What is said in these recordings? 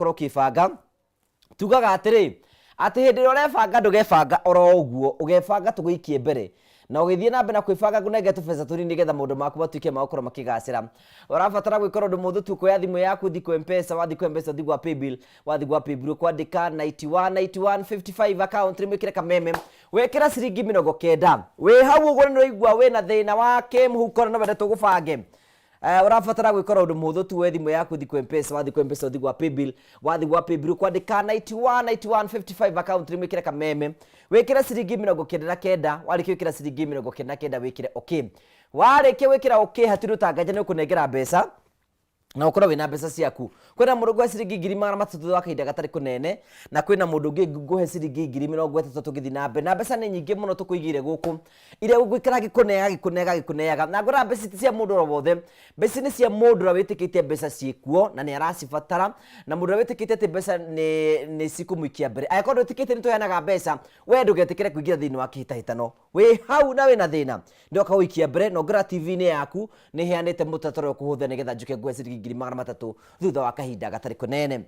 Ũkorwo ũkĩbanga. Tugaga atĩrĩ, atĩ hĩndĩ ĩrĩa ũrebanga ndũgebanga oro ũguo, ũgebanga tũgũikie mbere. Na ũgĩthiĩ na mbere na kwĩbanga ngũnenge tũbeca tũnini nĩgetha maũndũ maku matuĩke ma gũkorwo makĩgacĩra. Ũrabatara gwĩka ũndũ mũhũthũ tu, kuoya thimũ yaku ũthiĩ kwĩ M-Pesa, wathiĩ kwĩ M-Pesa ũthiĩ gwa paybill, wathiĩ gwa paybill ũkwandĩka 91 91 55 account name wĩkĩre kameme, wĩkĩre ciringi 90. Wĩ hau ũguo nĩ ũraigua wĩna thĩna wa kĩmũhuko na no wende tũgũbange. Ũrabatara gwĩka ũndũ mũhũthũ tu, woe thimũ yaku ũthiĩ kwĩ M-Pesa, wathiĩ kwĩ M-Pesa ũthiĩ gwa paybill, wathiĩ gwa paybill ũkwandĩka 91 91 55 account name wĩkĩre kameme, wĩkĩre ciringi 99, warĩkia gwĩkĩra ciringi 99 wĩkĩre okay. Warĩkia gwĩkĩra okay hatirĩ ũtangaja nĩ ũkũnengera mbeca na ũkorwo wĩna mbeca ciaku. Kwĩna mũndũ ngũhe ciringi 300,000 thutha wa kahinda gatarĩ kũnene, na kwĩna mũndũ ũngĩ ngũhe ciringi 30,000 tũgĩthiĩ na mbere. Na mbeca nĩ nyingĩ mũno tũkũigĩire gũkũ, iria gũikara ngĩkũneaga ngĩkũneaga ngĩkũneaga. Na ngwĩraga mbeca ti cia mũndũ oro wothe, mbeca nĩ cia mũndũ ũrĩa wĩtĩkĩtie mbeca ciĩkuo na nĩ aracibatara, na mũndũ ũrĩa wĩtĩkĩtie atĩ mbeca nĩ cikũmũikia mbere. Angĩkorwo ndwĩtĩkĩtie nĩ tũheanaga mbeca, we ndũgetĩkĩre kũingĩra thĩinĩ wa kĩhĩtahĩtano. Wĩ hau na wĩna thĩna, ndoka gũikia mbere na ũngĩrora TV-inĩ yaku nĩ heanĩte mũtaratara ũrĩa ũkũhũthĩra nĩgetha njũke nguhe ciringi 300,000 thutha wa kahinda gatarĩ kũnene.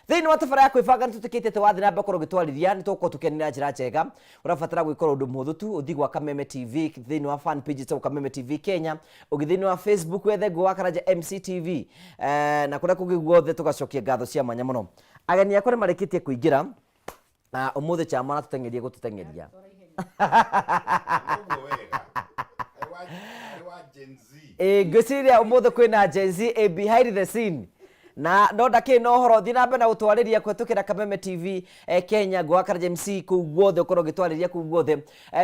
Thĩinĩ wa tabarĩra ya kwĩbanga nĩ tũtĩkĩte atĩ wathiĩ na mbere gũkorwo ũgĩtwarithia nĩ tũgũkorwo tũkĩanĩrĩra na njĩra njega. Ũrabatara gwĩka ũndũ mũhũthũ tu, ũthiĩ gwa Kameme TV thĩinĩ wa fan page ĩtagwo Kameme TV Kenya, ũgĩthiĩ thĩinĩ wa Facebook wethe Ngũgĩ wa Karanja MCTV, na kũrĩa kũngĩ guothe tũgacokia ngatho cia mwanya mũno. Ageni akwa nĩ marĩkĩtie kũingĩra. Na ũmũthĩ chama aratũteng'eria gũtũteng'eria. Ũguo wega. Arĩ wa Gen Z. Ĩĩ ngwĩciria ũmũthĩ kwĩna Gen Z ĩ behind the scene. Na no ndakĩrĩ na ũhoro thiĩ na mbere na gũtwarĩria kũhetũkĩra Kameme TV Kenya, Ngũgĩ wa Karanja MC kũu guothe ũkorwo ũgĩtwarĩria kũu guothe.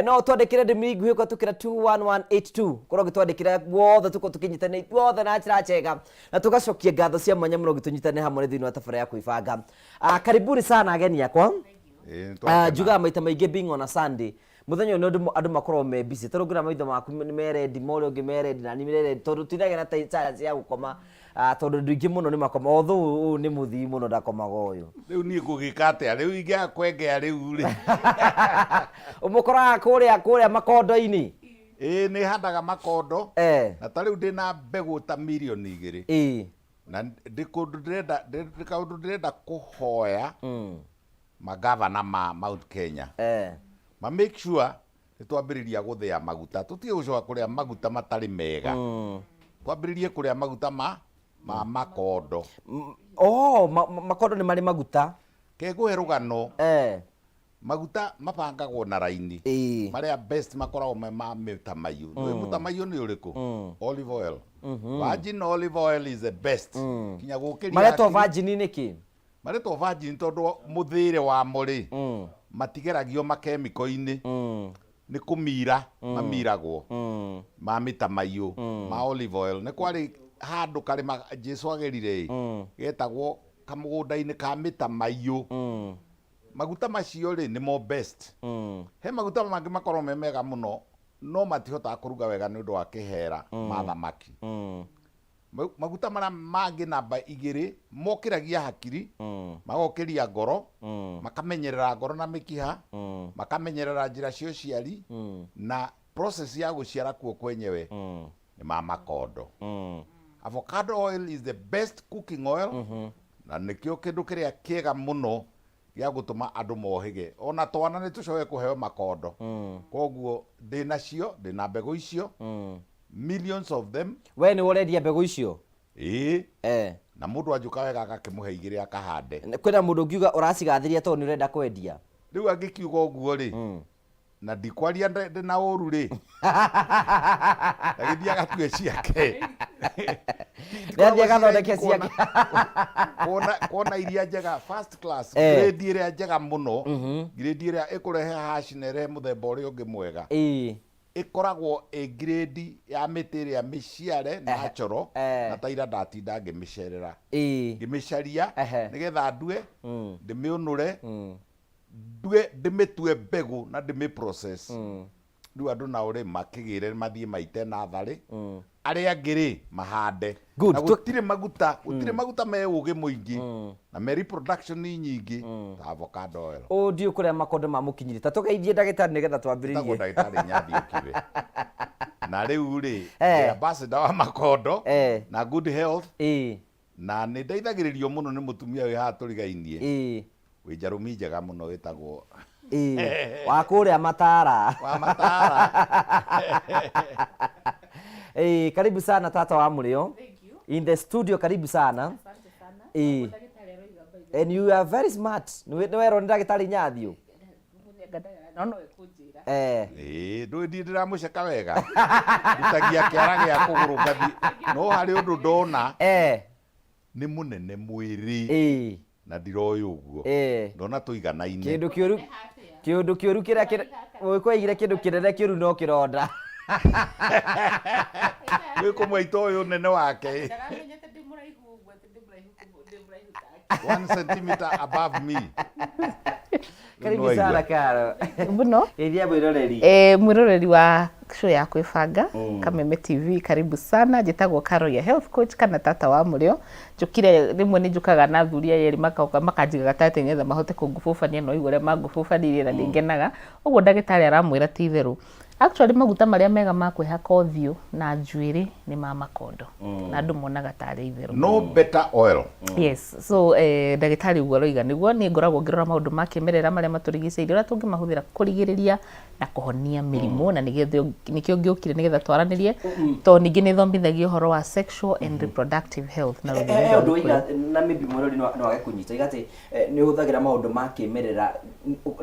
No ũtwandĩkĩre ndũmĩrĩri nguhĩ kũhetũkĩra 21182 ũkorwo ũgĩtwandĩkĩra guothe tũkorwo tũkĩnyitanĩra ithuothe na njĩra njega na tũgacokia ngatho cia mwanya mũno ũgĩtũnyitanĩra hamwe thĩinĩ wa tabarĩra ya kwĩbanga. Karibuni sana ageni akwa. Ĩĩ, nĩ twakena. Njugaga maita maingĩ being on a Sunday, mũthenya ũyũ nĩ andũ makoragwo me busy. Tondũ ngĩrora maitho maku nĩ me ready, ma ũrĩa ũngĩ me ready, na niĩ nĩ ready tondũ tũtinagĩa na chance ya gũkoma, tondũ andũ aingĩ mũno nĩ makoma. Although ũyũ nĩ mũthii mũno ndakomaga ũyũ. Rĩu niĩ ngũgĩka atĩa? Rĩu ingĩaga kwengea rĩu rĩ. Ũmũkoraga kũrĩa kũrĩa makondo-inĩ? Ĩĩ nĩ handaga makondo. Na ta rĩu ndĩna mbegũ ta mirioni 2. Na ndĩ kũndũ ndĩrenda ndĩ kaũndũ ndĩrenda kũhoya magavana ma Mount Kenya ma make sure nĩ twambĩrĩria gũthĩa maguta tũtige gũcoka kũrĩa maguta matarĩ mega twambĩrĩrie kũrĩa maguta ma ma makondo. Oh, makondo nĩ marĩ maguta. Ke ngũhe rũgano. Maguta mabangagwo na raini. Marĩa best makoragwo me ma mĩtamaiyũ. Nĩũĩ mũtamaiyũ nĩ ũrĩkũ? Olive oil. Virgin olive oil is the best. Kinya gũkĩria Maretwo hakiri. virgin nĩkĩ? Maretwo virgin tondũ mũthĩre wamo rĩ, matigeragio makemiko-inĩ. Nĩ kũmira mamiragwo ma mĩtamaiyũ ma olive oil. Nĩ kwarĩ handũ karĩma Jesu agerire ĩ, getagwo kamũgũnda-inĩ ka mĩtamaiyũ. Maguta macio rĩ nĩmo best. He maguta mangĩ makoragwo me mega mũno no matihotaga kũruga wega nĩ ũndũ wa kĩhera ma thamaki. Maguta marĩa mangĩ namba igĩrĩ mokĩragia hakiri, magokĩria ngoro, makamenyerera ngoro na mĩkiha, makamenyerera njĩra cia ũciari na process ya gũciara kuo kwenyewe nĩ ma makondo. Avocado oil is the best cooking oil na nĩkĩo kĩndũ kĩrĩa kĩega mũno gĩa gũtũma andũ mohĩge. Ona twana nĩ tũcoke kũheo makondo. Koguo ndĩnacio, ndĩna mbegũ icio, millions of them. We nĩwe ũrendia mbegũ icio? Ĩĩ. Na mũndũ anjũka wega agakĩmũhe igĩrĩ akahande. Kwĩna mũndũ ũngiuga ũracigathĩria tondũ nĩ ũrenda kwendia? Rĩu angĩkiuga ũguo rĩ, na ndikwaria ndĩ na ũru rĩ, agĩthiĩ agatue ciake. Nĩathiĩ agathondeke ciake. Kuona iria njega first class, grade ĩrĩa njega mũno, grade ĩrĩa ĩkũrehe hash na ĩrehe mũthemba ũrĩa ũngĩ mwega. Ĩkoragwo ĩ grade ya mĩtĩ ĩrĩa mĩciare natural, na ta ira ndatinda ngĩmĩcerera. Ngĩmĩcaria nĩgetha ndue, ndĩmĩũnũre, ndue ndĩmĩtue mbegũ na ndĩmĩ process rĩu andũ nao rĩ makĩgĩre mathiĩ maite natharĩ arĩa angĩ rĩ mahande. Good. Na gũtirĩ maguta gũtirĩ maguta me ũgĩ mũingĩ na me reproduction nyingĩ ta avocado oil. Ũũ ndiũĩ kũrĩa makondo mamũkinyirie. Ta tũgeithie ndagĩtarĩ nĩgetha twambĩrĩrie. Njĩtagwo ndagĩtarĩ Nyathi Ũkibe. Na rĩu rĩ, ndĩ ambassador wa makondo na good health. Na nĩ ndeithagĩrĩrio mũno nĩ mũtumia wĩ haha tũrigainie, wĩ njarũmi njega mũno wĩtagwo Wa kũrĩa Matara. Wa Matara. Karibu sana tata wa Mũrĩo. Thank you. In the studio, karibu sana. Asante sana. Ndagĩtarĩ aroiga by the And you are very smart. Nĩ werwo nĩ ndagĩtarĩ Nyathio. No no ĩkũnjĩra. Ĩĩ, ndũĩ ndiĩ ndĩramũceka wega, ndutagia kĩara gĩa kũgũrũ ngathi, no harĩ ũndũ ndona nĩ mũnene mwĩrĩ na ndiroĩ ũguo, ndona tũiganaine. Kĩndũ kĩũru, kĩũndũ kĩũru kĩrĩa Mũgĩkũyũ aigire kĩndũ kĩnene kĩũru no kĩronda. Wĩ kũmwaita ũyũ ũnene wake. Ndaramenyete ndĩ mũraihu ũguo, atĩ ndĩ mũraihu ndĩ mũraihu take. 1 centimeter above me. Karibu sana Karo. Mũno. Geithia mwĩroreri. Mwĩroreri wa show ya kwĩbanga Kameme TV, karibu sana. Njĩtagwo Karo ya health coach kana tata wa Mũrĩo. Njũkire rĩmwe nĩ njũkaga na athuri aya erĩ makoka makanjiga gatagatĩ nĩgetha mahote kũngubũbania, no igua ũrĩa mangubũbanirie na nĩ ngenaga. Ũguo ndagĩtarĩ aramwĩra ti itherũ. Actually maguta marĩa mega ma kwĩhaka ũthiũ na njuĩrĩ nĩ ma makondo. Na andũ monaga tarĩ itherũ. No better oil. Yes, so ndagĩtarĩ ũguo aroiga nĩguo niĩ ngoragwo ngĩrora maũndũ ma kĩmerera marĩa matũrigicĩirie, ũrĩa tũngĩmahũthĩra kũrigĩrĩria na kũhonia mĩrimũ, na nĩkĩo ngĩũkire nĩgetha twaranĩrie, tondũ ningĩ nĩ thomithagia ũhoro wa sexual and reproductive health na rũthiomi rwa Ũndũ Gĩkũyũ. waiga na maybe mwĩrori no age kũnyita iga atĩ nĩ ũhũthagĩra maũndũ ma kĩmerera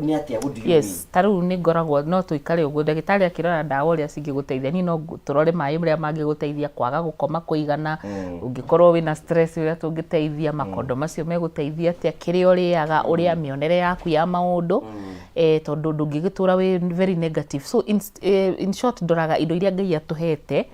nĩ atĩa, what do you mean? Yes, ta rĩu nĩ ngoragwo no tũikare ũguo ndagĩtarĩ akĩrora ndawa ũrĩa cingĩgũteithia, niĩ no tũrore maĩ ũrĩa mangĩgũteithia kwaga gũkoma kũigana, ũngĩkorwo wĩna stress ũrĩa tũngĩteithia, makondo macio megũteithia atĩa, kĩrĩa ũrĩaga, ũrĩa mĩonere yaku ya maũndũ, tondũ ndũngĩgĩtũra wĩ very negative. So in short ndoraga indo iria Ngai atũhete,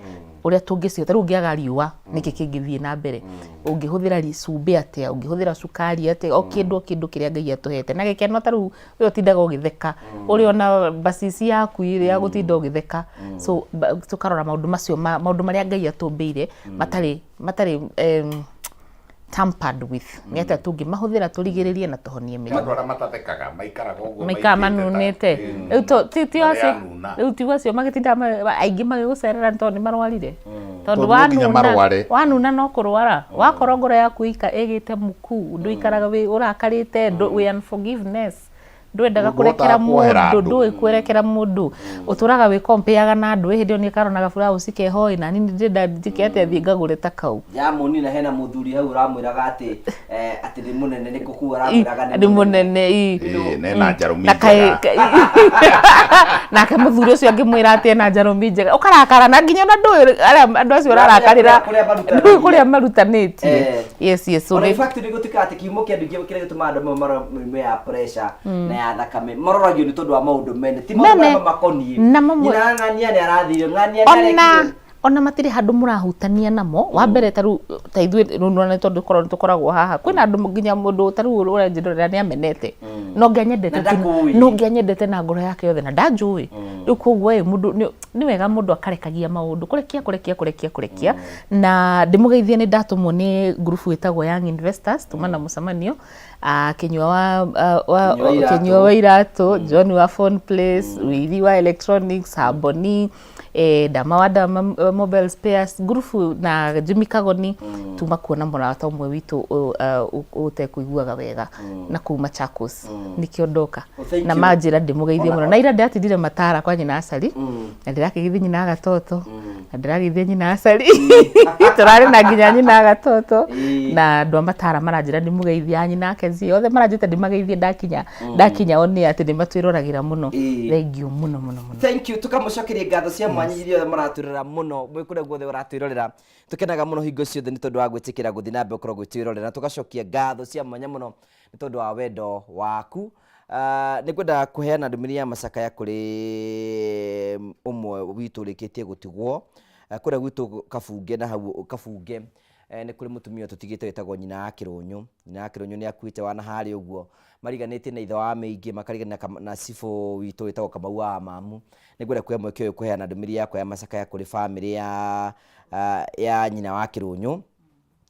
ũrĩa tũngĩcihe. Ta rĩu ũngĩaga riũa nĩkĩ kĩngĩthiĩ na mbere, ũngĩhũthĩra cumbĩ atĩa, ũngĩhũthĩra cukari atĩa, o kĩndũ o kĩndũ kĩrĩa Ngai atũhete na gĩkeno. Ta rĩu we ũtindaga ũgĩtheka, ũrĩ ona bacici yaku ĩrĩa ya gũtinda ũgĩtheka. So tũkarora maũndũ macio, maũndũ marĩa Ngai atũmbĩire matarĩ tampered with, nĩ atĩa tũngĩmahũthĩra tũrigĩrĩrie na tũhonie mĩrimũ. Andũ arĩa matathekaga maikaraga ũguo maikara maitĩte manunĩte. Rĩu ti Marĩa acio anuna. Rĩu ti acio magĩtinda aingĩ magĩgũcerera nĩ tondũ nĩ marwarire, tondũ Tondũ no nginya wanuna marware. Wanuna no kũrwara, wakorwo ngoro yaku ĩgĩte muku, ndũikaraga wĩ ũrakarĩte, wĩ unforgiveness, ndwendaga Ndũhotaga kũrekera kuohera mũndũ, andũ. Ndũĩ kũrekera mũndũ, ũtũraga wĩ kompeaga na andũ. Hĩndĩ ĩyo nĩ karona gaburaũci keho ĩ, na niĩ ndĩrenda njĩke atĩa, thiĩ ngagũre ta kau. Jamũni na hena mũthuri hau ũramwĩraga atĩ atĩ nĩ mũnene, nĩ kũkua ũramwĩraga. Nĩ mũnene ĩ. Ĩĩ, nena njarũmi Na njega. Nake mũthuri ũcio angĩmwĩra atĩ ena njarũmi njega, ũkarakara na nginya ona ndũĩ arĩa andũ acio ũrarakarĩra Kũrĩa marutanĩtie. Ndũĩ kũrĩa marutanĩtie. Yes, so Ona in fact nĩ gũtuĩkaga atĩ kĩhumo kĩa andũ aingĩ kĩrĩa gĩtũmaga andũ amwe marware mĩrimũ ya pressure na ya thakame, maroragio nĩ tondũ wa maũndũ mene, ti maũndũ Mene. marĩa mamakoniĩ. Na mamwe- Nyina ng'ania nĩ arathire, ng'ania nĩ ona arekire. Ona matirĩ handũ mũrahutania namo. Wa mbere ta rĩu ta ithuĩ rĩu nĩ tondũ korwo tũkoragwo haha, kwĩna andũ nginya mũndũ ta rĩu ũranjĩrorera nĩ amenete, no ngĩanyendete Na ndakũĩ. No ngĩanyendete na ngoro yake yothe na ndanjũĩ. Rĩu koguo ĩ mũndũ nĩ wega mũndũ akarekagia maũndũ, kũrekia kũrekia kũrekia kũrekia. Na ndĩmũgeithie, nĩ ndatũmwo nĩ ngurubu ĩtagwo Young Investors, tuma na mũcemanio. Kinyua wa Kinyua wa Iratũ. Kinyua wa Iratũ, John wa Phone Place, Wili wa Electronics, Hamboni, Dama wa Dama Mobile Spares ngurubu na Jimmy Kagoni. Tuma kuona mũrata ũmwe witũ ũtekũiguaga wega na kũu Machakos, nĩkĩo ndoka. Oh, thank Na you. manjĩra ndĩmũgeithie mũno, na ira ndĩratindire matara kwa nyina Acari, na ndĩrakĩgeithia nyina Gatoto, na ndĩrageithia nyina Acari, tũrarĩ na nginya nyina Gatoto. Na andũ a matara maranjĩra ndĩmũgeithia, nyina Kezi, othe maranjĩta ndĩmageithie ndakinya one atĩ nĩ matwĩroragĩra mũno. Thank you mũno mũno mũno. Thank you, tukamũcokeria ngatho cia mwanya iria othe maratwĩrorera mũno. Mwĩ kũrĩa guothe ũratwĩrorera, tũkenaga mũno hingo ciothe nĩ tondũ wa gwĩtĩkĩra gũthiĩ na mbere gũkorwo gwĩtwĩrorera, na tũgacokia ngatho cia mwanya mũno nĩ tondũ wa wendo waku. Nĩ ngwenda kũheana ndũmĩrĩri ya macakaya kũrĩ ũmwe witũ ũrĩkĩtie gũtigwo. Kũrĩa gwitũ Kabunge, na hau Kabunge nĩ kũrĩ mũtumia tũtigĩte wĩtagwo nyina wa Kĩrũnyũ. Nyina wa Kĩrũnyũ nĩ akuĩte wana harĩa ũguo, mariganĩtie na ithe wa mĩingĩ, makarigania na cibũ witũ wĩtagwo Kamau wa Mamu. Nĩ ngwenda kuoya mweke ũyũ kũheana ndũmĩrĩri yakwa ya macakaya kũrĩ bamĩrĩ ya nyina wa Kĩrũnyũ,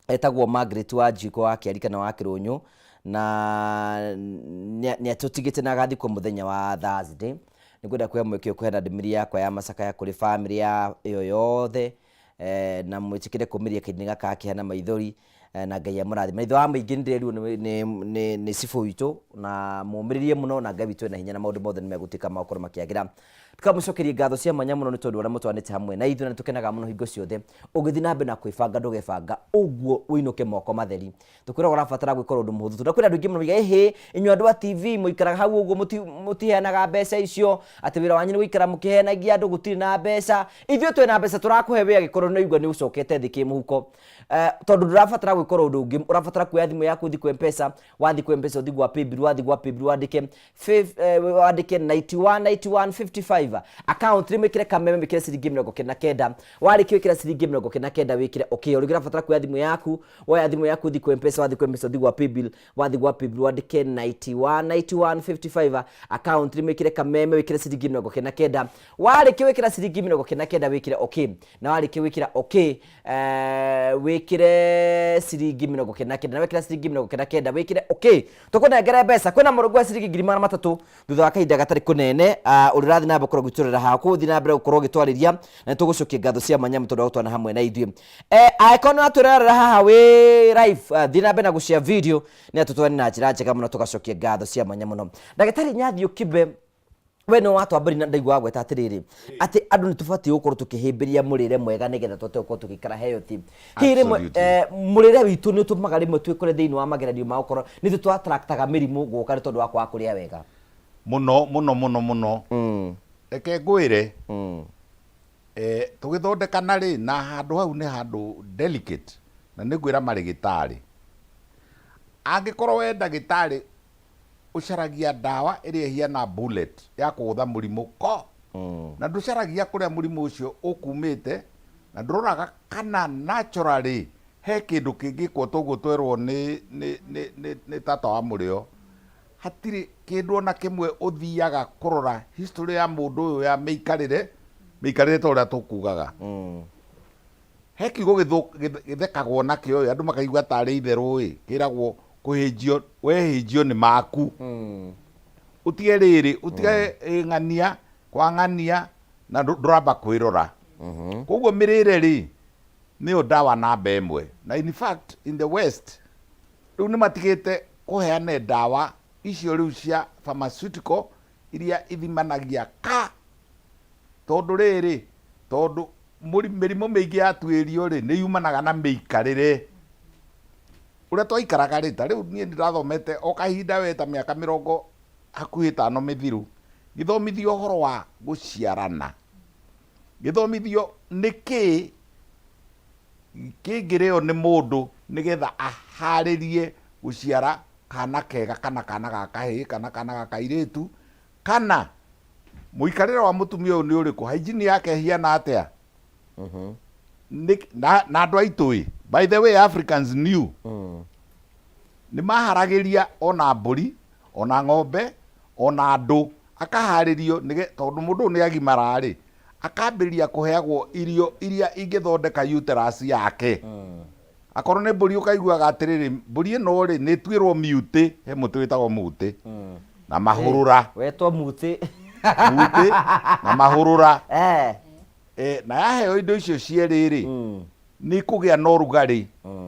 etagwo Margaret wa Njiko wa Kĩari kana wa Kĩrũnyũ, na nĩ atũtigĩte na agathikwo mũthenya wa Thursday. Nĩ ngwenda kuoya mweke ũyũ kũheana ndũmĩrĩri yakwa ya macakaya kũrĩ bamĩrĩ ya ĩyo yothe, na mwĩtĩkĩre kũmĩria kahinda gaka akĩheana maithori. Na Ngai amũrathime. Ithe wa mũingĩ nĩ ndĩrerirwo nĩ cibũ witũ na mũmĩrĩrie mũno, na Ngai witũ ena hinya na maũndũ mothe nĩ megũtuĩka ma gũkorwo makĩagĩra. Tũkamũcokeria ngatho cia mwanya mũno nĩ tondũ ũrĩa mũtwanĩte hamwe na ithuĩ, na nĩ tũkenaga mũno hingo ciothe ũgĩthiĩ na mbere na kwĩbanga. Ndũgebanga ũguo ũinũke moko matheri. Tũkwĩraga ũrabatara gwĩka ũndũ mũhũthũ tondũ kwĩna andũ aingĩ mũno moigaga, ĩhĩ, inyuĩ andũ a TV mũikaraga hau ũguo, mũtiheanaga mbeca icio, atĩ wĩra wanyu nĩ gũikara mũkĩhenagia andũ, gũtirĩ na mbeca. Ithuĩ twĩna mbeca, tũrakũhe wĩ angĩkorwo nĩ ũraigua nĩ ũcokete thĩ kĩmũhuko. Tondũ ndũrabatara gwĩka ũndũ ũngĩ, ũrabatara kuoya thimũ yaku ũthiĩ kwĩ M-Pesa, wathiĩ kwĩ M-Pesa ũthiĩ gwa paybill, wathiĩ gwa paybill wandĩke wandĩke 91 91 55, account rĩ wĩkĩre kameme, wĩkĩre ciringi 99. Warĩkia gwĩkĩra ciringi 99, wĩkĩre okay. O rĩngĩ ũrabatara kuoya thimũ yaku, woya thimũ yaku ũthiĩ kwĩ M-Pesa, wathiĩ kwĩ M-Pesa ũthiĩ gwa paybill, wathiĩ gwa paybill wandĩke 91 91 55, account rĩ wĩkĩre kameme, wĩkĩre ciringi 99. Warĩkia gwĩkĩra ciringi 99, wĩkĩre okay. Na warĩkia gwĩkĩra okay, wĩkĩre ciringi 99. Na wekĩra ciringi 99, wĩkĩre okay, tũkũnengere mbeca. Kwĩna mũrũngu wa ciringi 300,000 thutha wa kahinda gatarĩ kũnene. Ũrĩa ũrathiĩ na mbere gũkorwo ũgĩtũrera haha, kũgũthiĩ na mbere gũkorwo ũgĩtwarĩria, na nĩtũgũcokia ngatho cia mwanya tondũ wa gũtwana hamwe na ithuĩ. Angĩkorwo nĩ ũratwĩrorera haha wĩ live, thiĩ na mbere na gũshare video nĩ atũtwane na njĩra njega mũno, tũgacokia ngatho cia mwanya mũno. Ndagĩtarĩ Nyathiũ Kibe, we nĩ watwambĩrĩria na ndaigua wagweta atĩrĩrĩ, atĩ andũ nĩ tũbatiĩ gũkorwo tũkĩhĩmbĩria mũrĩre mwega nĩgetha tũhote gũkorwo tũgĩikara healthy. Hihi rĩmwe mũrĩre witũ nĩ ũtũmaga rĩmwe twĩkore thĩinĩ wa mageranio ma gũkorwo nĩ ithuĩ tũ attractaga mĩrimũ gũka nĩ tondũ wa kwaga kũrĩa wega? Mũno mũno mũno mũno. Reke ngwĩre, tũgĩthondekana rĩ, na handũ hau nĩ handũ delicate, na nĩ ngwĩra marĩgĩtarĩ, angĩkorwo we ndagĩtarĩ ũcaragia ndawa ĩrĩa ĩhiana bullet ya kũgũtha mũrimũ ko, na ndũcaragia kũrĩa mũrimũ ũcio ũkumĩte, na ndũroraga kana naturally he kĩndũ kĩngĩkwo toguo twerwo nĩ, nĩ, nĩ, nĩ, nĩ tata wa mũrĩo. Hatirĩ kĩndũ ona kĩmwe ũthiaga kũrora history ya mũndũ ũyũ ya mĩikarĩre, mĩikarĩre ta ũrĩa tũkugaga. He kiugo gĩthekagwo nakĩo ĩ, andũ makaigua tarĩ itherũ ĩ, kĩragwo kũhĩnjio, wehĩnjio nĩ maku. Ũtige rĩrĩ, ũtige ng'ania kwa ng'ania na ndũramba kwĩrora. Koguo mĩrĩre rĩ, nĩyo ndawa namba ĩmwe. Na in fact in the west, rĩu nĩ matigĩte kũheane ndawa icio rĩu cia pharmaceutical iria ithimanagia ka, tondũ rĩrĩ, tondũ mĩrimũ mĩingĩ yatuĩrio rĩ, nĩ yumanaga na mĩikarĩre. Ũrĩa twaikaraga rĩ, ta rĩu niĩ nĩ ndathomete o kahinda we ta mĩaka mĩrongo hakuhĩ ĩtano mĩthiru, ngĩthomithio ũhoro wa gũciarana, ngĩthomithio nĩkĩ kĩngĩrĩo nĩ mũndũ nĩgetha aharĩrie gũciara kana kega, kana kana ga kahĩĩ, kana kana ga kairĩtu, kana mũikarĩre wa mũtumia ũyũ nĩ ũrĩkũ, hygiene yake ĩhiana atĩa. Na andũ aitũ ĩ, by the way, Africans knew nĩ maharagĩria ona mbũri, ona ng'ombe, ona andũ, akaharĩrio tondũ mũndũ ũyũ nĩ agimara rĩ, akambĩrĩria kũheagwo irio iria ingĩthondeka uterus yake. Akorwo nĩ mbũri, ũkaiguaga atĩrĩrĩ, mbũri ĩno rĩ, nĩ ĩtuĩrwo miutĩ, he mũtĩ wĩtagwo mũtĩ na mahũrũra. Wetwo mũtĩ. Mũtĩ na mahũrũra. Na yaheo indo icio cierĩ rĩ, nĩ ikũgĩa na ũrugarĩ.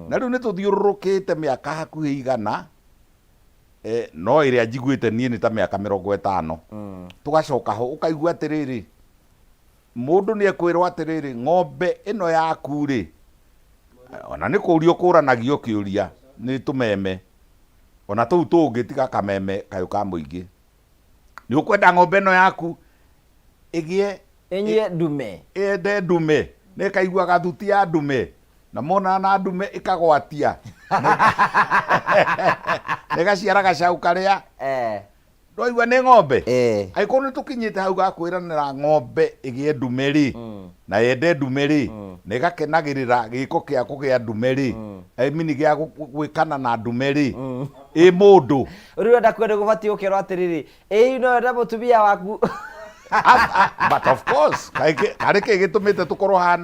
Na rĩu nĩ tũthiũrũrũkĩte mĩaka hakuhĩ 100, no ĩrĩa njiguĩte niĩ nĩ ta mĩaka 50. Tũgacoka ho, ũkaigua atĩrĩrĩ, mũndũ nĩ ekwĩrwo atĩrĩrĩ, ng'ombe ĩno yaku rĩ, ona nĩ kũrio kũranagio kĩũria nĩ tũmeme, ona tũu tũngĩ tiga kameme kayũ ka mũingĩ. Nĩ ũkwenda ng'ombe ĩno yaku ĩgĩe ĩnyue ndume, ĩende ndume, na ĩkaiguaga thuti ya ndume, na monana na ndume ĩkagwatia na ĩgaciara gacau karĩa ndwaigua nĩ ng'ombe. Angĩkorwo nĩ tũkinyĩte hau ga kwĩranĩra ng'ombe ĩgĩe ndume rĩ, na yende ndume rĩ, na ĩgakenagĩrĩra gĩko kĩa kũgĩa ndume rĩ, I mean gĩa gwĩkana na ndume rĩ, ĩ mũndũ. Rĩu ũrenda kwenda gũbatiĩ gũkerwo atĩrĩrĩ, ĩĩ no wenda mũtumia waku. But of course, karĩ kĩ gĩtũmĩte tũkorwo haha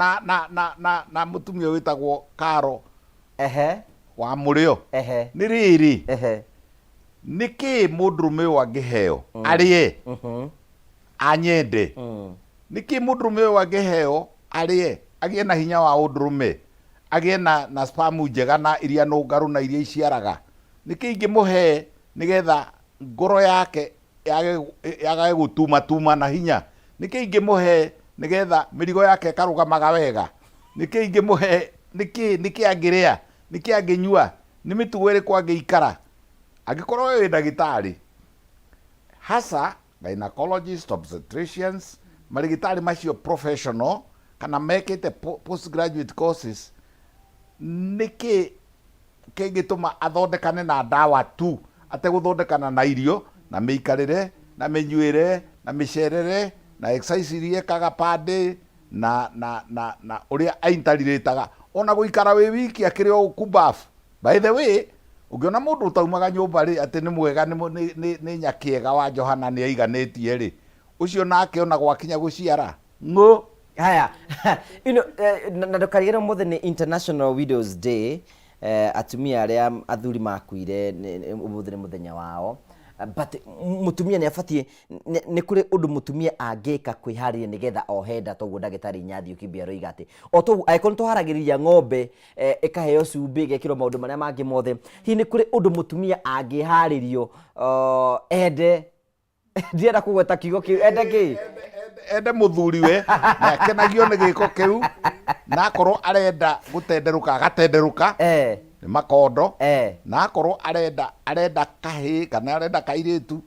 na mũtumia wĩtagwo Karo wa Mũrĩo? Nĩ rĩrĩ, nĩ kĩ mũndũrũme ũyũ angĩheo arĩe anyende? Nĩ kĩ mũndũrũme ũyũ angĩheo arĩe agĩe na hinya wa ũndũrũme? Agĩe na na sperm njega na iria nũngarũ na iria iciaraga? Nĩkĩ ingĩmũhe nĩgetha ngoro yake yage yagage gũtumatuma na hinya? Nĩkĩ ingĩmũhe nĩgetha mĩrigo yake ĩkarũgamaga wega? Nĩkĩ ingĩmũhe nĩkĩ nĩkĩ angĩrĩa? Nĩkĩ angĩnyua? Nĩ mĩtugo ĩrĩkũ angĩikara? Angĩkorwo we wĩ ndagĩtarĩ, hasa gynecologist, obstetricians, marĩgĩtarĩ macio professional kana mekĩte postgraduate courses, nĩkĩ kĩngĩtũma athondekane na ndawa tu ategũthondekana na irio na mĩikarĩre na mĩnyuĩre na mĩcerere na exercise iria ekaga per day na na na na ũrĩa aintarirĩtaga ona gũikara wĩ wiki akĩrĩ o kumbafu? By the way, ũngĩona mũndũ ũtaumaga nyũmba rĩ atĩ nĩ mwega nĩ nĩ nĩ nĩ nyakĩega wa Johana nĩ aiganĩtie rĩ, ũcio nake ona gwakinya gũciara ng'ũ. Haya, you know, na ndũkariganĩrwo ũmũthĩ nĩ International Widows Day, atumia arĩa athuri makuire ũmũthĩ nĩ mũthenya wao. But mũtumia nĩ abatiĩ, nĩ kũrĩ ũndũ mũtumia angĩka kwĩharĩria nĩgetha ohe nda toguo ndagĩtarĩ Nyathi Ũkimbi aroiga atĩ o toguo angĩkorwo nĩ tũharagĩrĩria ng'ombe ĩkaheo cumbĩ ĩgekĩrwo maũndũ marĩa mangĩ mothe, hihi nĩ kũrĩ ũndũ mũtumia angĩharĩrio ende, ndienda kũgweta kiugo kĩu, ende kĩ? Ende mũthuriwe na akenagio nĩ gĩko kĩu, na akorwo arenda gũtenderũka agatenderũka nĩ makondo, na akorwo arenda arenda kahĩĩ kana arenda kairĩtu,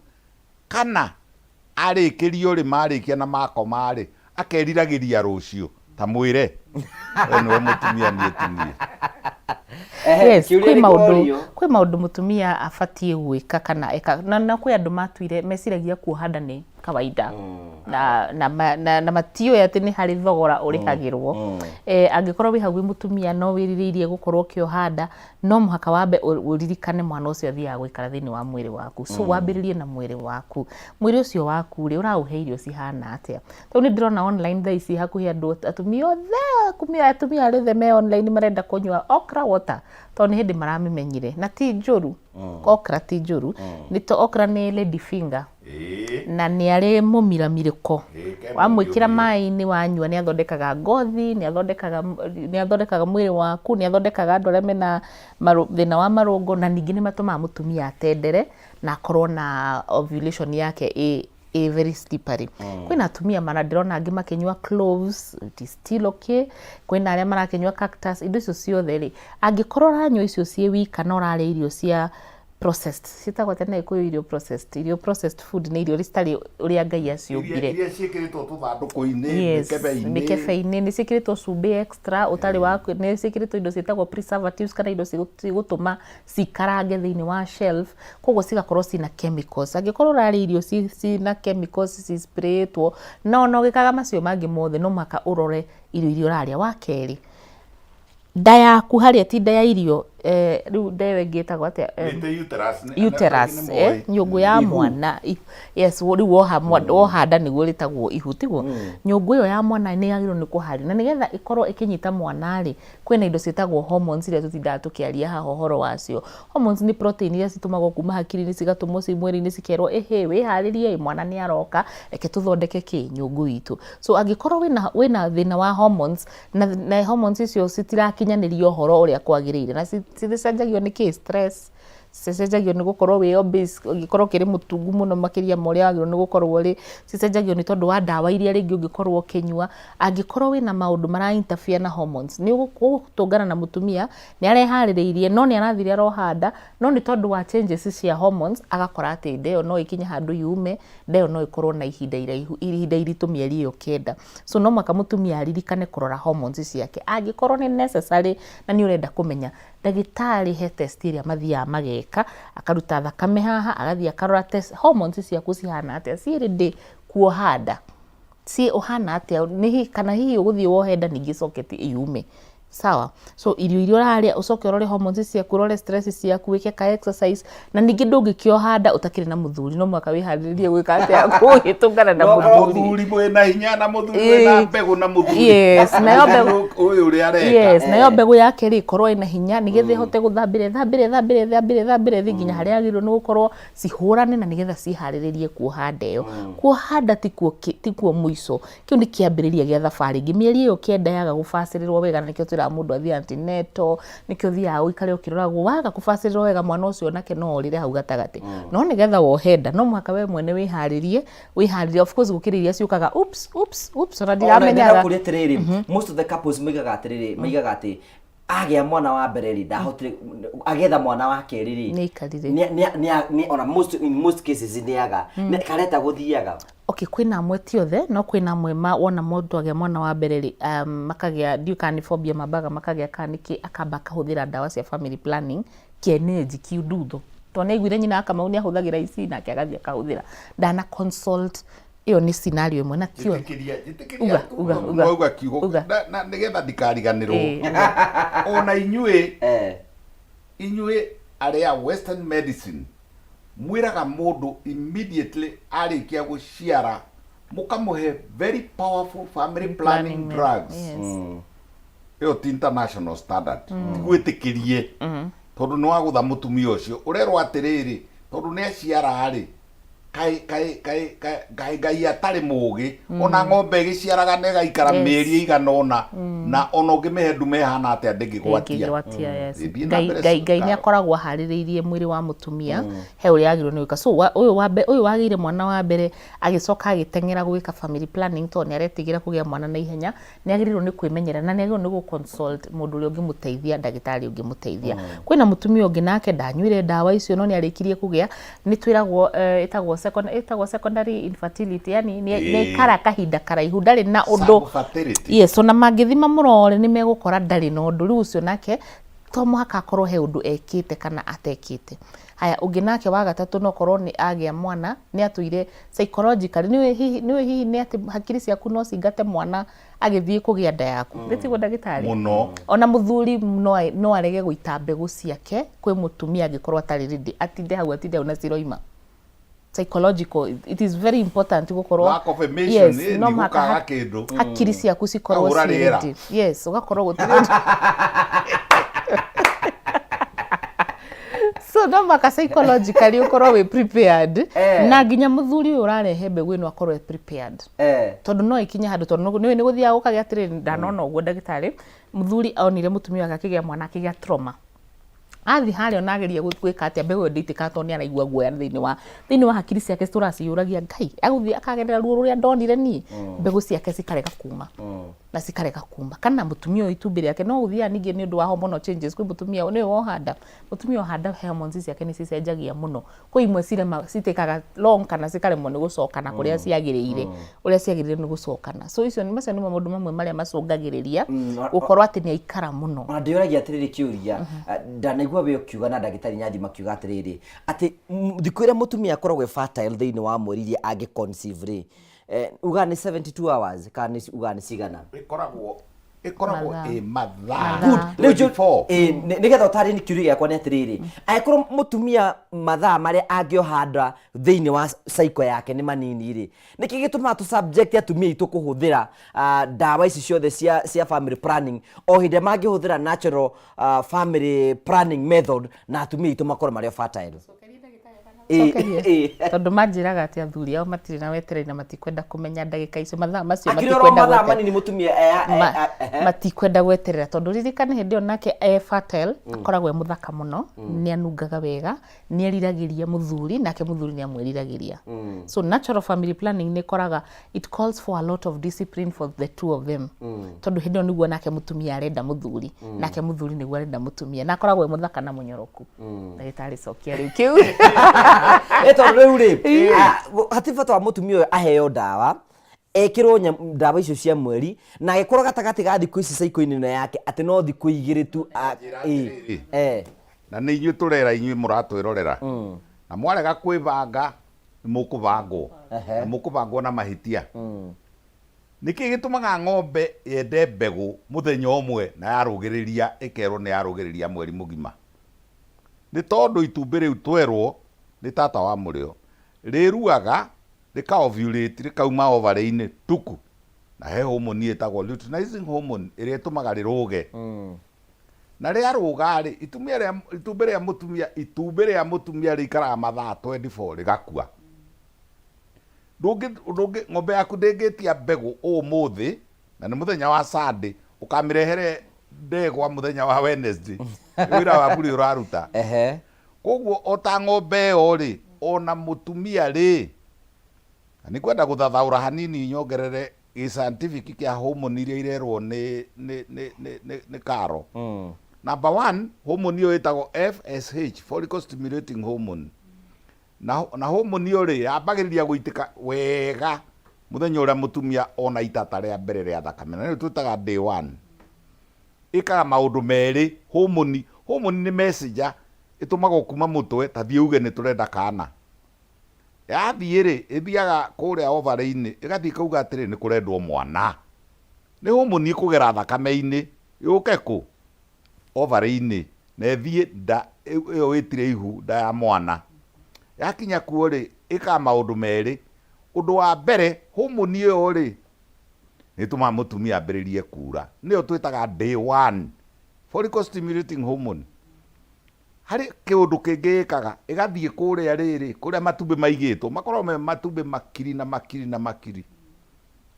kana arĩkĩrio rĩ, marĩkia na makoma rĩ, akeriragĩria rũciũ. Ta mwĩre we nĩwe mũtumia, niĩ ti niĩ. Yes, kĩũria kwĩ nĩ maũndũ kĩorio. Kwĩ maũndũ mũtumia abatiĩ gwĩka kana eka na kwĩ andũ matuire meciragia kuoha nda nĩ kawaida na matiũĩ atĩ nĩ harĩ thogora ũrĩhagĩrwo. Angĩkorwo wĩ hau wĩ mũtumia no wĩrirĩirie gũkorwo ũkĩoha nda, no mũhaka wambe ũririkane mwana ũcio athiaga gũikara thĩinĩ wa mwĩrĩ waku, so wambĩrĩrie na mwĩrĩ waku. Mwĩrĩ ũcio waku rĩ, ũraũhe irio cihana atĩa? Tondũ nĩ ndĩrona online thaa ici hakuhĩ andũ atumia othe atumia arĩa othe me online marenda kũnyua okra water tondũ nĩ hĩndĩ maramĩmenyire, na ti njũru. Okra ti njũru, nĩ to okra nĩ lady finger na nĩ arĩ mũmiramirĩko. Wamwĩkĩra maĩ-inĩ wanyua, nĩ athondekaga ngothi, nĩ athondekaga mwĩrĩ waku, nĩ athondekaga andũ arĩa mena thĩna wa marũngo, na ningĩ nĩ matũmaga mũtumia atendere na akorwo na ovulation yake ĩ very slippery. Kwĩna atumia mara ndĩrona angĩ makĩnyua cloves, it is still okay. Kwĩna arĩa marakĩnyua cactus. Indo icio ciothe rĩ, angĩkorwo ũranyua icio ciĩ wika na ũrarĩa irio cia processed, ciĩtagwo atĩa na Gĩkũyũ? Irio processed, irio processed food nĩ irio citarĩ ũrĩa Ngai aciũmbire. Iria ciĩkĩrĩtwo tũthandũkũ-inĩ, mĩkebe-inĩ. Mĩkebe-inĩ, nĩ ciĩkĩrĩtwo cumbĩ extra ũtarĩ wa, nĩ ciĩkĩrĩtwo indo ciĩtagwo preservatives kana indo cigũtũma cikarange thĩinĩ wa shelf, koguo cigakorwo cina chemicals. Angĩkorwo ũrarĩa irio cina chemicals cisprayĩtwo na ona ũgĩkaga macio mangĩ mothe, no mũhaka ũrore irio iria ũrarĩa. Wa kerĩ, nda yaku harĩa, ti nda ya irio, rĩu nda ĩyo ĩngĩ ĩtagwo atĩa? Nĩ uterus, uterus, nĩ moĩ. Nyũngũ ya Ihu. mwana, yes, rĩu woha nda nĩguo rĩtagwo ihu, tiguo? Nyũngũ ĩyo ya mwana nĩ yagĩrĩirwo nĩ kũharĩrio, na nĩgetha ĩkorwo ĩkĩnyita mwana rĩ, kwĩna indo ciĩtagwo hormones iria tũtindaga tũkĩaria haha ũhoro wacio. Hormones nĩ protein iria citũmagwo kuma hakiri-inĩ, cigatũmwo ci mwĩrĩ-inĩ, cikerwo ĩhĩ, wĩharĩrie, mwana nĩ aroka, reke tũthondeke kĩ nyũngũ itũ. So angĩkorwo wĩna thĩna wa hormones na hormones icio citirakinyanĩria ũhoro ũrĩa kwagĩrĩire, na cicenjagio nĩ kĩ? Stress, cicenjagio nĩ gũkorwo wĩ obese, ũngĩkorwo ũkĩrĩ mũtungu mũno makĩria ma ũrĩa wagĩrĩirwo nĩ gũkorwo ũrĩ, cicenjagio nĩ tondũ wa ndawa iria rĩngĩ ũngĩkorwo ũkĩnyua. Angĩkorwo wĩna maũndũ mara interfere na hormones, nĩ ũgũtũngana na mũtumia nĩ areharĩrĩirie no nĩ arathire aroha nda, no nĩ tondũ wa changes cia hormones agakora atĩ nda ĩyo no ĩkinye handũ yume, nda ĩyo no ĩkorwo na ihinda iraihu, ihinda iritũ mĩeri ĩyo 9. So no mũhaka mũtumia aririkane kũrora hormones ciake. Angĩkorwo nĩ necessary na nĩ ũrenda kũmenya, ndagĩtarĩ he test ĩrĩa mathiaga mageka, akaruta thakame haha, agathiĩ akarora test hormones ciaku cihana atĩa, ciĩ ready kuoha nda, ciĩ ũhana atĩa, nĩ kana hihi ũgũthiĩ wohe nda ningĩ ĩcoke yume. Sawa? So irio iria ũrarĩa, ũcoke ũrore hormones ciaku, ũrore stress ciaku, wĩke ka exercise, na ningĩ ndũngĩkĩoha nda ũtakĩrĩ na mũthuri, no mũhaka wĩharĩrĩrie gwĩka atĩa? Gũgĩtũngana na mũthuri. Mũthuri mwĩna hinya na mũthuri wĩna mbegũ na mũthuri Yes, nayo mbegũ ũyũ ũrĩa areka. Yes, nayo mbegũ yake rĩ, ĩkorwo ĩna hinya nĩgetha ĩhote gũthambĩra, ĩthambĩre, ĩthambĩre, ĩthambĩre, ĩthambĩre, ĩthiĩ nginya harĩa yagĩrĩirwo nĩ gũkorwo cihũrane, na nĩgetha ciharĩrĩrie kuoha nda ĩyo. Kuoha nda tikuo mũico, kĩu nĩ kĩambĩrĩria gĩa thabarĩ ĩngĩ. Mĩeri ĩyo 9 yaga gũbacĩrĩrwo wega, na nĩkĩo twĩraga twĩraga mũndũ athiĩ antenatal, nĩkĩo ũthiaga ũikare ũkĩroragwo, waga kũbacĩrĩrwo wega mwana ũcio onake no orĩre hau gatagatĩ. No nĩgetha wohe nda no mũhaka we mwene wĩharĩrie, wĩharĩrie, of course gũkĩrĩ iria ciũkaga oops, oops, oops, ona Ona ndiramenyaga. ndĩrakũria atĩrĩrĩ, most of the couples moigaga atĩrĩrĩ, maigaga atĩ agĩa mwana wa mbere rĩ ndahotire agetha mwana wa kerĩ rĩ Nĩ aikarire. ona most, in most cases nĩaga mm. Kareta gũthiaga. Okay, kwĩna amwe ti othe, no kwĩna amwe ma wona mũndũ agĩa mwana wa mbere rĩ, makagĩa, ndiũĩ kana nĩ phobia mambaga makagĩa kana nĩkĩ, akamba akahũthĩra ndawa cia family planning kienyeji kiundutho, tondũ nĩ aiguire nyina wa Kamau nĩ ahũthagĩra ici nake agathiĩ akahũthĩra, ndana consult. Ĩyo nĩ scenario ĩmwe na ti othe. Njĩtĩkĩria, njĩtĩkĩria. Uga, uga, uga. Mwauga kiugo Uga. Na nĩgetha ndikariganĩrwo. Ĩĩ. Ona inyuĩ inyuĩ arĩa western medicine mwĩraga mũndũ immediately arĩkia gũciara mũkamũhe very powerful family planning drugs. Ĩyo ti international standard, ti gwĩtĩkĩrie, tondũ nĩ wagũtha mũtumia ũcio. Ũrerwo atĩrĩrĩ, tondũ nĩ aciara rĩ, kaĩ kaĩ kaĩ kaĩ- kaĩ Ngai atarĩ mũgĩ? Ona ng'ombe ĩgĩciaraga na ĩgaikara mĩeri ĩigana ũna, na ona ũngĩmĩhe ndume ĩhana atĩa ndĩngĩgwatia. Ndĩngĩgwatia, yes. Thiĩ na Ngai mbere. Ngai nĩ Carol. akoragwo aharĩrĩirie mwĩrĩ wa mũtumia he ũrĩa agĩrĩirwo nĩ gwĩka. So ũyũ wagĩire mwana wa mbere agĩcoka agĩteng'era gwĩka family planning tondũ nĩ aretigĩra kũgĩa mwana na ihenya, nĩ agĩrĩirwo nĩ kwĩmenyerera na nĩ agĩrĩirwo nĩ gũ consult mũndũ ũrĩa ũngĩmũteithia, ndagĩtarĩ ũngĩmũteithia. Kwĩna mũtumia ũngĩ nake ndanyuire ndawa icio no nĩ arĩkirie kũgĩa, nĩ twĩragwo ĩtagwo second, ĩtagwo secondary infertility, yani nĩ aikara kahinda karaihu ndarĩ na ũndũ. Subfertility. Yes, ona mangĩthima mũrore nĩ megũkora ndarĩ na ũndũ. Rĩu ũcio nake to mũhaka akorwo he ũndũ ekĩte kana atekĩte. Haya, ũngĩ nake wa gatatũ no korwo nĩ agĩa mwana nĩ atũire psychologically, nĩũĩ hihi, nĩũĩ hihi nĩ atĩ hakiri ciaku no cingate mwana agĩthiĩ kũgĩa nda yaku, nĩ tiguo ndagĩtarĩ? Mũno. Ona mũthuri no arege gũita mbegũ ciake kwĩ mũtumia angĩkorwo atarĩ ready, atinde hau, atinde hau na ciroima. Psychological, it is very important gũkorwo Lack of emission, yes, no nĩ mũhaka gũkaga kĩndũ. Hakiri ciaku cikorwo Kahũra ciĩ rĩera. ready. Yes, ũgakorwo gũtirĩ. So no mũhaka psychologically ũkorwo wĩ prepared, na nginya mũthuri ũyũ ũrarehe mbegũ ĩno akorwo e prepared, tondũ no ĩkinye handũ, tondũ nĩũĩ nĩ gũthiaga gũkagĩa atĩrĩrĩ, ndanona ũguo ndagĩtarĩ, mũthuri onire mũtumia wake akĩgĩa mwana akĩgĩa trauma, athiĩ harĩa ona ageria gwĩka atĩa mbegũ ĩyo ndĩitĩkaga tondũ nĩ araigua guoya thĩinĩ wa hakiri ciake citũraga ciyũragia Ngai agũthiĩ akagerera ruo rũrĩa ndonire niĩ, mbegũ ciake cikarega kuma na cikarega kuma. Kana mũtumia ũyũ itumbĩ rĩake no gũthiaga ningĩ nĩ ũndũ wa hormonal changes, kwĩ mũtumia nĩwe woha nda, mũtumia woha nda hormones ciake nĩ cicenjagia mũno, kwĩ imwe cirema citĩkaga long kana cikaremwo nĩ gũcokana kũrĩa ciagĩrĩire, ũrĩa ciagĩrĩire nĩ gũcokana. So icio nĩ macio nĩmo maũndũ mamwe marĩa macũngagĩrĩria gũkorwo atĩ nĩ aikara mũno. Ona ndĩũragia atĩrĩrĩ kĩũria, ndanaigua we ũkiuga na ndagĩtarĩ Nyathi makiuga atĩrĩrĩ, atĩ thikũ ĩrĩa mũtumia akoragwo e fertile thĩinĩ wa mweri iria angĩ conceive rĩ, ugaga nĩ 72 hours kana nĩ ugaga nĩ cigana? Ĩkoragwo Mathaa. ĩ mathaa Good. Rĩu 24. Nĩgetha ũtarĩrie kĩũria gĩakwa nĩ atĩrĩrĩ, angĩkorwo mũtumia mathaa marĩa angĩoha nda thĩinĩ wa cycle yake nĩ manini rĩ, nĩkĩ gĩtũmaga tũ subject atumia aitũ kũhũthĩra ndawa ici ciothe cia family planning o hĩndĩ ĩrĩa mangĩhũthĩra natural family planning method na atumia aitũ makorwo marĩ o fertile? Cokerie. Ĩ. Tondũ manjĩraga atĩ athuri ao matirĩ na wetereri na matikwenda kũmenya ndagĩka icio, mathaa macio. Akĩrĩ oro Matikwenda mathaa gweterera. manini mũtumia Matikwenda gweterera tondũ ririkana hĩndĩ ĩyo nake e fertile akoragwo e mũthaka mũno, nĩ anungaga wega, nĩ eriragĩria mũthuri nake mũthuri nĩ amwĩriragĩria. So natural family planning nĩ ĩkoraga it calls for a lot of discipline for the two of them, tondũ hĩndĩ ĩyo nĩguo nake mũtumia arenda mũthuri, nake mũthuri nĩguo arenda mũtumia, na akoragwo e mũthaka na mũnyoroku. Ndagĩtarĩ, cokia rĩu kĩu. Tondũ rĩu rĩ, hatirĩ bata wa mũtumia ũyũ aheo ndawa, ekĩrwo ndawa icio cia mweri, na agĩkorwo gatagatĩ ga thikũ ici cycle-inĩ ĩno yake atĩ no thikũ 2 tu Njĩra atĩrĩrĩ. Na nĩ inyuĩ tũrera, inyuĩ mũratwĩrorera, na mwarega kwĩbanga nĩ mũkũbangwo, na mũkũbangwo na mahĩtia. Nĩkĩ gĩtũmaga ng'ombe yende mbegũ mũthenya ũmwe na yarũgĩrĩria ĩkerwo nĩ yarũgĩrĩria mweri mũgima? Nĩ tondũ itumbĩ rĩu twerwo nĩ tata wa mũrĩo rĩruaga rĩka ovulate, rĩkauma ovary-inĩ tuku, na he hormone ĩtagwo luteinizing hormone ĩrĩa ĩtũmaga rĩrũge, na rĩarũga rĩ, itumia rĩa itumbĩ rĩa mũtumia itumbĩ rĩa mũtumia rĩikaraga mathaa 24 rĩgakua. Ndũngĩ ng'ombe yaku ndĩngĩtia mbegũ ũmũthĩ na nĩ mũthenya wa Sunday ũkamĩrehere. Ndegwa mũthenya wa Wednesday, wĩra wa bure ũraruta. Koguo o ta ng'ombe ĩyo rĩ, ona mũtumia rĩ, na nĩ ngwenda gũthathaũra hanini nyongerere gĩ scientific kĩa hormone iria irerwo nĩ nĩ nĩ nĩ nĩ nĩ Karo. Number one, hormone ĩyo ĩtagwo FSH, follicle stimulating hormone. Na, na hormone ĩyo rĩ, yambagĩrĩria gũitĩka wega mũthenya ũrĩa mũtumia ona itata rĩa mbere rĩa thakame, na nĩyo twĩtaga day one. Ĩkaga maũndũ merĩ, hormone, hormone nĩ messenger ĩtũmagwo kuma mũtwe, ta thiĩ uge nĩ tũrenda kana. Yathiĩ rĩ, ĩthiaga kũrĩa ovary-inĩ, ĩgathiĩ ĩkauga atĩrĩ, nĩ kũrendwo mwana. Nĩ hormone ĩkũgera thakame-inĩ, yũke kũ? Ovary-inĩ, na ĩthiĩ nda ĩyo wĩtire ihu, nda ya mwana. Yakinya kuo rĩ, ĩkaga maũndũ merĩ. Ũndũ wa mbere, hormone ĩyo rĩ, nĩ ĩtũmaga mũtumia ambĩrĩrie kuura. Nĩyo twĩtaga day one, follicle stimulating hormone. Harĩ kĩũndũ kĩngĩ ĩkaga, ĩgathiĩ kũrĩa rĩrĩ, kũrĩa matumbĩ maigĩtwo, makoragwo me matumbĩ makiri na makiri na makiri,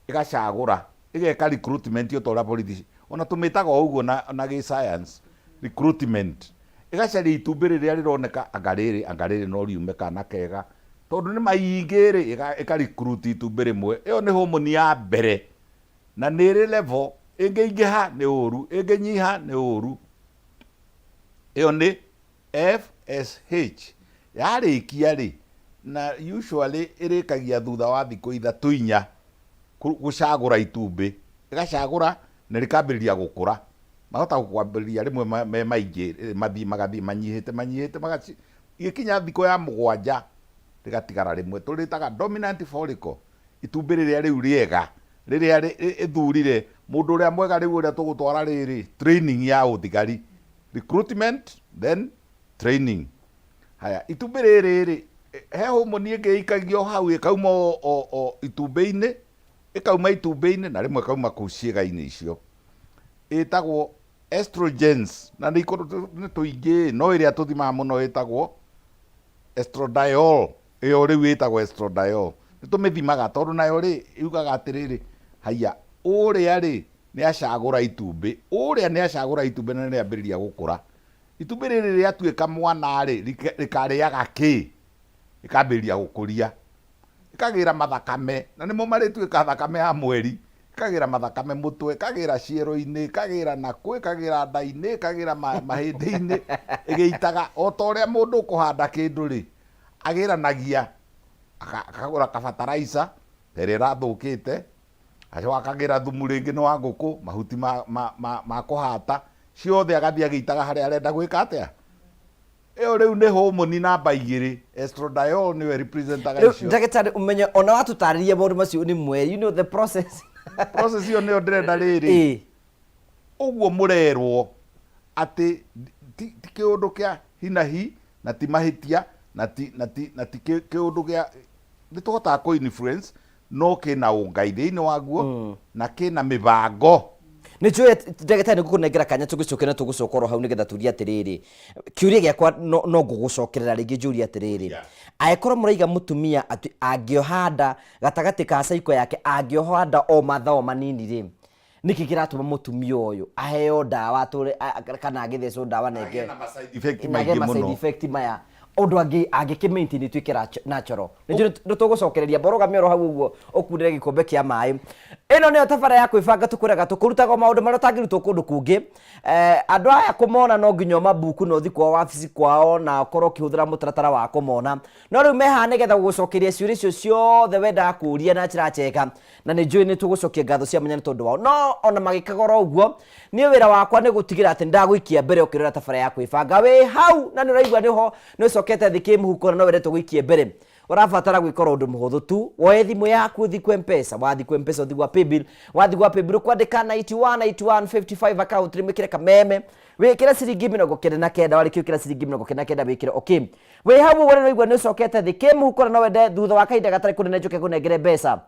ĩgacagũra, ĩgeka recruitment o ta ũrĩa borithi, ona tũmĩtaga o ũguo na, na gĩ science, recruitment. Ĩgacaria itumbĩ rĩrĩa rĩroneka anga rĩrĩ, anga rĩrĩ no riume kana kega, tondũ nĩ maingĩ rĩ, ĩka recruit itumbĩ rĩmwe. Ĩyo nĩ hormone ya mbere, na nĩ ĩrĩ level, ĩngĩingĩha nĩ ũru, ĩngĩnyiha nĩ ũru. Ĩyo nĩ FSH. Yarĩkia rĩ, na usually ĩrĩkagia thutha wa thikũ ithatũ inya gũcagũra itumbĩ, ĩgacagũra na rĩkambĩrĩria gũkũra. Mahota kwambĩrĩria rĩmwe me maingĩ, mathiĩ magathiĩ manyihĩte manyihĩte gĩkinya thikũ ya mũgwanja rĩgatigara rĩmwe. Tũrĩtaga dominant follicle, itumbĩ rĩrĩa rĩu rĩega, rĩrĩa ĩthurire mũndũ ũrĩa mwega rĩu ũrĩa tũgũtwara rĩrĩ training ya ũthigari. Recruitment then training. Haya, itumbĩ rĩrĩ rĩ, he hormone ĩngĩ ĩikagio hau ĩkauma o, o, o itumbĩ-inĩ, ĩkauma itumbĩ-inĩ na rĩmwe ĩkauma kũu ciĩga-inĩ icio. Ĩtagwo estrogens, na nĩ nĩ tũingĩ, no ĩrĩa tũthimaga mũno ĩtagwo estradiol. Ĩyo rĩu ĩtagwo estradiol. Nĩ tũmĩthimaga tondũ nayo rĩ, yugaga atĩrĩrĩ, haiya, ũrĩa rĩ, nĩ acagũra itumbĩ, ũrĩa nĩ acagũra itumbĩ na nĩ rĩambĩrĩria gũkũra. Itumbĩ rĩrĩ rĩatuĩka mwana-rĩ, rĩkarĩaga kĩ? Rĩkambĩrĩria gũkũria. Rĩkagĩra mathakame, na nĩmo marĩtuĩka thakame ya mweri. Ĩkagĩra mathakame mũtwe, ĩkagĩra ciero-inĩ, ĩkagĩra nakũ, ĩkagĩra nda-inĩ, ĩkagĩra mahĩndĩ-inĩ, ĩgĩitaga. O ta ũrĩa mũndũ ũkũhanda kĩndũ-rĩ, agĩranagia, akagũra kabataraica, ta ĩrĩa ĩrathũkĩte, Acoka akagĩra thumu rĩngĩ nĩ wa ngũkũ, mahuti ma, ma, ma, ma kũhata, ciothe agathiĩ agĩitaga harĩa arenda gwĩka atĩa. Ĩyo rĩu nĩ homoni namba igĩrĩ, estradiol nĩyo ĩrepresentaga Rĩu icio. ndagĩtarĩ ũmenye ona watũtarĩria maũndũ macio nĩ mwe you know the process. Process ĩyo nĩyo ndĩrenda rĩrĩ. Ũguo mũrerwo atĩ ti, ti kĩũndũ kĩa hinahi na ti mahĩtia na ti, na ti, na ti kĩũndũ gĩa nĩ tũhotaga kũ influence no kĩna ũngai thĩinĩ waguo na kĩna mĩbango. Nĩ njũĩ ndagĩtarĩ nĩ ngũkũnengera kanya tũgĩcoke na tũgũcoka oro hau nĩgetha tũrie atĩrĩrĩ, kĩũria gĩakwa no, no ngũgũcokerera rĩngĩ njũrie atĩrĩrĩ, angĩkorwo mũraiga mũtumia atĩ angĩoha nda gatagatĩ ka cycle yake angĩoha nda o mathaa o manini rĩ, Nĩkĩ kĩratũma mũtumia ũyũ aheo ndawa atũre kana agĩthecwo ndawa na Agĩe na ma side effect na agĩe maingĩ ma side mũno. effect maya ũndũ angĩ angĩkĩ maintain ĩtuĩke natural. Nĩ njũĩ tũgũcokereria mborũgamia oro hau ũguo ũkundĩre gĩkombe kĩa maĩ. Ĩno nĩyo tabara ya kwĩbanga tũkwĩraga tũkũrutaga maũndũ marĩa ũtangĩrutwo kũndũ kũngĩ. Andũ aya kũmona no nginya ũmabuku na ũthiĩ kwao wabici kwao na ũkorwo ũkĩhũthĩra mũtaratara wa kũmona. No rĩu me haha nĩgetha gũgũcokeria ciũria icio ciothe wendaga kũria na njĩra njega. Na nĩ njũĩ nĩ tũgũcokia ngatho cia mwanya nĩ tondũ wao. No ona magĩkaga oro ũguo, niĩ wĩra wakwa nĩ gũtigĩrĩra atĩ nĩ ndagũikia mbere ũkĩrora tabara ya kwĩbanga. Wĩ hau na nĩ ũraigua nĩho nĩ ũcokete thĩ kĩmũhuko na no wende tũgũikie mbere. Ũrabatara gwĩka oro ũndũ mũhũthũ tu, woe thimũ yaku ũthiĩ kwa M-Pesa, wathiĩ kwa M-Pesa ũthiĩ gwa paybill, wathiĩ gwa paybill ũkwandĩka 91 91 55 account name wĩkĩre kameme, wĩkĩre ciringi 99, warĩkia gwĩkĩra ciringi 99 wĩkĩre okay. Wĩ hau ũguo nĩ ũraigua nĩ ũcokete thĩ kĩmũhuko na no wende thutha wa kahinda gatarĩ kũnene njũke ngũnengere mbeca.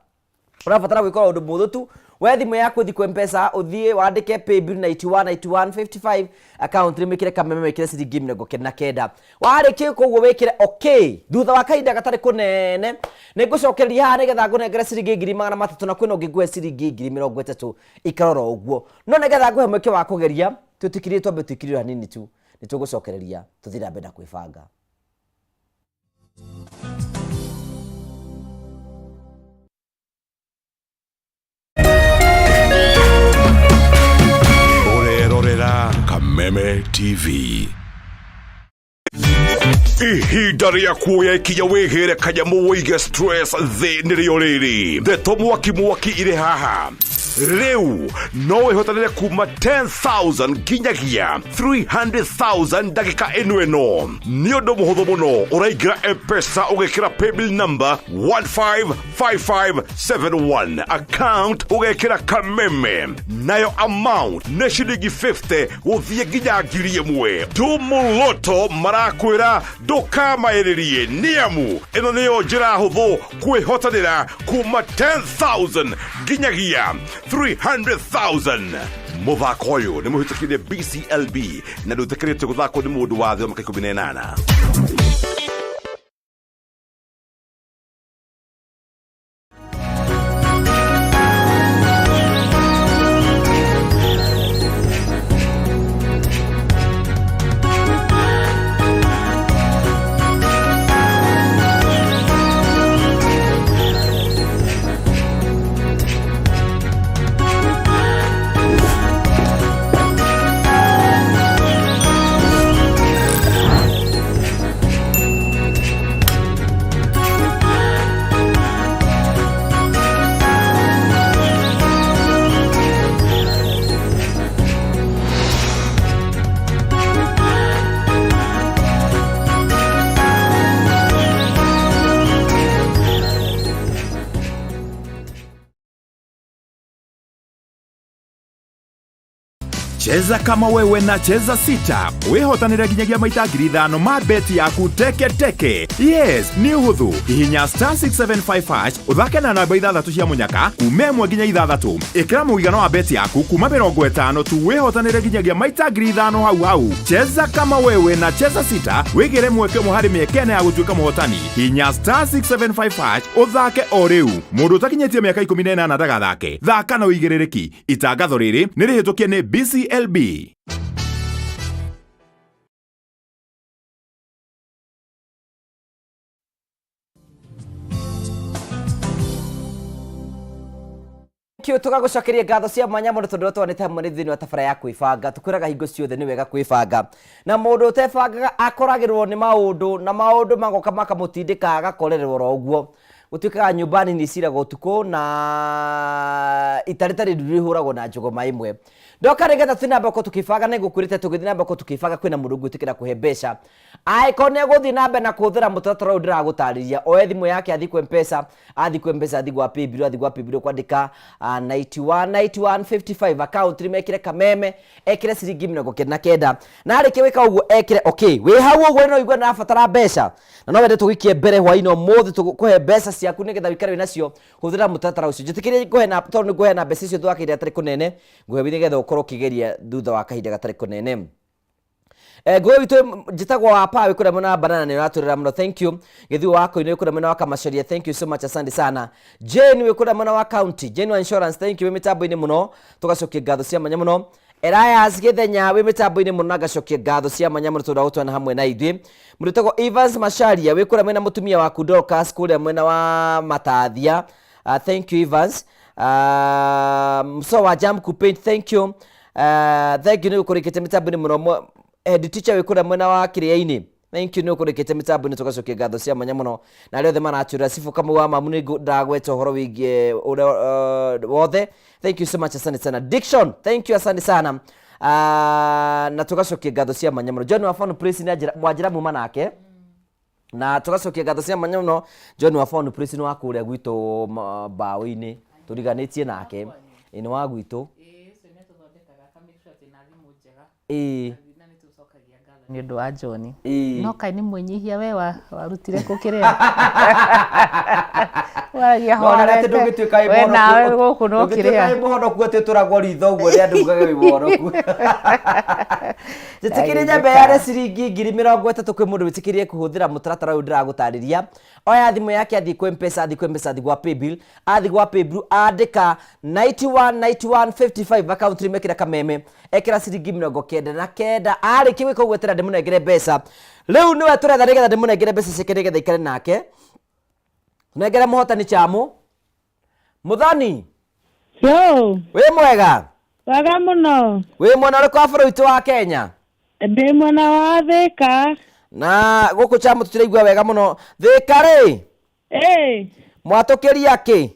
Ũrabatara gwĩka ũndũ mũhũthũ tu, We thimũ yaku ũthiĩ kwĩ Mpesa, ũthiĩ wandĩke paybill 91 91 55 account nĩ wĩkĩre Kameme, wĩkĩre ciringi 99. Warĩkia gwĩka ũguo wĩkĩre okay. Thutha wa kahinda gatarĩ kũnene nĩ ngũcokereria haha nĩgetha ngũnengere ciringi 300,000, na kwĩna ũngĩ ngũhe ciringi 30,000 ikarora ũguo. No nĩgetha ngũhe mweke wa kũgeria, twĩtĩkĩrie twambe twĩkirĩre hanini tu, nĩ tũgũcokereria tũthiĩ na mbere na kwĩbanga. Ũrerorera Kameme TV. Ihinda rĩa kuoya ikinya wĩgĩre kanyamũ wĩige stress thĩ nĩrĩo rĩrĩ. Ndeto mwaki mwaki irĩ haha. Rĩu no wĩhotanĩre kuma 10,000 nginyagia 300,000 ndagĩka ĩno ĩno. Nĩ ũndũ mũhũthũ mũno, ũraingĩra M-Pesa ũgekĩra paybill number 155571, account ũgekĩra Kameme, nayo amount nĩ ciringi 50 gũthiĩ nginya 1,000. Tumuloto marakwĩra ndũkamaĩrĩrie, nĩamu ĩno nĩyo njĩra hũthũ kwĩhotanĩra kuma 10,000 nginyagia 300,000. Mũthako ũyũ nĩ mũhĩtũkire BCLB na ndũtĩkĩrĩtio gũthakwo nĩ mũndũ wa thĩ wa mĩaka 18. Cheza kama wewe na Cheza Sita wĩhotanĩre nginyagia maita 5,000 ma beti yaku teke teke. Yes, nĩ ũhũthũ. Hihinya star 675 hash ũthake na namba ithathatũ cia mũnyaka kuma 1 nginya 6. Ĩkĩra mũigana wa beti yaku kuma 50 tu wĩhotanĩre nginyagia maita 5,000 hau hau. Cheza kama wewe na Cheza Sita wĩgĩre mweke ũmwe harĩ mĩeke ĩna ya gũtuĩka mũhotani. Hihinya star 675 hash ũthake o rĩu. Mũndũ ũtakinyĩtie mĩaka 18 ndagathake. Thaka na ũigĩrĩrĩki. Itangatho rĩrĩ nĩ rĩhĩtũkie nĩ BCLB. Kĩu tũgagũcokeria ngatho cia mwanya mũno tondũ twanĩte hamwe nĩ thĩinĩ wa tabara ya kwĩbanga. Tũkwĩraga hingo ciothe nĩ wega kwĩbanga, na mũndũ ũtebangaga akoragĩrwo nĩ maũndũ, na maũndũ magoka makamũtindĩka agakorerwo oro ũguo. Gũtuĩkaga nyũmba nini iciraga ũtukũ na itarĩtarĩ nduru ihũragwo na njũgũma ĩmwe. Ndoka nĩgetha tũthiĩ na mbere gũkorwo tũkĩbanga, na ngũkwĩrĩte tũgĩthiĩ na mbere gũkorwo tũkĩbanga kwĩna mũndũ ngwĩtĩkĩra kũhe mbeca. Angĩkorwo nĩ egũthiĩ na mbere na kũhũthĩra mũtaratara ũyũ ndĩragũtarĩria, oe thimũ yake athiĩ kwĩ M-Pesa, athiĩ kwĩ M-Pesa, athiĩ gwa paybill, athiĩ gwa paybill kwandĩka 91 91 55 account nĩ mekĩre Kameme, ekĩre ciringi 99, na arĩkia gwĩka ũguo ekĩre okay. Wĩ hau ũguo no ũigue nĩũrabatara mbeca na no wende tũgũikie mbere hwaĩ-inĩ ũmũthĩ tũkũhe mbeca ciaku nĩgetha ũikare wĩ nacio. Hũthĩra mũtaratara ũcio. Njĩtĩkĩrie ngũhe na tondũ nĩ ngũheana mbeca icio thutha wa kahinda gatarĩ kũnene, ngũhe nĩgetha ũkorwo ũkĩgeria thutha wa kahinda gatarĩ kũnene. Ngũĩ witũ njĩtagwo wa pa wĩ kũrĩa mwena wa banana nĩ ũratũrĩra mũno, thank you. Gĩthiũ wa koinĩ wĩ kũrĩa mwena wa Kamacharia, thank you so much, asante sana. Jane wĩ kũrĩa mwena wa county, Jane wa insurance, thank you, wĩ mĩtambo-inĩ mũno, tũgacokia ngatho cia mwanya mũno. Elias Gĩthenya wĩ mĩtambo-inĩ mũno na ngacokia ngatho cia mwanya mũno tondũ wa gũtwana hamwe na ithuĩ. Mũndũ wĩtagwo Evans Macharia wĩ kũrĩa mwena mũtumia waku Dorcas kũrĩa mwena wa Matathia, thank you Evans. Mso wa Jam Kupaint, thank you. Thank you nĩ ũkũrĩkĩte mĩtambo-inĩ mũno. Head teacher wĩ kũrĩa mwena wa Kĩrĩa-inĩ, thank you nĩ ũkũrĩkĩte mĩtambo-inĩ, tũgacokia ngatho cia mwanya mũno na arĩa othe maratwĩra. Cibũ Kamau wa Mamu nĩ ndagweta ũhoro wĩgiĩ ũrĩa wothe, thank you so much, asante sana. Diction, thank you, asante sana. Na tũgacokia ngatho cia mwanya mũno John wa Phone Place nĩ mwanjĩra muma nake, na tũgacokia ngatho cia mwanya mũno John wa Phone Place nĩ wa kũrĩa gwitũ mbaũ-inĩ tũriganĩtie nake, ĩ nĩ wa gwitũ. Ĩĩ. Nĩ ũndũ wa John. Ĩĩ. No kaĩ nĩ mwĩnyihia we warutire kũ kĩrĩa? Waragia No harĩa atĩ horerete. ndũngĩtuĩka wĩ We mũhonoku- nawe gũkũ no ndũngĩtuĩka kĩrĩa. wĩ mũhonoku atĩ ũtũragwo ritho ũguo nĩ andũ ugage wĩ mũhonoku. Njĩtĩkĩrie nyambe yare ciringi 30,000 kwĩ mũndũ wĩtĩkĩrie kũhũthĩra mũtaratara ũyũ ndĩragũtarĩria. Oya thimũ yake athiĩ kwĩ Mpesa, athiĩ kwĩ Mpesa, athiĩ gwa Paybill, athiĩ gwa Paybill andĩka 919155 account name ĩkĩra kameme ekĩra ciringi 99 arĩkia gwĩka ũguo etera ndĩmũnengere mbeca. Rĩu nĩwe tũretha nĩgetha ndĩmũnengere mbeca ciake nĩgetha ikare nake. Nengere mũhotani Chamu. Mũthoni. Yo. Wĩ mwega? Wega mũno. Wĩ mwena ũrĩkũ wa bũrũri witũ wa Kenya? Ndĩ mwena wa Thĩka. Na gũkũ Chamu tũtiraigua wega mũno. Thĩka rĩ? Ĩĩ. Mwatũkĩria kĩ?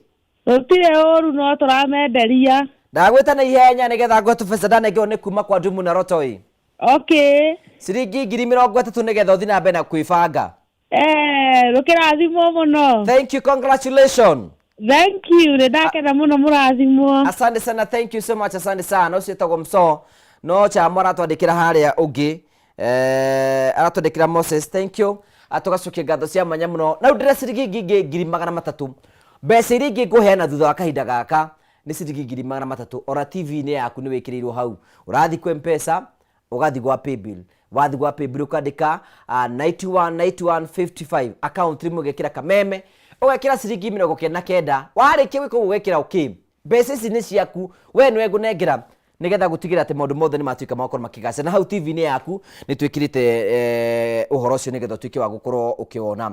Gũtirĩ ũru no tũramenderia. Ndagwĩta na ihenya nĩgetha ngũhe tũbeca ndanengerwo nĩ kuma kwa Ndumu na Roto ĩ. Okay. Ciringi 30,000 nĩgetha ũthiĩ na mbere na kwĩbanga. Eh, rũkĩrathimwo mũno. Thank you, congratulations. Thank you, nĩ ndakena mũno mũrathimwo. Asante sana, thank you so much, asante sana. Ũcio wĩtagwo Msoo. No Chamo aratwandĩkĩra harĩa ũngĩ. Aratwandĩkĩra Moses, thank you. Tũgacokia ngatho cia mwanya mũno. Na rĩu ndĩna ciringi ingĩ 300,000. Mbeca iria ingĩ ngũheana thutha wa kahinda gaka nĩ ciringi 300,000. Ona TV-inĩ yaku nĩ wĩkĩrĩirwo hau. Ũrathiĩ kwĩ Mpesa, ũgathiĩ gwa Paybill. Wathiĩ gwa Paybill ũkandĩka 919155 account rĩmwe ũgekĩra kameme, ũgekĩra ciringi 99. Warĩkia gwĩka ũguo ũgekĩra okay. Mbeca ici nĩ ciaku, we nĩwe ngũnengera nĩgetha gũtigĩrĩra atĩ maũndũ mothe nĩ matuĩka ma gũkorwo makĩgacĩra. Na hau TV-inĩ yaku nĩ twĩkĩrĩte ũhoro ũcio nĩgetha ũtuĩke wa gũkorwo ũkĩwona.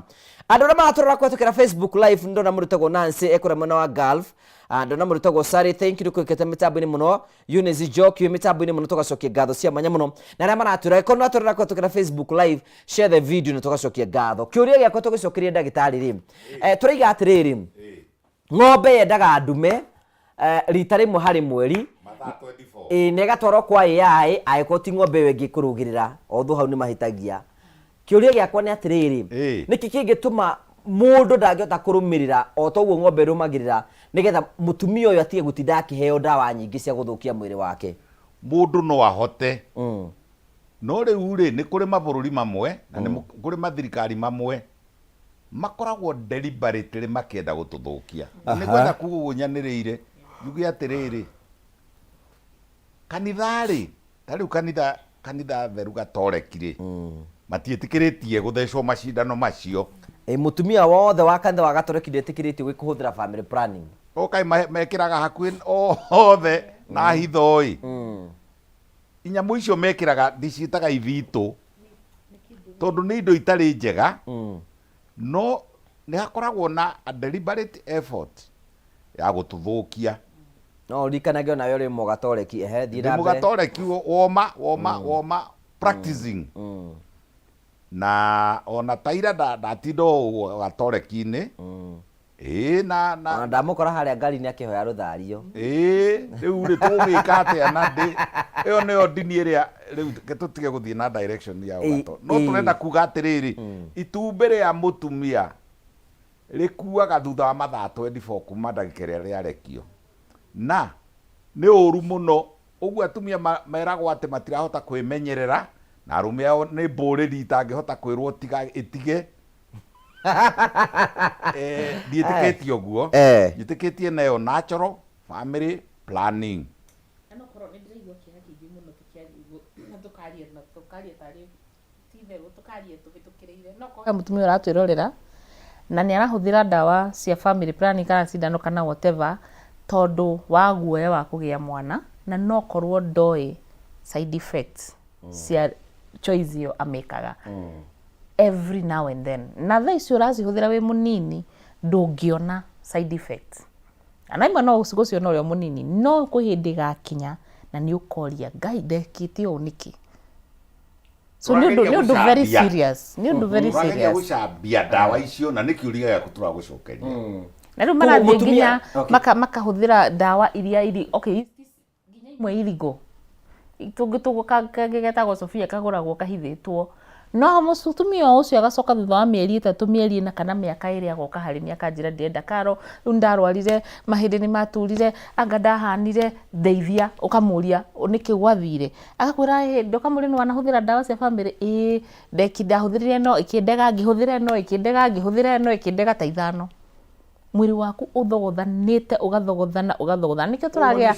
Andũ arĩa maratũrora kũhetũkĩra Facebook live, ndona mũndũ ũtagwo Nancy ekũrĩa mwena wa Gulf. Ndona mũndũ ũtagwo Sari, thank you nĩ kũĩkĩte mĩtambo-inĩ mũno. Eunice Njoki wĩ mĩtambo-inĩ mũno, tũgacokia ngatho cia mwanya mũno. Na arĩa maratwĩrora, angĩkorwo nĩ ũratwĩrora kũhetũkĩra Facebook live, share the video na tũgacokia ngatho. Kĩũria gĩakwa tũgĩcokerie ndagĩtarĩ rĩ, tũraiga atĩrĩrĩ, ng'ombe yendaga ndume rita rĩmwe harĩ mweri, Mathaa 24. Ĩĩ, na ĩgatwarwo kwa AI angĩkorwo ti ng'ombe ĩyo ĩngĩ ĩkũrũgĩrĩra, although hau nĩ mahĩtagia. Kĩũria gĩakwa nĩ atĩrĩrĩ, nĩkĩ kĩngĩtũma mũndũ ndangĩhota kũrũmĩrĩra o ta ũguo ng'ombe ĩrũmagĩrĩra nĩgetha mũtumia ũyũ atige gũtinda akĩheo ndawa nyingĩ cia gũthũkia mwĩrĩ wake? Mũndũ no ahote, no rĩu rĩ, nĩ kũrĩ mabũrũri mamwe na nĩ kũrĩ mathirikari mamwe makoragwo deliberately makĩenda gũtũthũkia. Na nĩ ngwenda kuga ũguo nyanĩrĩire njuge atĩrĩrĩ, kanitha rĩ, ta rĩu kanitha kanitha theru gatoreki rĩ, matiĩtĩkĩrĩtie gũthecwo macindano macio. Ĩ mũtumia wothe wa kanitha wa gatoreki ndetĩkĩrĩtio kũhũthĩra family planning. O kaĩ mekĩraga hakuhĩ othe na hitho ĩ. Inyamũ icio mekĩraga ndiciĩtaga ithitũ tondũ nĩ indo itarĩ njega, no nĩ hakoragwo na a deliberate effort ya gũtũthũkia. No ũririkanage onawe ũrĩ mũgatoreki, ehe, thiĩ Ndĩ na mbere. mũgatoreki woma woma woma practicing. Na ona taira ndatinda ũguo gatoreki-inĩ. Ĩĩ na na Ona ndamũkora harĩa ngari-inĩ akĩhoya rũthario. Ĩĩ rĩu rĩ tũgũgĩka atĩa na ndĩ ĩyo nĩyo ndini ĩrĩa rĩu reke tũtige gũthiĩ na direction ya ũgato. No tũrenda kuga atĩrĩrĩ, itumbĩ rĩa mũtumia rĩkuaga thutha wa mathaa 24 kuma ndagĩka ĩrĩa rĩarekio. Na nĩ ũru mũno ũguo atumia meragwo atĩ matirahota kwĩmenyerera na arũme ao nĩ mbũrĩri itangĩhota kwĩrwo tiga ĩtige. Ndiĩtĩkĩtie ũguo. Njĩtĩkĩtie nayo natural family planning. Na no korwo nĩ ndĩraigua kĩeha kĩingĩ mũno tũkĩaria ũguo na tũkaria na tũkaria tarĩ ti itherũ tũkaria tũhĩtũkĩrĩire. No korwo he mũtumia ũratwĩrorera na nĩ arahũthĩra ndawa cia family planning kana cindano kana whatever tondũ wa guoya wa kũgĩa mwana na no korwo ndoĩ side effects cia choice ĩyo amĩkaga every now and then. Na thaa icio ũracihũthĩra wĩ mũnini ndũngĩona side effects. Na imwe no gũciona ũrĩ o mũnini no kwĩ hĩndĩ ĩgakinya na nĩ ũkoria Ngai ndekĩte ũũ nĩkĩ? So nĩ ũndũ nĩ ũndũ very serious, nĩ ũndũ very Ũrageria serious. gũcambia ndawa icio na nĩ kĩũria gĩaku tũragũcokeria. Na rĩu Koguo marathiĩ mũtumia- nginya Okay. makahũthĩra ndawa iria iri okay nginya imwe irigo. Tũngĩ tũgũ kangĩ getagwo Sofia kagũragwo kahithĩtwo. No mũtumia o ũcio agacoka thutha wa mĩeri 3, mĩeri 4 kana mĩaka 2 agoka harĩ niĩ akanjĩra ndĩrenda karo, rĩu nĩndarwarire, mahĩndĩ nĩmaturire, anga ndahanire, ndeithia. Ũkamũria nĩkĩ gwathire, agakwĩra ĩĩ, ũkamũria nĩ wanahũthĩra ndawa cia bamĩrĩ, ĩĩ, ndahũthĩrire ĩno ĩkĩndega, ngĩhũthĩra ĩno ĩkĩndega, ngĩhũthĩra ĩno ĩkĩndega ta ithano. Mwĩrĩ waku ũthogothanĩte, ũgathogothana, ũgathogothana. Nĩkĩo tũragĩa,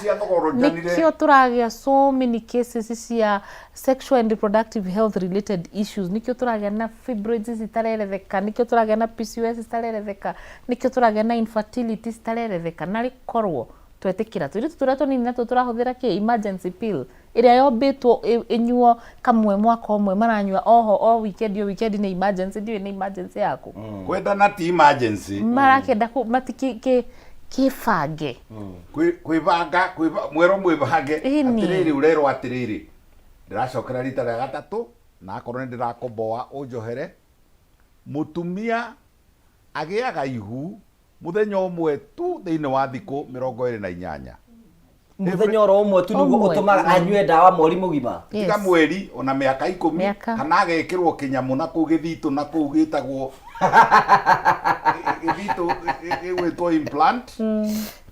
nĩkĩo tũragĩa so many cases cia sexual and reproductive health related issues, nĩkĩo tũragĩa na fibroids citareretheka, nĩkĩo tũragĩa na PCOS citareretheka, nĩkĩo tũragĩa na infertility citareretheka. Narĩ korwo twetĩkĩra tũirĩtu tũrĩa tũnini natuo tũrahũthĩra kĩ emergency pill ĩrĩa yombĩtwo ĩnyuo kamwe mwaka ũmwe, maranyua oho o weekend, o weekend nĩ emergency, ndiũĩ nĩ emergency yaku. Kwendana ti emergency. Marakĩenda matikĩ kĩbange. Kwĩbanga, mwerwo mwĩbange. Atĩrĩrĩ, ũrerwo atĩrĩrĩ, ndĩracokera rita rĩa gatatũ, na akorwo nĩ ndĩrakũmboa ũnjohere. Mũtumia agĩaga ihu Mũthenya ũmwe tu thĩinĩ wa thikũ 28. Mũthenya oro ũmwe tu nĩguo Ũmwe. ũtũmaga anyue ndawa mweri mũgima. Tiga Yes. mweri ona mĩaka 10 Mĩaka. kana agekĩrwo kĩnyamũ na kũu gĩthitũ na kũu gĩtagwo gĩthitũ gĩgwĩtwo implant.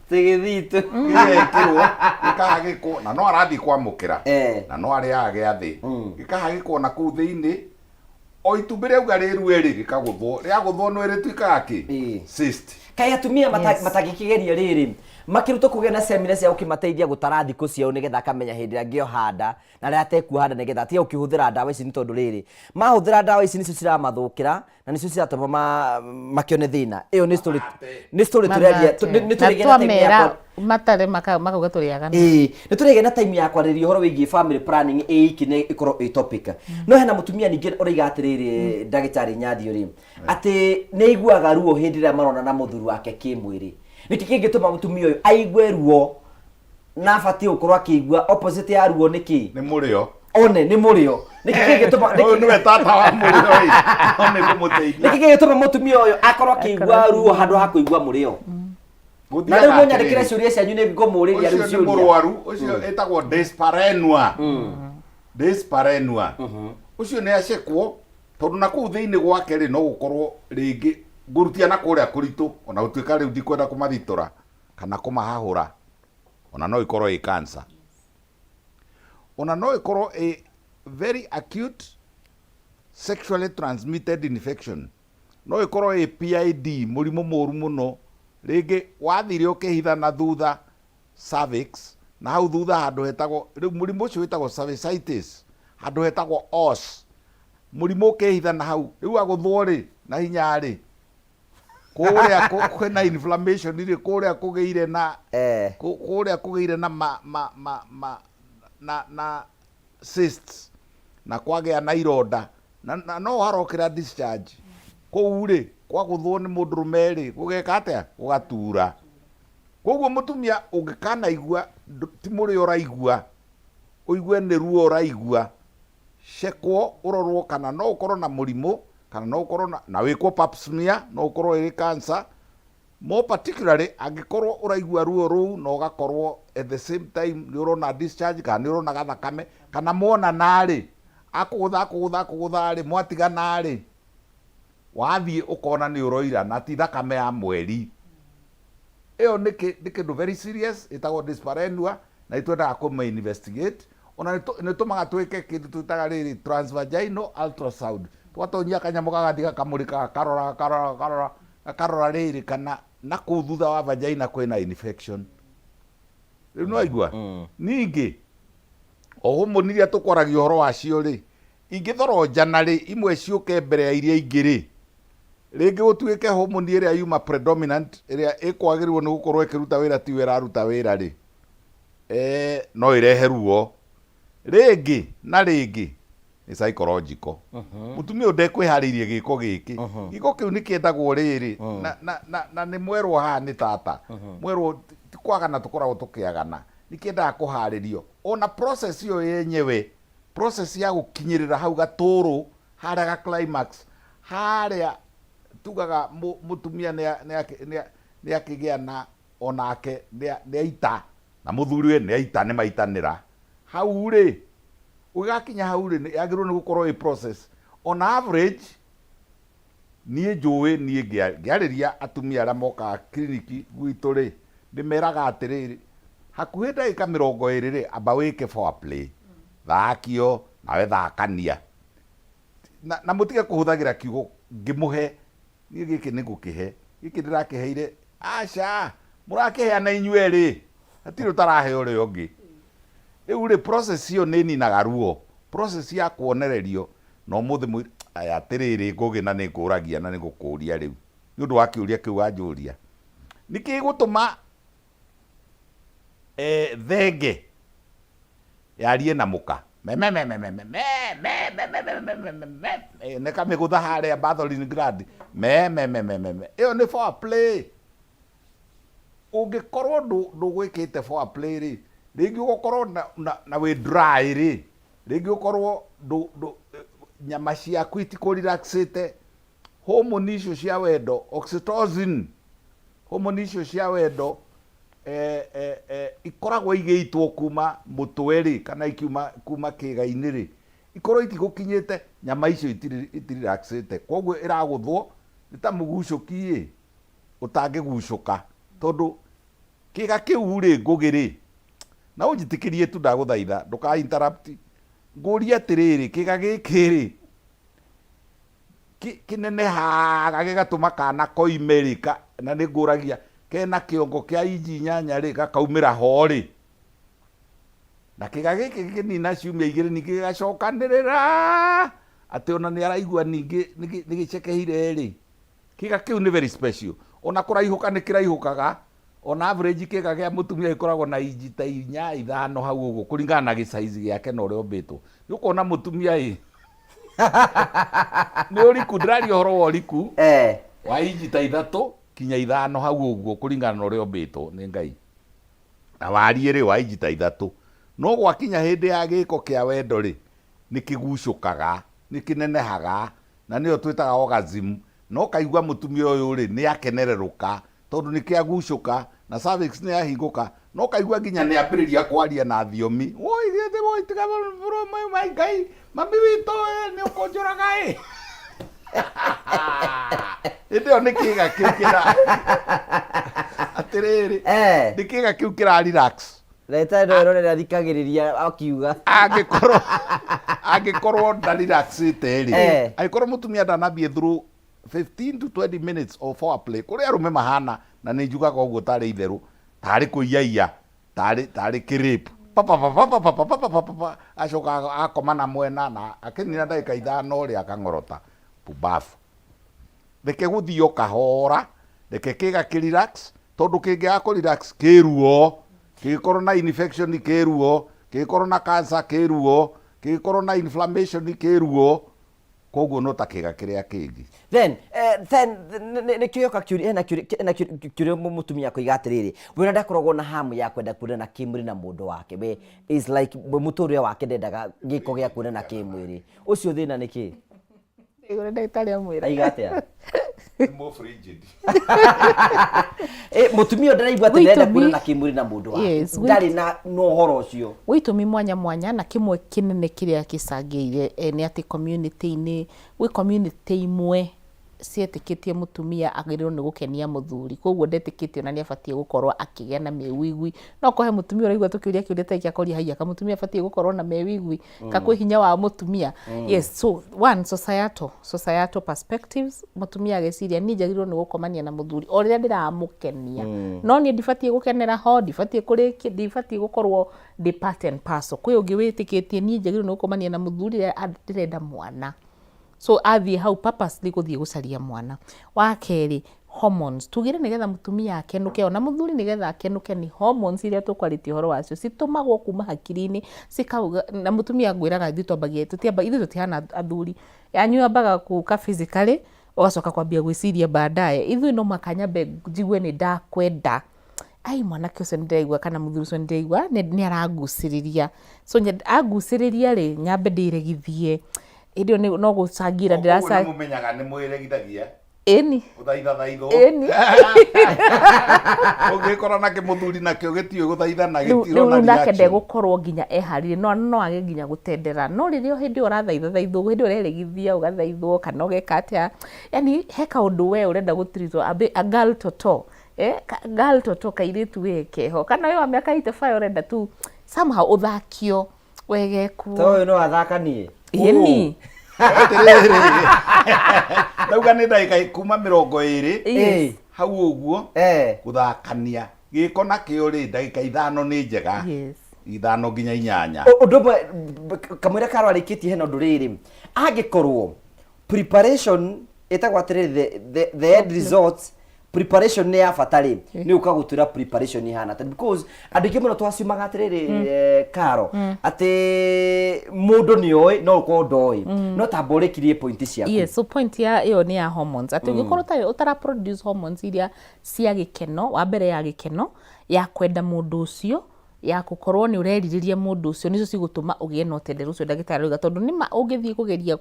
Tigithitũ. Gĩgekĩrwo gĩkahagĩkwo na no arathiĩ kwamũkĩra na no arĩaga gĩathĩ gĩkahagĩkwo na kũu thĩinĩ o itumbĩ rĩauga rĩrue rĩ rĩkagũthwo rĩagũthwo nĩ rĩtuĩkaga kĩ cyst. Kaĩ atumia matangĩkĩgeria rĩrĩ makĩrutwo kũgĩa na semina cia gũkĩmateithia gũtara thikũ ciao nĩgetha akamenya hĩndĩ ĩrĩa angĩoha nda na rĩrĩa atekuoha nda nĩgetha atige gũkĩhũthĩra ndawa ici nĩ tondũ rĩrĩ mahũthĩra ndawa ici nĩcio ciramathũkĩra na nĩcio ciratũma makĩone thĩna. Ĩyo nĩ story, nĩ story tũraria, Mathate. nĩ Na tũrĩgĩa na time ya twamera matare makauga tũrĩagana. Ĩĩ, nĩ tũrĩgĩa na time ya kwarĩrĩria ũhoro wĩgiĩ family planning ĩ iki nĩ ĩkorwo ĩ topic. No hena mũtumia ningĩ ũraiga atĩrĩrĩ, ndagĩtarĩ Nyathio rĩ, atĩ nĩ aiguaga ruo hĩndĩ ĩrĩa marona na mũthuri wake kĩmwĩrĩ. Nĩkĩ kĩngĩtũma mũtumia ũyũ aigue ruo na abatiĩ gũkorwo akĩigua opposite ya ruo nĩ kĩ? Nĩ mũrĩo. One nĩ mũrĩo. Nĩkĩ kĩngĩtũma Ũyũ nĩwe tata wa mũrĩo ĩ. No nĩ ngũmũteithia. Nĩkĩ kĩngĩtũma mũtumia ũyũ akorwo akĩigua ruo handũ ha kũigua mũrĩo? Na Gũthiaga rĩu mũnyandĩkĩre atĩrĩrĩ, ciũria cianyu nĩ ngũmũrĩria rĩu ũcio nĩ ciũria. mũrwaru ũcio ĩtagwo dyspareunia. Dyspareunia. Ũcio nĩ acekwo tondũ na kũu thĩinĩ gwake rĩ no gũkorwo rĩngĩ ngũrutia na kũrĩa kũritũ ona gũtuĩka rĩu ndikwenda kũmathitũra kana kũmahahũra ona no ĩkorwo ĩ cancer. Ona no ĩkorwo ĩ very acute sexually transmitted infection. No ĩkorwo ĩ PID, mũrimũ mũru mũno, rĩngĩ wathire ũkĩhitha na thutha cervix, na hau thutha handũ hetagwo, rĩu mũrimũ ũcio wĩtagwo cervicitis, handũ hetagwo os, mũrimũ ũkĩhitha na hau, rĩu wagũthwo rĩ, na hinya rĩ, kũrĩa kwĩna inflammation rĩ, kũrĩa kũgĩire na, kũrĩa kũgĩire na ma, ma, ma, ma, na, na cysts, na kwagĩa na ironda, na, na no harokĩra discharge kũu rĩ kwagũthwo nĩ mũndũrũme rĩ gũgeka atĩa gũgatura koguo mũtumia ũngĩkanaigua ti mũrĩo ũraigua ũigue nĩ ruo ũraigua cekwo ũrorwo kana no ũkorwo na mũrimũ kana no ũkorwo na, na wĩkwo pap smear no ũkorwo ĩrĩ cancer More particularly angĩkorwo ũraigua ruo rũu na ũgakorwo at the same time nĩ ũrona discharge kana nĩ ũrona gathakame kana mwonana rĩ, akũgũtha akũgũtha akũgũtha rĩ, mwatigana rĩ, wathiĩ ũkona nĩ ũroira na ti thakame ya mweri. Ĩyo nĩ kĩndũ very serious ĩtagwo dyspareunia na nĩ twendaga kũmĩ investigate. Ona nĩ ĩtũmaga twĩke kĩndũ twĩtaga rĩrĩ transvaginal ultrasound. Tũgatonyia kanyamũ gagathiĩ gakamũrĩka gakarora gakarora gakarora Gakarora rĩrĩ kana na kũu thutha wa vagina kwĩna infection. Rĩu nĩwaigua? Ningĩ o hormone iria tũkwaragia ũhoro wacio rĩ, ingĩthoronjana rĩ, imwe ciũke mbere ya iria ingĩ rĩ, rĩngĩ gũtuĩke hormone ĩrĩa yuma predominant ĩrĩa ĩkwagĩrĩirwo nĩ gũkorwo ĩkĩruta wĩra tiyo ĩraruta wĩra rĩ, no ĩrehe ruo. Rĩngĩ na rĩngĩ nĩ psychological. Mũtumia ũyũ ndekwĩharĩirie gĩko gĩkĩ. Gĩko kĩu nĩ kĩendagwo rĩrĩ, na, na, na, na nĩ mwerwo haha nĩ tata. Mwerwo ti kwagana tũkoragwo tũkĩagana. Nĩ kĩendaga kũharĩrio. Ona process ĩyo yenyewe, process ya gũkinyĩrĩra hau gatũrũ, harĩa ga climax, harĩa tugaga mũtumia nĩ akĩgĩa na onake nĩ aita, na mũthuriwe nĩ aita, nĩ maitanĩra. Hau rĩ, ũgĩgakinya hau rĩ, yagĩrĩirwo nĩ gũkorwo ĩ process. On average niĩ njũĩ niĩ ngĩarĩria atumia arĩa mokaga kiriniki gwitũ rĩ, ndĩmeraga atĩrĩrĩ, hakuhĩ ndagĩka 20 rĩ, amba wĩke foreplay, thakio nawe thakania. Na mũtige kũhũthagĩra kiugo ngĩmũhe, niĩ gĩkĩ nĩ ngũkĩhe, gĩkĩ ndĩrakĩheire, aca, mũrakĩheana inyuĩ erĩ, hatirĩ ũtarahe ũrĩa ũngĩ. Rĩu rĩ, process ĩyo nĩ ĩninaga ruo, process ya kuonererio, na ũmũthĩ mũi, aya atĩrĩrĩ Ngũgĩ na nĩ ngũragia na nĩ ngũkũria rĩu, nĩ ũndũ wa kĩũria kĩu wanjũria. Nĩkĩ gĩgũtũma thenge yarie na mũka me me me me me me me me me me me me me me me Eh, nĩ kamĩgũtha harĩa Bartholin gland me me me me me me ĩyo nĩ foreplay. Ũngĩkorwo ndũgwĩkĩte foreplay rĩ, rĩngĩ ũgũkorwo na wĩ dry rĩ, rĩngĩ ũkorwo nyama ciaku itikũrelaxĩte, hormone icio cia wendo oxytocin, hormone icio cia wendo ikoragwo igĩitwo kuma mũtwe rĩ, kana ikiuma kuma kĩĩga-inĩ rĩ, ikorwo itigũkinyĩte, nyama icio itirelaxĩte, koguo ĩragũthwo nĩ ta mũgucũki ĩ, ũtangĩgucũka, tondũ kĩĩga kĩu rĩ, Ngũgĩ rĩ, na ũnjĩtĩkĩrie tu ndagũthaitha, ndũka interrupt, ngũrie atĩrĩrĩ, kĩĩga gĩkĩ rĩ, kĩnenehaga gĩgatũma kana koime rĩ, na nĩ ngũragia, kena kĩongo kĩa inji 8 rĩ, gakaumĩra ho rĩ, na kĩga gĩkĩ gĩkĩnina ciumia 2 ningĩ gĩgacokanĩrĩra, atĩ ona nĩ araigua ningĩ nĩ gĩcekehire rĩ, kĩga kĩu nĩ very special. Ona kũraihũka nĩ kĩraihũkaga, on average kĩga kĩa mũtumia gĩkoragwo na inji ta 4 5 hau ũguo, kũringana na gĩcaizi gĩake na ũrĩa ũmbĩtwo. Nĩ ũkuona mũtumia ĩ, nĩ ũriku, ndĩraria ũhoro wa ũriku wa inji ta 3 kinya 5 hau ũguo, kũringana na ũrĩa ũmbĩtwo nĩ Ngai. Na wariĩ rĩ, wa inji ta 3. No gwakinya hĩndĩ ya gĩko kĩa wendo rĩ, nĩ kĩgucũkaga, nĩ kĩnenehaga, na nĩyo twĩtaga orgasm. Na ũkaigua mũtumia ũyũ rĩ, nĩ akenererũka, tondũ nĩ kĩagucũka, na cervix nĩ yahingũka, na ũkaigua nginya nĩ ambĩrĩria kwaria na thiomi. Woi, gĩthĩ, woi, tiga mai Ngai, mami witũ, nĩ ũkũnjũraga ĩ. Hĩndĩ ĩyo nĩ kĩga kĩu kĩra atĩrĩrĩ, nĩ kĩga kĩu kĩra relax. Ndagĩtarĩ no erorere athikagĩrĩria akiuga. Angĩkorwo nda relaxĩte rĩ, angĩkorwo mũtumia ndanathiĩ through 15 to 20 minutes of foreplay, kũrĩ arũme mahana, na nĩ njugaga ũguo tarĩ itherũ, tarĩ kũiyaiya, tarĩ kĩrape. Pa pa pa pa pa pa pa pa pa pa pa, acoka akoma na mwena na akĩnina ndagĩka 5 rĩ, akang'orota pumbafu. Reke gũthiĩ o kahora, reke kĩga kĩ relax, tondũ kĩngĩaga kũ relax kĩ ruo, kĩngĩkorwo na infection kĩ ruo, kĩngĩkorwo na cancer kĩ ruo, kĩngĩkorwo na inflammation kĩ ruo, koguo no ta kĩga kĩrĩa kĩngĩ. Then, then nĩ kĩoka kĩũria, hena kĩũria, hena kĩũria mũtumia akoiga atĩrĩrĩ, we ona ndakoragwo na hamu ya kwenda kuonana kĩmwĩrĩ na mũndũ wake, we is like we mũtũrĩre wake ndendaga gĩko gĩa kuonana kĩmwĩrĩ, ũcio thĩna nĩ kĩ? Ũrĩa ndagĩtarĩ amwĩra. Aiga atĩa? Nĩ more frigid. Mũtumia ũyũ ndaraigua atĩ Gwĩ ndarenda itũmi- kuonana kĩmwĩrĩ na mũndũ wake. Yes, gwĩ Ndarĩ na ũhoro ũcio. Gwĩ itũmi mwanya mwanya, na kĩmwe kĩnene kĩrĩa gĩcangĩire nĩ atĩ community-inĩ, gwĩ community imwe cietĩkĩtie mũtumia agĩrĩirwo nĩ gũkenia mũthuri, koguo ndetĩkĩtie ona nĩ abatiĩ gũkorwo akĩgĩa na mĩwĩigwi. No ũkorwo he mũtumia ũraigua tũkĩũria kĩũria ta gĩkĩ akoria haiya, kamũtumia abatiĩ gũkorwo na mewĩigwi, ka kwĩ hinya wa mũtumia. Yes, so one, societal perspectives, mũtumia ageciria niĩ njagĩrĩirwo nĩ gũkomania na mũthuri o rĩrĩa ndĩramũkenia, no niĩ ndibatiĩ gũkenera ho, ndibatiĩ kũrĩkia, ndibatiĩ gũkorwo ndĩ part and parcel. Kwĩ ũngĩ wĩtĩkĩtie niĩ njagĩrĩirwo nĩ gũkomania na mũthuri rĩrĩa ndĩrenda mwana, so athiĩ hau purposely gũthiĩ gũcaria mwana. Wa kerĩ, hormones, tugire nĩgetha mũtumia akenũke ona mũthuri nĩgetha akenũke nĩ hormones iria tũkwarĩtie ũhoro wacio citũmagwo kuma hakiri-inĩ cikauga, na mũtumia ngwĩraga ithuĩ twambagia, tũtiamba, ithuĩ tũtihana athuri, yanyu yambaga gũka physically ũgacoka kwambia gwĩciria baadaye. Ithuĩ no mũhaka nyambe njigue nĩ ndakwenda, ai mwanake ũcio nĩ ndĩraigua kana mũthuri ũcio nĩ ndĩraigua nĩ arangucĩrĩria, so angucĩrĩria rĩ, nyambe ndĩregithie, hĩndĩ ĩyo no gũcangĩra Koguo ndĩraca nĩ mũmenyaga nĩ mwĩregithagia? Ĩni. Gũthaithathaithwo. Ĩni. Ũngĩkora na kĩmũthuri nakĩo gĩtiũĩ gũthaithana, Rĩu rĩu gĩtirona nake reaction. ndegũkorwo nginya eharĩrie, no no age nginya gũtendera. No rĩrĩa hĩndĩ ĩyo ũrathaithathaithwo, hĩndĩ ĩyo ũrerĩgithia ũgathaithwo kana ũgeka atĩa, yani he kaũndũ we ũrenda gũtiritwo, a girl toto, eh, girl toto kairĩtu we keho, kana we wa mĩaka 85 ũrenda tu somehow ũthakio wegekwo. To ũyũ no athakanie. Ĩni. Atĩrĩrĩ, ndauga nĩ ndagĩka kuma 20 Yes. hau ũguo. Gũthakania gĩko nakĩo rĩ, ndagĩka 5 nĩ njega. Yes. 5 nginya 8. Ũndũ ũmwe kamũira karo arĩkĩtie hena ũndũ rĩrĩ, angĩkorwo preparation ĩtagwo atĩrĩrĩ, the end results preparation nĩ ya bata rĩ, nĩ ũka gũtwĩra preparation ihana atĩa, because andũ aingĩ mũno twaciumaga atĩrĩrĩ, Karo, atĩ mũndũ nĩ oĩ no ũkorwo ndoĩ, no tamba ũrĩkirie point ciaku. Yes, so point ya ĩyo nĩ ya hormones, atĩ ũngĩkorwo ũtarĩ ũtara produce hormones iria cia gĩkeno, wa mbere ya gĩkeno, ya kwenda mũndũ ũcio, ya gũkorwo nĩ ũrerirĩria mũndũ ũcio, nĩcio cigũtũma ũgĩe na ũtenderu ũcio ndagĩtarĩ arauga, tondũ nĩma ũngĩthiĩ kũgeria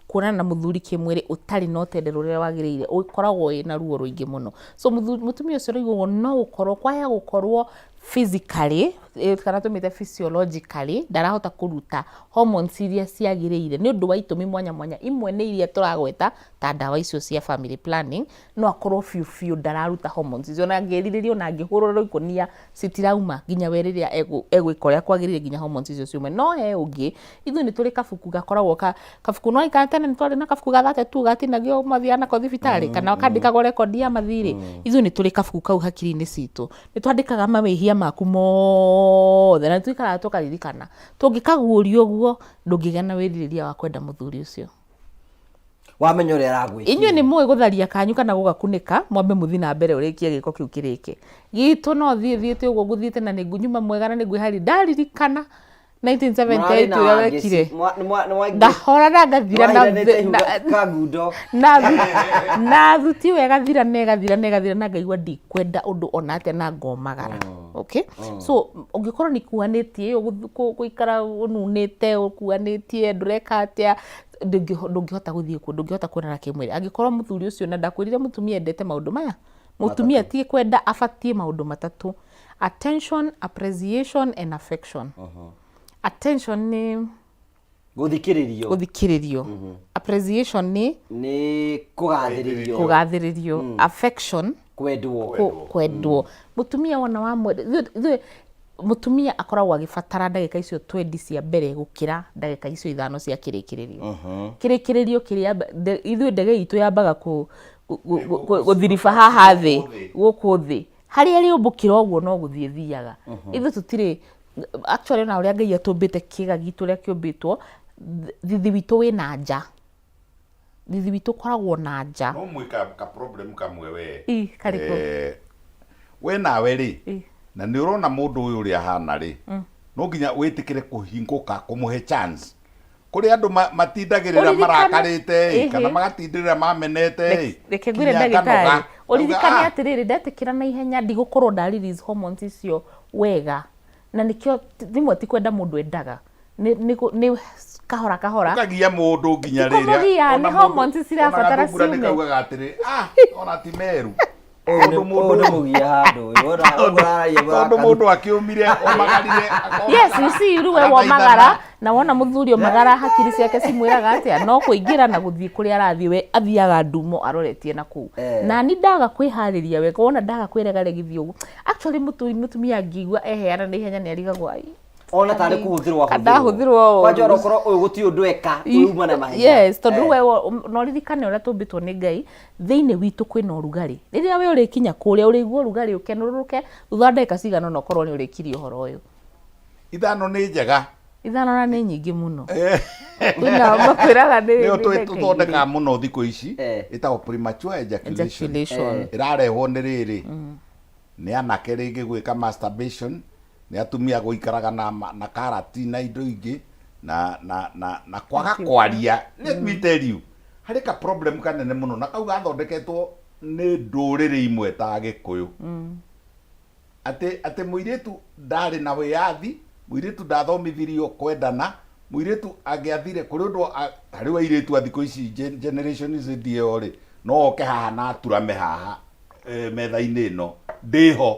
kuonana na mũthuri kĩmwĩrĩ ũtarĩ na ũtenderu ũrĩa wagĩrĩire, ũkoragwo wĩna ruo rũingĩ mũno. So mũtumia ũcio ũraigua ũguo, no gũkorwo kwaya gũkorwo physically, kana tũmĩte physiologically, ndarahota kũruta hormones iria ciagĩrĩire nĩ ũndũ wa itũmi mwanya mwanya. Imwe nĩ iria tũragweta ta ndawa icio cia family planning, no akorwo biũ biũ ndararuta hormones icio, ona angĩrirĩria, ona angĩhũrwo ikũnia citirauma, nginya we rĩrĩa egwĩka ũrĩa kwagĩrĩire nginya hormones icio ciume. No he ũngĩ, ithuĩ nĩ tũrĩ kabuku gakoragwo ka kabuku, no ikara tene nĩ twarĩ na kabuku ga 32 gatinagio mathiaga nako thibitarĩ, kana kandĩkagwo rekondi ya mathirĩ. Ithuĩ nĩ tũrĩ kabuku kau hakiri-inĩ citũ, nĩ twandĩkaga mawĩhia maku mothe na nĩ tũikaraga tũkaririkana. Tũngĩkaguũria ũguo, ndũngĩgĩa na wĩrirĩria wa kwenda mũthuri ũcio. Wamenya ũrĩa aragwĩkire. Inyuĩ nĩ mũĩ gũtharia kanyu kana gũgakunĩka, mwambe mũthiĩ na mbere ũrĩkie gĩko kĩu kĩrĩke. Gitũ no thiĩ thiĩte ũguo ngũthiĩte na nĩ nyuma mwega na nĩ ngwĩharĩria. Ndaririkana 1978 ũrĩa wekire. Ngahora na ngathira na kangundo. Na thuti ĩyo ĩgathira na ĩgathira na ĩgathira na ngaigua ndikwenda ũndũ ona atĩa na ngomagara. Okay? So ũngĩkorwo nĩ kuanĩtie ĩyo gũikara ũnunĩte, ũkuanĩtie, ndũreka atĩa, ndũngĩhota gũthiĩ kuo, ndũngĩhota kuonana kĩmwĩrĩ. Angĩkorwo mũthuri ũcio, na ndakwĩrire mũtumia endete maũndũ maya, mũtumia ti kwenda abatiĩ maũndũ matatũ: attention, appreciation and affection. Attention nĩ gũthikĩrĩrio. Gũthikĩrĩrio. Appreciation nĩ nĩ kũgathĩrĩrio. Kũgathĩrĩrio. Affection kwendwo. Kwendwo. Mũtumia wona wa mwenda, ithuĩ mũtumia akoragwo agĩbatara ndagĩka icio 20 cia mbere gũkĩra ndagĩka icio 5 cia kĩrĩkĩrĩrio. Kĩrĩkĩrĩrio kĩrĩa ithuĩ ndege itũ yambaga gũthiriba haha thĩ, gũkũ thĩ, harĩa rĩũmbũkĩra ũguo no gũthiĩ thiaga. Ithuĩ tũtirĩ actually, ona ũrĩa Ngai atũmbĩte, kĩga gitũ ũrĩa kĩũmbĩtwo, thithi witũ wĩna nja, thithi witũ ũkoragwo na nja. No mwĩ ka problem kamwe we. Ĩ, karĩkũ? We nawe rĩ, na nĩ ũrona mũndũ ũyũ ũrĩa ahana rĩ, no nginya wĩtĩkĩre kũhingũka kũmũhe chance. Kũrĩ andũ matindagĩrĩra marakarĩte ĩ, kana magatindĩrĩra mamenete ĩ, Reke ngwĩre nginya ndagĩtarĩ, akanoga. Ũririkane Auga, "Ah, atĩrĩrĩ, ndetĩkĩra na ihenya ndigũkorwo nda release hormones icio wega, na nĩkĩo rĩmwe ti kwenda mũndũ endaga, nĩ kahora kahora. Ũkagia mũndũ nginya Ti kũmũgia, rĩrĩa ona nĩ hormones cirabatara ona gathungura ciume. nĩ kaugaga atĩrĩ, ah, ona ti meru. Ũyũ nĩ mũgia handũ ũyũ, wona ũguo ũrararia. Tondũ mũndũ akĩũmire omagarire. Yes, you see, rĩu we womagara na wona mũthuri omagara, hakiri ciake cimwĩraga atĩa? No kũingĩra na gũthiĩ kũrĩa arathiĩ, we athiaga ndumo aroretie na kũu. Na ni ndaga kwĩharĩria wega, wona ndaga kwĩregaregithia ũguo, actually mũtumia angĩigua eheana na ihenya nĩ arigagwo, "Ai, Ona tarĩ kũhũthĩrwo. Kana ahũthĩrwo ũru." Kwanja ona ũkorwo ũyũ gũtirĩ ũndũ eka, ũyũ uma na mahenya. Yes, tondũ we no ririkane ũrĩa tũmbĩtwo nĩ Ngai, thĩinĩ witũ kwĩna ũrugarĩ. Rĩrĩa we ũrĩkinya kũrĩa, ũrĩigua ũrugarĩ ũkenũrũrũke, thutha wa ndagĩka cigana ũna ũkorwo nĩ ũrĩkirie ũhoro ũyũ. 5 nĩ njega. 5 na nĩ nyingĩ mũno. Kwĩna makwĩraga nĩ Nĩyo nĩ ndagĩka tũthondekaga 2. Mũno thikũ ici ĩtagwo premature ejaculation. Ejaculation. Ĩrarehwo nĩ rĩrĩ, nĩ anake rĩngĩ gwĩka masturbation, nĩ atumia gũikaraga na karati na indo ingĩ na kwaga kwaria. Let me tell you, harĩ ka problem kanene mũno na kau gathondeketwo nĩ ndũrĩrĩ imwe ta Gĩkũyũ, atĩ mũirĩtu ndarĩ na wĩyathi, mũirĩtu ndathomithirio kwendana, mũirĩtu angĩathire kũrĩ ũndũ ta rĩu airĩtu a thikũ ici, generation Z ĩyo rĩ. No oke haha na aturame haha metha-inĩ ĩno ndĩho.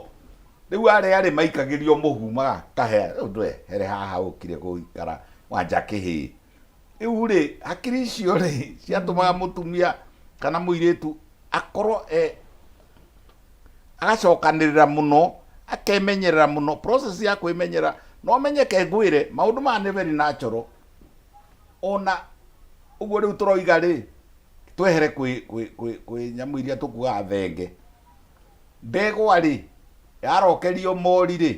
Rĩu arĩa arĩ maikagĩrio mũhu magakahe rĩu ndwehere haha ũkire gũikara wanja kĩhĩĩ. Rĩu rĩ, hakiri icio rĩ ciatũmaga mũtumia kana mũirĩtu akorwo e agacokanĩrĩra mũno, akemenyerera mũno, process ya kwĩmenyerera. No menyeke ngwĩre maũndũ maya nĩ very natural. Ona ũguo rĩu tũroiga rĩ, twehere kwĩ kwĩ kwĩ kwĩ nyamũ iria tũkuaga thenge. Ndegwa rĩ, yarokerio mori rĩ,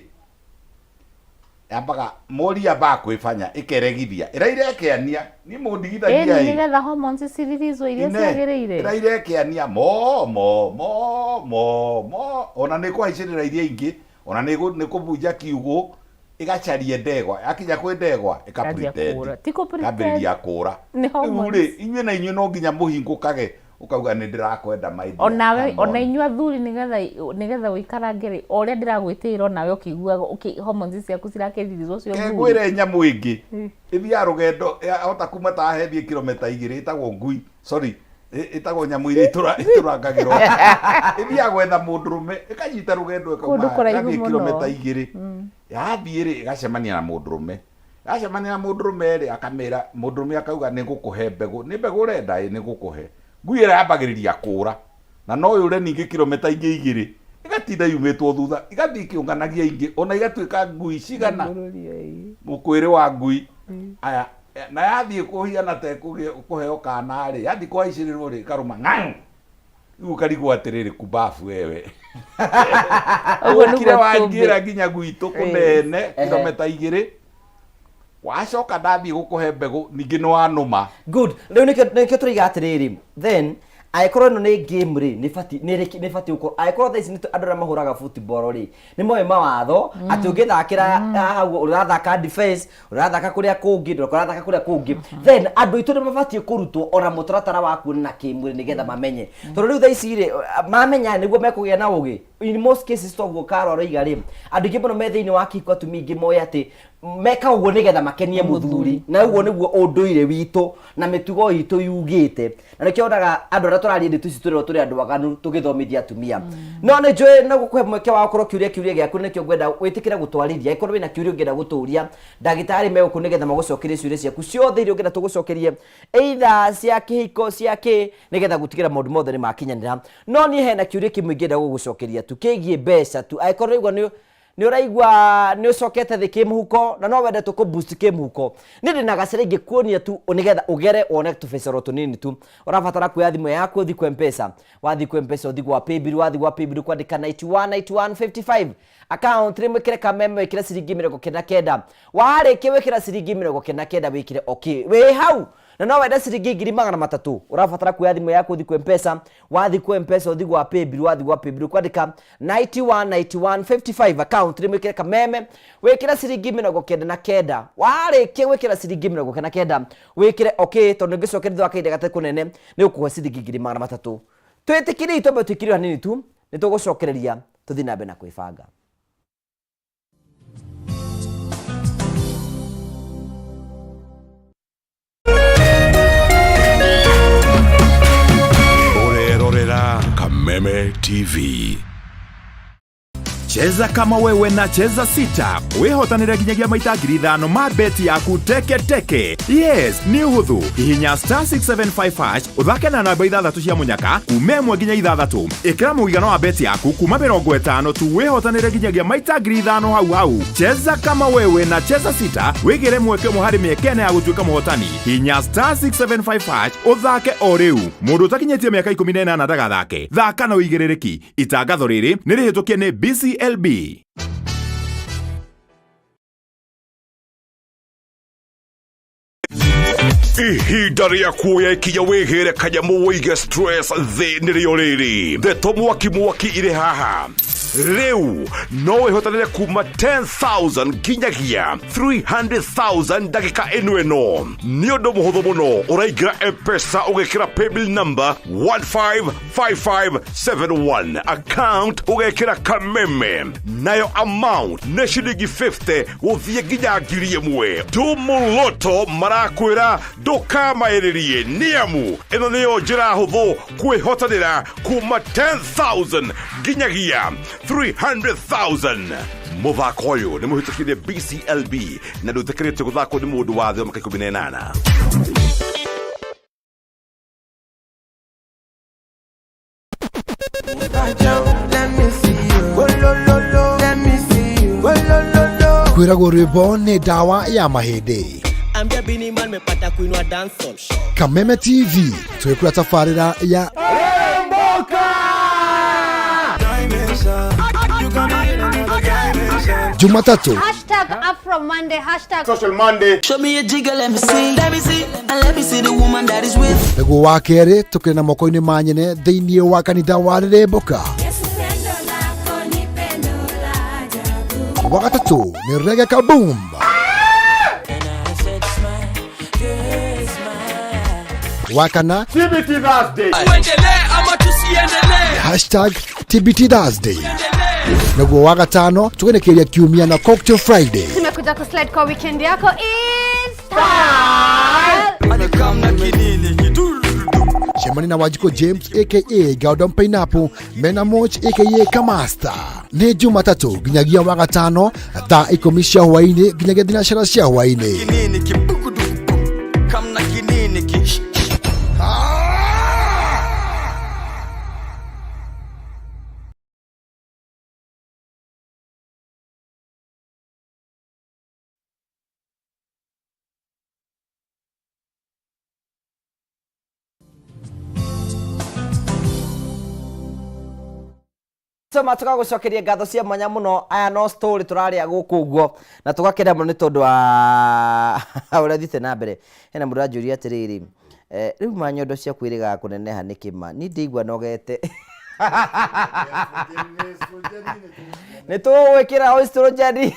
yambaga mori yambaga kwĩbanya ĩkeregithia ĩraira ĩkĩania niĩ mũndigithagia Ĩni ĩ nĩgetha hormones ciririizwo iria Ine, ciagĩrĩire. ĩraira ĩkĩania mo mo mo mo mo ona nĩ kũhaicĩrĩra iria ingĩ ona nĩ kũbunja kiugũ ĩgacarie ndegwa yakinya kwĩ ndegwa ĩka Ĩkanjia pretend. kũũra. Ti kũ pretend. Ĩkambĩrĩria kũũra. Nĩ Rĩu hormones. rĩ, inyuĩ na inyuĩ no nginya mũhingũkage ũkauga nĩ ndĩrakwenda my dear, Onawe come on. ona inyuĩ athuri nĩgetha ũikarange rĩ, o ũrĩa ndĩragwĩtĩĩra onawe ũkĩiguaga hormones ciaku cirakĩririizwo cia Ke ũthuri. ngwĩre nyamũ ĩngĩ ĩthiaga rũgendo yahota kuma ta haha ĩthiĩ kilomita 2 ĩtagwo ngui, sorry, ĩtagwo nyamũ iria itũrangagĩrwo. Ĩthiaga gwetha mũndũrũme ĩkanyita rũgendo ĩkauma Kũndũ kũraihu ĩgathiĩ mũno. kilomita 2. Yathiĩ rĩ, ĩgacemania na mũndũrũme. Yacemania na mũndũrũme rĩ, akamĩra, mũndũrũme akauga nĩ ngũkũhe mbegũ. Nĩ mbegũ ũrenda? Ĩ, nĩ ngũkũhe. Ngui ĩrĩa yambagĩrĩria kũũra na no yũre ningĩ kilomita ingĩ 2, ĩgatinda yumĩtwo thutha, igathiĩ ikĩũnganagia ingĩ, ona igatuĩka ngui cigana mũkwĩrĩ wa ngui. Aya, na yathiĩ kũhiana ta ĩkũheo kana rĩ, yathiĩ kũhaicĩrĩrwo rĩ, ĩkarũma ng'ang'u. Rĩu ũkarigwo atĩrĩrĩ, kumbabu wewe. Ũguo Ũkire nĩguo wanjĩra tũmbĩ. nginya gwitũ kũnene kilomita 2, wacoka ndathiĩ gũkũhe mbegũ ningĩ nĩ wanũma. Good. Rĩu nĩkĩo tũraiga atĩrĩrĩ, then angĩkorwo ĩno nĩ game rĩ, nĩ batiĩ, nĩ rĩki, nĩ batiĩ gũkorwo, angĩkorwo thaa ici nĩ andũ arĩa mahũraga football rĩ, nĩ moĩ mawatho atĩ ũngĩthakĩra haha ũguo, ũrathaka defense, ũrathaka kũrĩa kũngĩ, ũrathaka kũrĩa kũngĩ. Then andũ aitũ nĩ mabatiĩ kũrutwo ona mũtaratara wa kuonana kĩmwĩrĩ nĩgetha mamenye. Tondũ rĩu thaa ici rĩ, mamenya nĩguo mekũgĩa na ũgĩ. In most cases toguo Karo aroiga rĩ, andũ aingĩ mũno me thĩinĩ wa kĩhiko atumia aingĩ moĩ atĩ meka ũguo nĩgetha makenie mũthuri, na ũguo nĩguo ũndũire witũ na mĩtugo itũ yugĩte. Na nĩkĩo wonaga andũ arĩa tũraria ndeto ici tũrerwo tũrĩ andũ aganu tũgĩthomithia atumia. No nĩ njũĩ no gũkũhe mweke wa gũkorwo ũkĩũria kĩũria gĩaku, nĩkĩo ngwenda wĩtĩkĩre gũtwarĩria. Angĩkorwo wĩna kĩũria ũngĩenda gũtũria, ndagĩtarĩ me gũkũ nĩgetha magũcokerie ciũria ciaku ciothe iria ũngĩenda tũgũcokerie, either cia kĩhiko, cia kĩ, nĩgetha gũtigĩra maũndũ mothe nĩ makinyanĩra. No niĩ hena kĩũria kĩmwe ingĩenda gũgũcokeria tu kĩgiĩ mbeca tu. Angĩkorwo ũraigua nĩ nĩ ũraigua nĩ ũcokete thĩ kĩmũhuko na no wende tũkũ boost kĩmũhuko, niĩ ndĩna gacĩra ingĩkuonia tu nĩgetha ũgere wone tũbecero tũnini tu. Ũrabatara kuoya thimũ yaku ũthiĩ kwa M-Pesa, wathiĩ kwa M-Pesa ũthiĩ gwa Paybill, wathiĩ gwa Paybill kwandĩka 91 91 55 account rĩmwe ĩkĩre kameme wĩkĩre ciringi 99, warĩkia gwĩkĩra ciringi 99 wĩkĩre okay wĩ hau. Na no wende ciringi 300,000, ũrabatara kuoya thimũ yaku ũthiĩ kwa M-Pesa, wathiĩ kwa M-Pesa ũthiĩ gwa Paybill, wathiĩ gwa Paybill kwandĩka 91 91 55 account rĩmwe ĩkĩre kameme wĩkĩre ciringi 99, warĩkia gwĩkĩra ciringi 99 wĩkĩre okay, tondũ ngĩcokeria thutha wa kahinda gatarĩ kũnene nĩ ũkũhe ciringi 300,000. Twĩtĩkĩrei twambe twĩkire hanini tu, nĩ tũgũcokereria tũthiĩ na mbere na kwĩbanga. Ũrerorera Kameme TV. Cheza kama wewe na Cheza Sita wĩhotanĩre nginyagia maita 5,000 ma beti yaku teke teke. Yes, nĩ ũhũthũ. Hihinya star 675 hash ũthake na namba 6 cia mũnyaka kuma 1 nginya 6. Ĩkĩra mũigana wa beti yaku kuma 50 tu wĩhotanĩre nginyagia maita 5,000 hau hau. Cheza kama wewe na Cheza Sita wĩgĩre mweke ũmwe harĩ mĩeke ĩna ya gũtuĩka mũhotani. Hihinya star 675 hash ũthake o rĩu. Mũndũ ũtakinyĩtie mĩaka 18 ndagathake. Thaka na ũigĩrĩrĩki. Itangatho rĩrĩ nĩ rĩhĩtũkie nĩ BCLB. Ihinda rĩa kuoya ikinya wĩgĩre kanyamũ wĩige stress thĩ nĩrĩo rĩrĩ. Ndeto mwaki mwaki irĩ haha. Rĩu no wĩhotanĩre kuma 10,000 nginyagia 300,000 ndagĩka ĩno ĩno. Nĩ ũndũ mũhũthũ mũno, ũraingĩra M-Pesa ũgekĩra paybill number 155571, account ũgekĩra Kameme, nayo amount nĩ ciringi 50 gũthiĩ nginya 1,000. Tumũloto marakwĩra ndũkamaĩrĩrie, nĩamu ĩno nĩyo njĩra hũthũ kwĩhotanĩra kuma 10,000 nginyagia 300,000. Mũthako ũyũ nĩ mũhĩtũkire BCLB na ndũtĩkĩrĩtio gũthakwo nĩ mũndũ wa thĩ wa mĩaka 18. Kwĩragwo rwĩmbo nĩ ndawa ya mahĩndĩ. Ambia Bini Man mepata kuinua dancehall. Kameme TV twĩkũra tabarĩra ya Jumatatu Hashtag Afro Monday, hashtag Show me a jigger, let me see. Let me see, and let me see the woman that is with. Nĩguo wa kerĩ tũkĩrĩ na moko-inĩ ma nyene thĩinĩ wa kanitha wa Rĩrĩmbũka. Wa gatatũ nĩ Reggae Kaboom. Wa kana hashtag TBT Thursday. Naguo wa gatano tũgenekeria kiumia na Cocktail Friday. Tumekuja kuslide kwa weekend yako is style. Cemani na Wanjikũ James aka Gordon Pineapple mena Moch aka Kamasta. Nĩ Jumatatũ nginyagia wa gatano thaa 10 cia hwaĩ-inĩ nginyagia thinacara cia hwaĩ-inĩ. Toma tũgagũcokeria ngatho cia mwanya mũno. Aya no story tũrarĩa gũkũ ũguo na tũgakena mũno nĩ tondũ wa ũrĩa thiĩte na mbere. Hena mũndũ ũranjũria atĩrĩrĩ, rĩu ma nyondo ciaku irĩgaga kũneneha nĩkĩ ma? Niĩ ndĩigua nogete. Nĩ tũgũgwĩkĩra estrogen.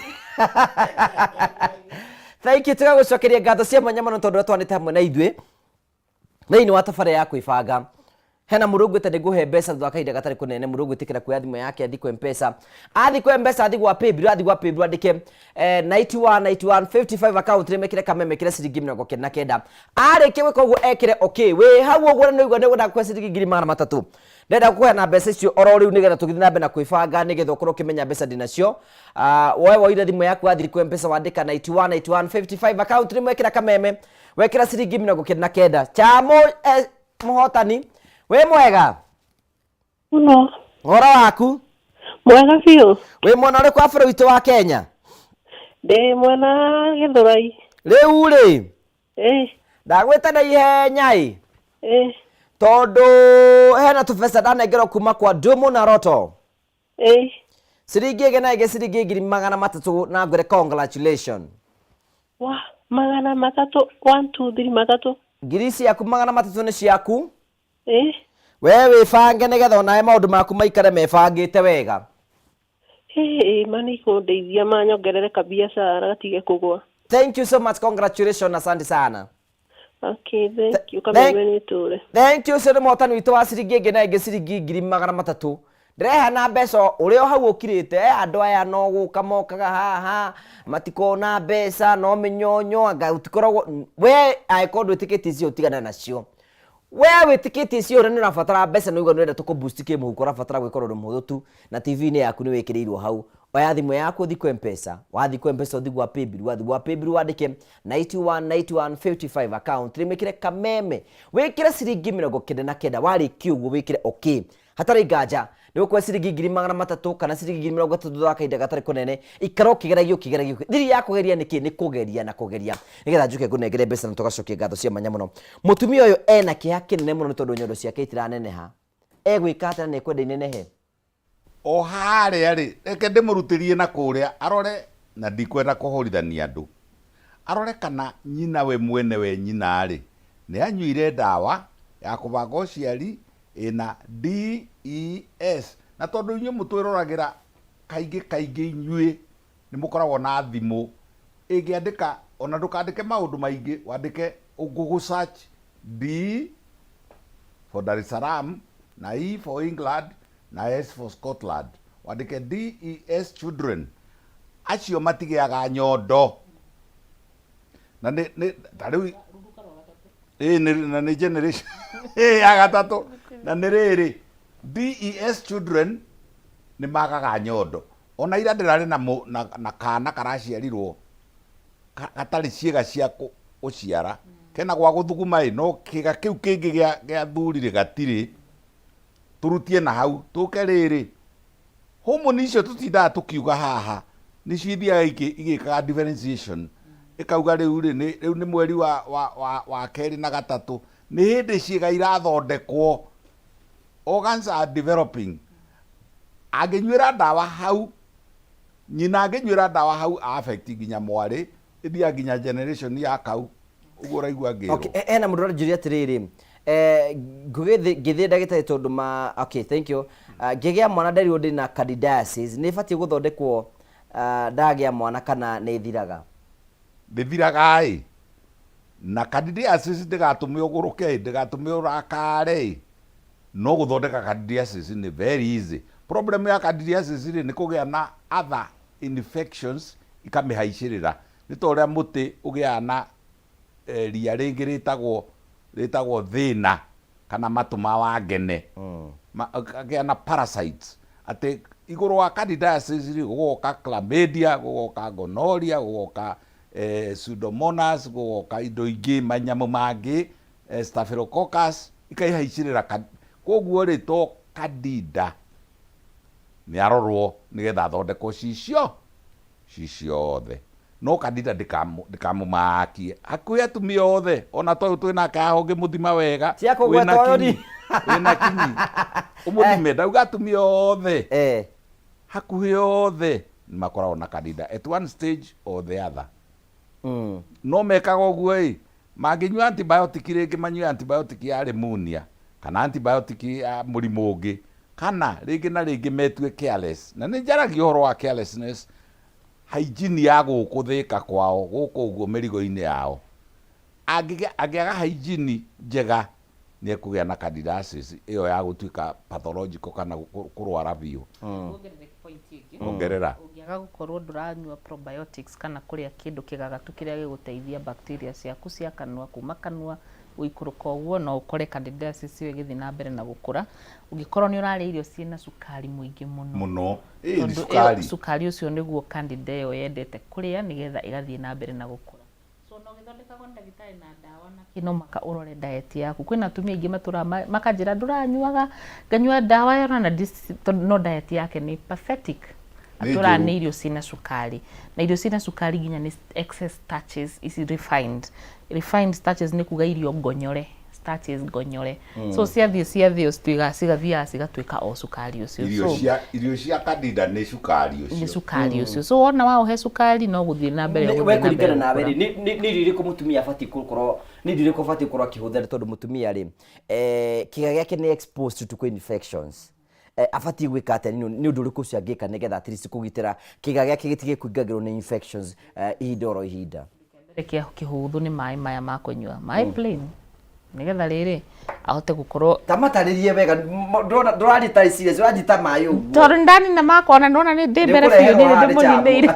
Thank you, tũgagũcokeria ngatho cia mwanya mũno tondũ ũrĩa twanĩte hamwe na ithuĩ thĩinĩ wa tabarĩra ya kwĩbanga. Hena mũndũ ũngwĩte nĩngũhe mbeca thutha wa kahinda gatarĩ kũnene, mũndũ ũgwĩtĩkĩra kuoya thimũ yake athiĩ kwa M-Pesa, athiĩ kwa M-Pesa, athiĩ gwa Paybill, athiĩ gwa Paybill andĩke 91 91 55 account nĩ mekĩre Kameme, mekĩre ciringi 99. Arĩkia gwĩka ũguo ekĩre okay. Wĩ hau ũguo nĩ ũigua nĩ ũgwenda kũhe ciringi 300,000. Ndĩrenda kũhe na mbeca icio oro rĩu nĩgetha tũgĩthiĩ na mbere na kwĩbanga, nĩgetha ũkorwo ũkĩmenya mbeca ndĩnacio. Woe woire thimũ yaku wathiĩ kwa M-Pesa wandĩka 91 91 55 account nĩ mwekĩra Kameme, wekĩra ciringi 99. Chamo mũhotani wĩ mwega? Mũno. Ũhoro waku? Mwega biũ. Wĩ mwena ũrĩkũ wa bũrũri witũ wa Kenya? Ndĩ mwena Gĩthũrai. Rĩu rĩ, ndagwĩta na ihenya ĩ, tondũ hena tũbeca ndanengerwo kuma kwa Dumu na Roto. Ciringi ĩngĩ na ĩngĩ ciringi 300,000 na ngwĩre congratulation. Wa 300, 1 2 3 3. Ngiri ciaku 300 nĩ ciaku. We wĩbange nĩgetha onawe maũndũ maku maikare mebangĩte wega. Ma nĩ ikũndeithia manyongerere kabiacara gatige kũgwa. Thank you so much, congratulations, asante sana. Okay, thank you. Kameme nĩ tũre. Thank you. Ũcio nĩ mũhotani witũ wa ciringi ĩngĩ na ĩngĩ ciringi 300,000. Ndĩrehana mbeca ũrĩa o hau ũkirĩte. Andũ aya no gũka mokaga haha matikona mbeca no mĩnyonyo anga ũtikoragwo we. Angĩkorwo ndwĩtĩkĩtie icio, tigana nacio. We wĩtĩkĩtie icio, ũrĩa nĩ ũrabatara mbeca nĩ ũigua nĩ ũrenda tũkũ-boost kĩmũhuko, ũrabatara gwĩka ũndũ mũhũthũ tu na TV-inĩ yaku nĩ wĩkĩrĩirwo hau. Oya thimũ yaku ũthiĩ kwa M-Pesa, wathiĩ kwa M-Pesa ũthiĩ gwa Paybill, wathiĩ gwa Paybill wandĩke 91 91 55 account rĩmĩkĩre Kameme, wĩkĩre ciringi 99. Warĩkia ũguo wĩkĩre okay. Hatarĩ nganja nĩ gũkũhe ciringi 300,000 kana ciringi 30,000 thutha wa kahinda gatarĩ kũnene. Ikara ũkĩgeragia ũkĩgeragia. Thiri ya kũgeria nĩ kĩ? Nĩ kũgeria na kũgeria nĩgetha njuke ngũnengere mbeca na tũgacokia ngatho cia mwanya mũno. Mũtumia ũyũ ena kĩeha kĩnene mũno nĩ tondũ nyondo ciake itiraneneha. Egwĩka atĩa na nĩekwenda inenehe? O harĩa rĩ, reke ndĩmũrutĩrie na kũrĩa arore, na ndikwenda kũhũrithania andũ, arore kana nyina we mwene we nyina rĩ nĩ anyuire ndawa ya kũbanga ũciari ĩna DES. Na tondũ inyuĩ mũtwĩroragĩra Kaingĩ kaingĩ inyuĩ nĩ mũkoragwo na thimũ ĩngĩandĩka, ona ndũkandĩke maũndũ maingĩ, wandĩke Google search D for Dar es Salaam na E for England na S for Scotland, wandĩke DES children, acio matigĩaga nyondo na nĩ nĩ ta rĩu ĩĩ nĩ na nĩ generation ĩĩ ya gatatũ na nĩ rĩrĩ DES children nĩ magaga nyondo. Ona ira ndĩrarĩ na, mũ, na, na kana karaciarirwo gatarĩ ciĩga cia gũciara kena gwa gũthuguma ĩ no kĩga kĩu kĩngĩ gĩa gĩa thuri rĩ gatirĩ. Tũrutie na hau tũke rĩrĩ hormone icio tũtindaga tũkiuga haha nĩcio ithiaga igĩkaga differentiation, ĩkauga rĩu rĩ nĩ rĩu nĩ mweri wa, wa, wa, wa kerĩ na gatatũ nĩ hĩndĩ ciĩga irathondekwo, organs are developing. Angĩnyuĩra ndawa hau, nyina angĩnyuĩra ndawa hau affect nginya mwarĩ, ĩthiaga nginya generation ya kau ũguo ũraigua ngĩrwo. Okay, hena mũndũ ũranjũria atĩrĩrĩ, ngũgĩthĩ ngĩthiĩ ndagĩtarĩ tondũ ma okay thank you. Ngĩgĩa mwana nderirwo ndĩ na candidiasis, nĩ ĩbatiĩ gũthondekwo ndagĩa mwana kana nĩ ĩthiraga? Ndĩthiraga ĩ, na candidiasis ndĩgatũme ũgũrũke ĩ, ndĩgatũme ũrakare ĩ, no gũthondeka candidiasis nĩ very easy. Problem ya candidiasis rĩ nĩ kũgĩa na other infections ikamĩhaicĩrĩra, nĩ ta ũrĩa mũtĩ ũgĩaga na ria rĩngĩ rĩtagwo rĩtagwo thĩna kana matũ ma wangene, kagĩa na parasites, atĩ igũrũ wa candidiasis rĩ gũgoka chlamydia, gũgoka gonorrhea, gũgoka pseudomonas, gũgoka indo ingĩ manyamũ mangĩ, staphylococcus ikaihaicĩrĩra. Koguo rĩ to candida nĩ arorwo nĩgetha athondekwo cicio ci ciothe, no candida ndĩkamũmakie hakuhĩ atumia othe ona to twĩ nake haha ũngĩmũthima wega Cia kũgweta wĩna ũyũ kinyi wĩna kinyi ũmũthime ndauga atumia othe hakuhĩ othe nĩ makoragwo na candida at one stage or the other. No mekaga ũguo ĩ mangĩnyua antibiotic rĩngĩ manyue antibiotic ya pneumonia kana antibiotic ya mũrimũ ũngĩ, kana rĩngĩ na rĩngĩ metue careless, na nĩ njaragia ũhoro wa carelessness, hygiene ya gũkũ thĩka kwao gũkũ ũguo mĩrigo-inĩ yao. Angĩaga hygiene njega nĩ ekũgĩa na candidiasis ĩyo ya gũtuĩka pathological kana kũrwara biũ. Wongerere point ĩngĩ. Ongerera. Ũngĩaga gũkorwo ndũranyua probiotics kana kũrĩa kĩndũ kĩgagatu kĩrĩa gĩgũteithia bacteria ciaku cia kanua kuma kanua gũikũrũka ũguo, no ũkore candidiasis ĩyo ĩgĩthiĩ na mbere na gũkũra ũngĩkorwo nĩ ũrarĩa irio ciĩna cukari mũingĩ mũno. Mũno ĩĩ nĩ Tondũ ĩyo cukari. Cukari ũcio nĩguo candida ĩyo yendete kũrĩa nĩgetha ĩgathiĩ na mbere na gũkũra. So na ũgĩthondekagwo nĩ ndagĩtarĩ na ndawa na kĩ, no mũhaka ũrore diet yaku. Kwĩna atumia aingĩ matũraga makanjĩra ndũranyuaga nganyua ndawa ĩyo na tondũ no diet yake nĩ pathetic. Nĩ Atũraga njũru. Nĩ irio ciĩna cukari, na irio ciĩna cukari nginya nĩ excess starches ici refined. Refined starches nĩ kuga irio ngonyore, starches ngonyore. So ciathiĩ ciathĩo cituĩkaga cigathiaga cigatuĩka o cukari ũcio. Irio So cia irio cia candida nĩ cukari nĩ ũcio. Cukari ũcio, so wona waũhe cukari no gũthiĩ na mbere We ũgũthiĩ na mbere kũringana nawe gũkũra. rĩ nĩ irio irĩkũ mũtumia abatiĩ gũkorwo, nĩ irio irĩkũ abatiĩ gũkorwo akĩhũthĩra, tondũ mũtumia rĩ kĩga gĩake nĩ exposed to kwĩ infections, abatiĩ gwĩka atĩa? Nĩ ũndũ ũrĩkũ ũcio angĩka nĩgetha at least kũgitĩra kĩga gĩake gĩtige kũingagĩrwo nĩ infections ihinda oro ihinda? Mbere kĩa kĩhũthũ nĩ maĩ maya ma kũnyua, maĩ plain, nĩgetha rĩrĩ ahote gũkorwo Ta matarĩrie wega, ndũrathiĩ tarĩ serious, ũranjita maĩ ũguo. Tondũ ndanina makwa ona ndona nĩ ndĩ mbere biũ nĩ ndĩmũninĩire.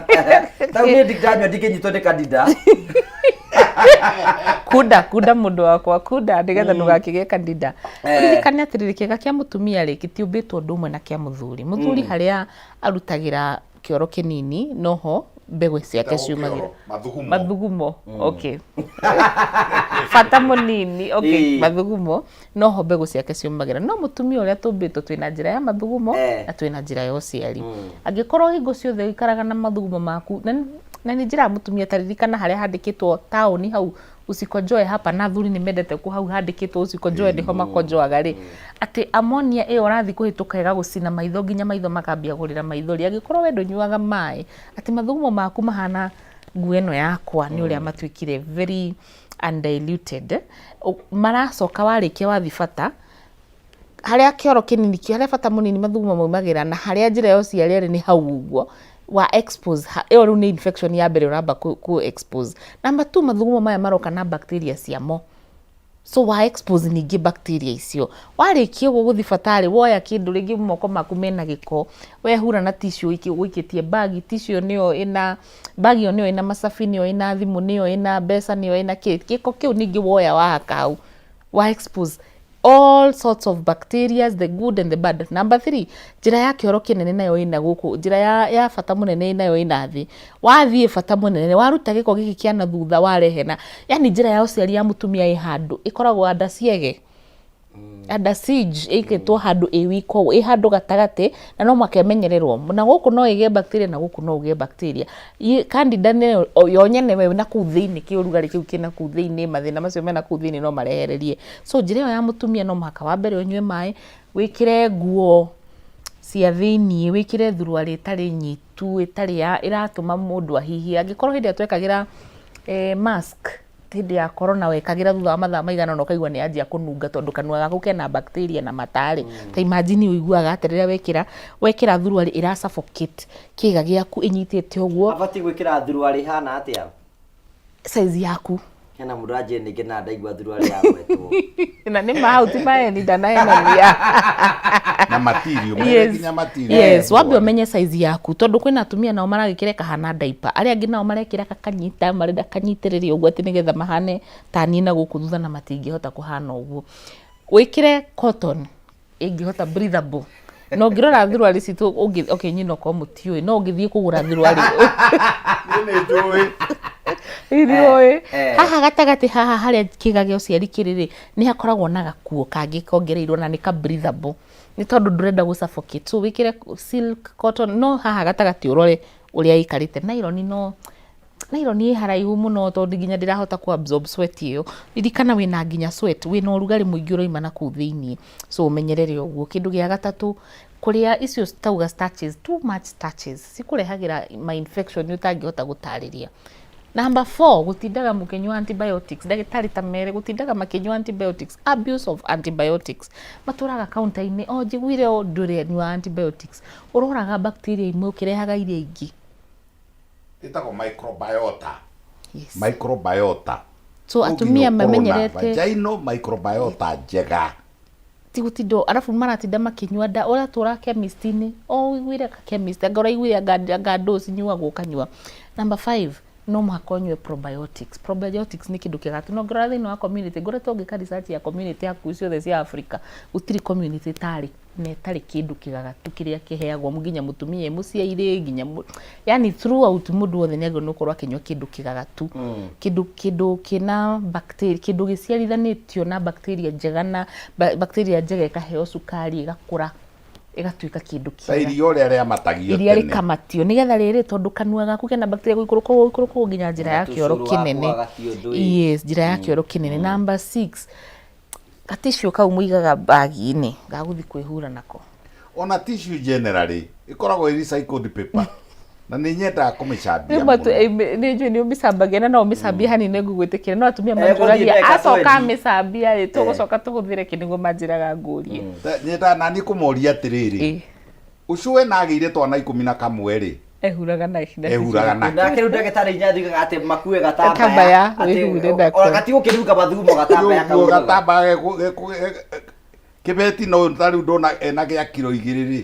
Tau nĩ ndanyua ndingĩnyitwo nĩ candida. Kunda kunda mũndũ wakwa kunda nĩgetha ndũgakĩgĩe candida. Ũririkane atĩrĩrĩ, kĩga kĩa mũtumia rĩ gĩtiũmbĩtwo ũndũ ũmwe na kĩa mũthuri. Mũthuri harĩa arutagĩra kĩoro kĩnini noho mbegũ ciake Gĩtagwo ciumagĩra. kĩoro, mathugumo. Mathugumo, okay, bata mũnini, okay. Mathugumo noho mbegũ ciake ciumagĩra, no mũtumia ũrĩa tũmbĩtwo twĩna njĩra ya mathugumo na twĩna njĩra ya ũciari. Angĩkorwo hingo ciothe ũikaraga na mathugumo maku na nĩ njĩraga mũtumia ta ririkana harĩa handĩkĩtwo taũni hau "Usikonjoe hapa", na athuri nĩ mendete kũ hau handĩkĩtwo "Usikonjoe" nĩho makonjoaga rĩ, atĩ amonia ĩyo ũrathiĩ kũhĩtũka ĩgagũcina maitho nginya maitho makambia kũrĩra maithori. Angĩkorwo we ndũnyuaga maĩ, atĩ mathugumo maku mahana nguo ĩno yakwa nĩ ũrĩa matuĩkire very undiluted, maracoka warĩkia wathi bata. Harĩa kĩoro kĩnini harĩa bata mũnini mathugumo maumagĩra na harĩa njĩra ya ũciari ĩrĩ nĩ hau ũguo wa expose ĩyo rĩu nĩ infection ya mbere ũramba kũ expose. Number two, mathugumo maya maroka na bacteria ciamo, so wa expose ningĩ bacteria icio. Warĩkia ũguo gũthiĩ thibitarĩ, woya kĩndũ rĩngĩ moko maku mena gĩko, wehura na tissue ũikĩtie bag, tissue nĩyo ĩna bag ĩyo nĩyo ĩna macabi, nĩyo ĩna thimũ, nĩyo ĩna mbeca, nĩyo ĩna kĩ. Gĩko kĩu ningĩ woya wahaka hau, wa expose all sorts of bacteria, the good and the bad. Number three, njĩra ya kĩoro kĩnene nayo ĩna gũkũ, njĩra ya bata mũnene nayo ĩna thĩ. Wathiĩ bata mũnene, waruta gĩko gĩkĩ kĩa na thutha warehe na, yani njĩra ya ũciari ya mũtumia ĩ handũ, ĩkoragwo under siege. Under siege, ĩigĩtwo handũ ĩ wika ũguo, ĩ handũ gatagatĩ, na no mũhaka ĩmenyererwo. Na gũkũ no ĩgĩe bacteria na gũkũ no ũgĩe bacteria. Candida nĩyo yo nyenewe na kũu thĩinĩ, kĩũrugarĩ kĩu kĩna kũu thĩinĩ, mathĩna macio mena kũu thĩinĩ no marehererie. So njĩra ĩyo ya mũtumia no mũhaka wa mbere ũnyue maĩ, wĩkĩre nguo cia thĩinĩ, wĩkĩre thuruarĩ ĩtarĩ nyitu, ĩtarĩ ya ĩratũma mũndũ ahihie. Angĩkorwo hĩndĩ ĩrĩa twekagĩra mask hĩndĩ ya corona wekagĩra thutha wa mathaa maigana ũna ũkaigua nĩ yanjia kũnunga tondũ kanua gaku kena bacteria na mata rĩ, ta imagine ũiguaga atĩa rĩrĩa wekĩra thuruarĩ ĩra suffocate kĩga gĩaku ĩnyitĩte ũguo. Abatiĩ gwĩkĩra thuruarĩ ĩhana atĩa? Size yaku. Hena mũndũ anjĩrire ningĩ na ndaigua thuruarĩ yagwetwo. Na nĩ ma hau ti maeni ndanahenania. Na material, mere nginya material. Yes, wambe ũmenye size yaku tondũ kwĩna atumia nao maragĩkĩra ĩkahana diaper, arĩa angĩ nao marekĩra gakanyita, marenda kanyitĩrĩre ũguo atĩ nĩgetha mahane ta niĩ na gũkũ thutha na matingĩhota kũhana ũguo. Wĩkĩre cotton ĩngĩhota breathable. Na ũngĩrora thuruarĩ citũ ũngĩ, okay inyuĩ no korwo mũtiũĩ, no ũngĩthiĩ kũgũra thuruarĩ Niĩ nĩ njũĩ. Nĩũĩ. Haha gatagatĩ haha harĩa kĩga gĩa ũciari kĩrĩ rĩ, nĩ hakoragwo na gakuo kangĩ kongereirwo na nĩ ka breathable. Nĩ tondũ ndũrenda gũ suffocate. So wĩkĩre silk, cotton, no haha gatagatĩ ũrore ũrĩa ĩikarĩte. Nylon no nylon ĩ haraihu mũno tondũ nginya ndĩrahota kũ absorb sweat ĩyo. Ririkana wĩna nginya sweat, wĩna ũrugarĩ mũingĩ ũrauma na kũu thĩiniĩ. So ũmenyerere ũguo. Kĩndũ gĩa gatatũ, kũrĩa icio tauga starches, too much starches, cikũrehagĩra ma infection ũtangĩhota gũtarĩria. Number four, gũtindaga mũkĩnyua antibiotics. Ndagĩtarĩ ta mere, gũtindaga makĩnyua antibiotics, abuse of antibiotics. Matũraga counter-inĩ, o njiguire o ndũrenyua antibiotics. Ũroraga bacteria imwe ũkĩrehaga iria ingĩ. Ĩtagwo microbiota. Yes. Microbiota. So No nginya atumia ũkorwo na mamenyerete vaginal microbiota njega. Ti gũtinda arabu maratinda makĩnyua nda ũratũra chemist-inĩ o ũiguire ka chemist anga ũraiguire anga ndũ cinyuagwo ũkanyua. Number five, no mũhaka ũnyue probiotics. Probiotics nĩ kĩndũ kĩega no ngĩrora thĩinĩ wa community ngoretwo ngĩka research ya community hakuhĩ ciothe cia Africa, gũtirĩ community ĩtarĩ na ĩtarĩ kĩndũ kĩgagatu kĩrĩa kĩheagwo nginya mũtumia e mũciĩ nginya yani throughout mũndũ wothe nĩ agĩrĩirwo nĩ gũkorwo akĩnyua kĩndũ kĩgagatu, kĩndũ kĩna bacteria, kĩndũ gĩciarithanĩtio na bacteria njega na bacteria njega ĩkaheo cukari ĩgakũra ĩgatuĩka kĩndũ Ta kĩega. Iria ũrĩa rĩamatagio Iria tene. Rĩkamatio nĩgetha rĩrĩ tondũ kanua gaku kena bacteria gũikũrũka ũguo gũikũrũka ũguo nginya njĩra ya kĩoro Tũcũrũ waku kĩnene. wagati ũndũ ĩ. Yes, njĩra ya kĩoro kĩnene. Number six, gatissue kau mũigaga bagi-inĩ gagũthiĩ kwĩhura nako. Ona tissue generally ĩkoragwo ĩ recycled paper na nĩ nyendaga kũmĩcambia Rĩmwe mũno. Nĩ njũĩ nĩ ũmĩcambagia na no ũmĩcambie hanini nĩ ngũgwĩtĩkĩra, no atumia Gũthiĩ manjũragia ndagĩka acoka 20. amĩcambia rĩ, tũgũcoka tũhũthĩre kĩ nĩguo manjĩraga ngũrie. Nyendaga naniĩ kũmoria atĩrĩrĩ, ũcũwe na agĩire twana 11 rĩ, Ehuraga na ehuraga na Nake rĩu ndagĩtarĩ inya athigaga atĩ makue gatambaya Gatambaya, atĩ wĩhure nako. ona gatigũkĩrunga mathugumo gatambaya kau ũguo ugaga. gatambaya kĩbeti no ta rĩu ndona ena gĩa kiro 2 rĩ,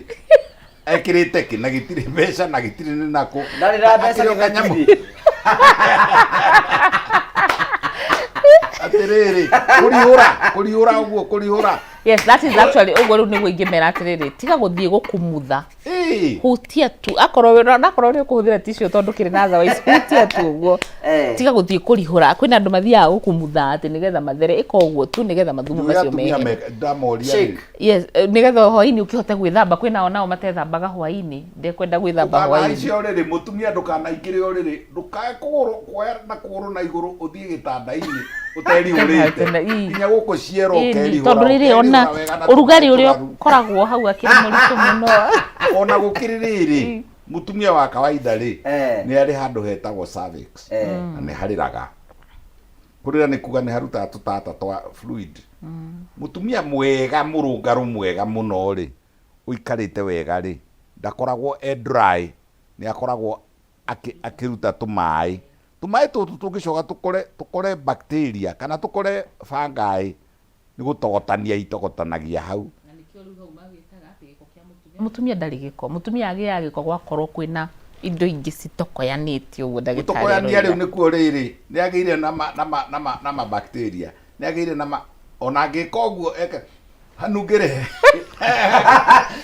ekĩrĩte kĩ na gĩtirĩ mbeca na gĩtirĩ nĩ nakũ. Ndarĩ na mbeca. Akĩrĩ o kanyamũ. Kĩbeti-inĩ. Atĩrĩrĩ, kũrihũra kũrihũra ũguo kũrihũra. Yes, that is actually ũguo rĩu nĩguo ingĩmera atĩrĩrĩ, tiga gũthiĩ gũkumutha, hutia tu akorwo onakorwo nĩ ũkũhũthĩra tissue tondũ kĩrĩ na otherwise hutia tu ũguo. Tiga gũthiĩ kũrihũra. Kwĩna andũ mathiaga gũkumutha atĩ nĩgetha mathere. Ĩka ũguo tu nĩgetha mathumo Njũĩ macio atumia mehere. Ndamoria rĩ, Yes, nĩgetha hwaĩ-inĩ ũkĩhote gwĩthamba. Kwĩna o nao matethambaga hwaĩ-inĩ, ndekwenda gwĩthamba ndũkanahaice hwaĩ-inĩ. ũrĩrĩ, mũtumia ndũkanaingĩre ũrĩrĩ, ndũkae kũgũrũ kuoya na kũgũrũ na igũrũ ũthiĩ gĩtanda-inĩ ũterihũrĩte nginya gũkũ ciero Ĩni, ũkerihũra tondũ rĩrĩ ona ũkerihũra wega na ũrugarĩ ũrĩa tũraru. ũkoragwo hau akĩrĩ mũritũ mũno. Ona gũkĩrĩ rĩrĩ, mũtumia wa kawaida rĩ, nĩ arĩ handũ hetagwo cervix na nĩ harĩraga. Kũrĩra nĩ kuga nĩ harutaga tũtata twa fluid. Mũtumia mwega mũrũngarũ mwega mũno rĩ, ũikarĩte wega rĩ, ndakoragwo e dry, nĩ akoragwo akĩruta tũmaĩ. Tũmaĩ tũtũ tũngĩcoka tũkore tũkore bacteria kana tũkore fungi nĩ gũtogotania itogotanagia hau. Mũtumia ndarĩ gĩko, mũtumia agĩaga gĩko gwakorwo kwĩna indo ingĩ citokoyanĩte ũguo ndagĩtarĩ Gũtokoyania rĩu aroiga. nĩkuo rĩrĩ, nĩ agĩire na ma, na ma, na ma, na ma bacteria, nĩ agĩire na ma, ona angĩka ũguo eke hanungĩre.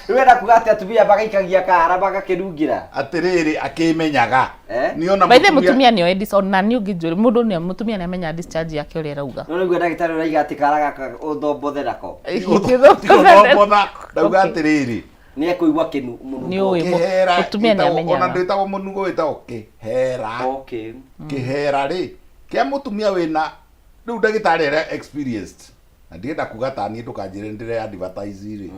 Rĩu enda kuga atĩ atumia magaikagia kara magakĩnungĩra. Atĩrĩrĩ akĩmenyaga. Eh? Nĩ ona By the way, mũtumia nĩoĩ ona niĩ ũngĩnjũria mũndũ nĩ mũtumia nĩamenyaga discharge yake ũrĩa ĩrauga. No nĩguo ndagĩtarĩ ũraiga atĩ kara gaka ũthombothe nako. Tigũthombotha ndauga atĩrĩrĩ. Nĩ ekũigua kĩnu mũnungo. Nĩũĩ Kĩhera mũtumia gĩtagwo- ona nĩamenyaga. ndwĩtagwo mũnungo wĩtagwo kĩhera. Okay. Kĩhera rĩ kĩa mũtumia wĩna rĩu ndagĩtarĩ arĩa experienced na ndirenda kuga ta niĩ ndũkanjĩre ndĩre advertise rĩ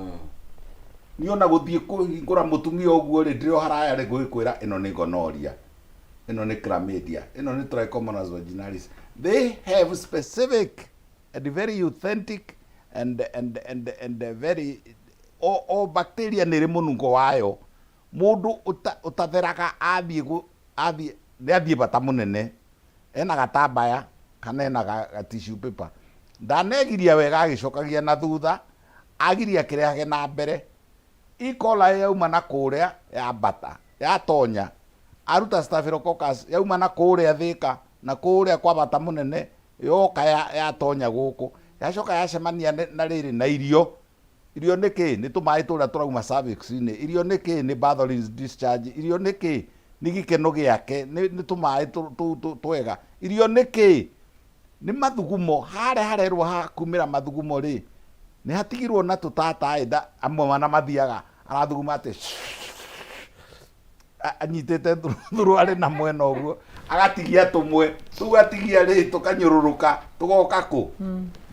niĩ ona gũthiĩ kũhingũra mũtumia ũguo rĩ ndĩrĩ o haraya rĩ ngũgĩkwĩra ĩno nĩ gonorrhea, ĩno nĩ chlamydia, ĩno nĩ trichomonas vaginalis. They have specific and very authentic and, and, and, and very o, o bacteria nĩ ĩrĩ mũnungo wayo. Mũndũ ũtatheraga athiĩ athiĩ nĩ athiĩ bata mũnene ena gatambaya kana ena ga tissue paper ndanegiria wega agĩcokagia na thutha agiria akĩrehage na mbere. E. coli yauma na kũrĩa yambata yatonya aruta staphylococcus yauma na kũrĩa Thĩka na kũrĩa kwa bata mũnene yoka yatonya gũkũ yacoka yacemania na rĩrĩ na irio. Irio nĩ kĩ? Nĩ tũmaĩ tũrĩa tũrauma cervix-inĩ. Irio nĩ kĩ? Nĩ Bartholin's discharge. Irio nĩ kĩ? Nĩ gĩkeno gĩake, nĩ tũmaĩ tũu twega. Irio nĩ kĩ? Nĩ mathugumo. Harĩa harerwo ha kumĩra mathugumo rĩ, nĩ hatigirwo na tũtata ĩ, amwe ona mathiaga arathuguma atĩ anyitĩte thuruarĩ na mwena ũguo agatigia tũmwe tũu atigia rĩ tũkanyũrũrũka tũgoka kũ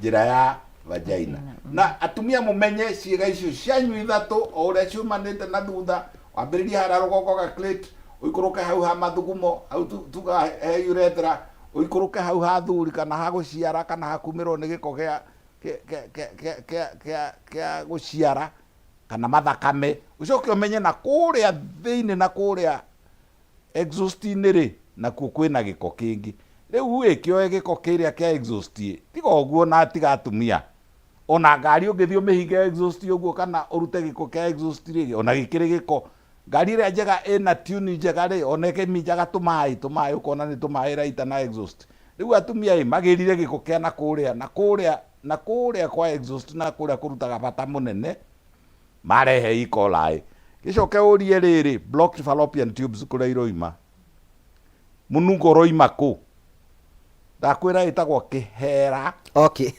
njĩra ya vagina. Na atumia mũmenye ciĩga icio cianyu ithatũ o ũrĩa ciumanĩte na thutha, wambĩrĩrie harĩa rũgongo ga clit, ũikũrũke hau ha mathugumo, hau tuga he urethra, ũikũrũke hau ha thuri kana ha gũciara kana ha kumĩrwo nĩ gĩko gĩa kĩa kĩa gũciara kana mathakame, ũcoke ũmenye na kũrĩa thĩinĩ na kũrĩa exhaust-inĩ rĩ, nakuo kwĩna gĩko kĩngĩ. Rĩu ĩ, kĩoe gĩko kĩrĩa kĩa exhaust ĩ, tiga ũguo na tiga atumia. Ona ngari ũngĩthiĩ ũmĩhinge exhaust ũguo kana ũrute gĩko kĩa exhaust rĩ, ona gĩkĩrĩ gĩko. Ngari ĩrĩa njega ĩna tune njega rĩ, ona ĩkĩminjaga tũmaĩ, tũmaĩ ũkona nĩ tũmaĩ ĩraita na exhaust. Rĩu atumia ĩ, magĩrire gĩko kĩa na kũrĩa, na kũrĩa, na kũrĩa kwa exhaust na kũrĩa kũrutaga bata mũnene, marehe E. coli. Gĩcoke ũrie rĩrĩ, blocked fallopian tubes kũrĩa iroima, mũnungo ũroima kũ? Ndakwĩra ĩtagwo kĩhera. Okay.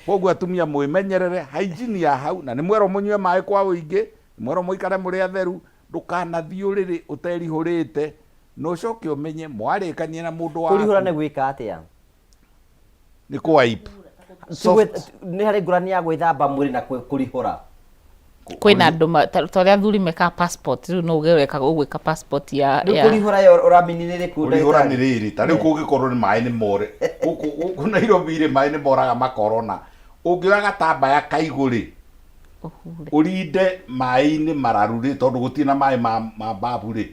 Koguo atumia mwĩmenyerere hygiene ya hau, na nĩ mwerwo mũnyue maĩ kwa ũingĩ, nĩ mwerwo mũikare mũrĩ atheru, ndũkanathiĩ ũrĩrĩ ũterihũrĩte, na ũcoke ũmenye mwarĩkania na mũndũ waku. Kũrihũra nĩ gwĩka atĩa? Nĩ kũ wipe. Soft. Nĩ harĩ ngũrani ya gwĩthamba mwĩrĩ na kũrihũra. Kwĩna andũ ta ũrĩa athuri mekaga passport, rĩu no uge wekaga ũgwĩka passport ya Rĩu ya kũrihũra yo ũramini nĩ rĩkũ Kũrihũra nĩ ndagĩtarĩ? rĩrĩ, ta rĩu kũngĩkorwo nĩ maĩ nĩ more, gũkũ gũkũ Nairobi rĩ maĩ nĩ moraga makorona. Ũngĩoya gatambaya kaigũ rĩ, ũhure. Ũrinde maĩ-inĩ mararu rĩ, tondũ gũtirĩ na maĩ ma babu rĩ,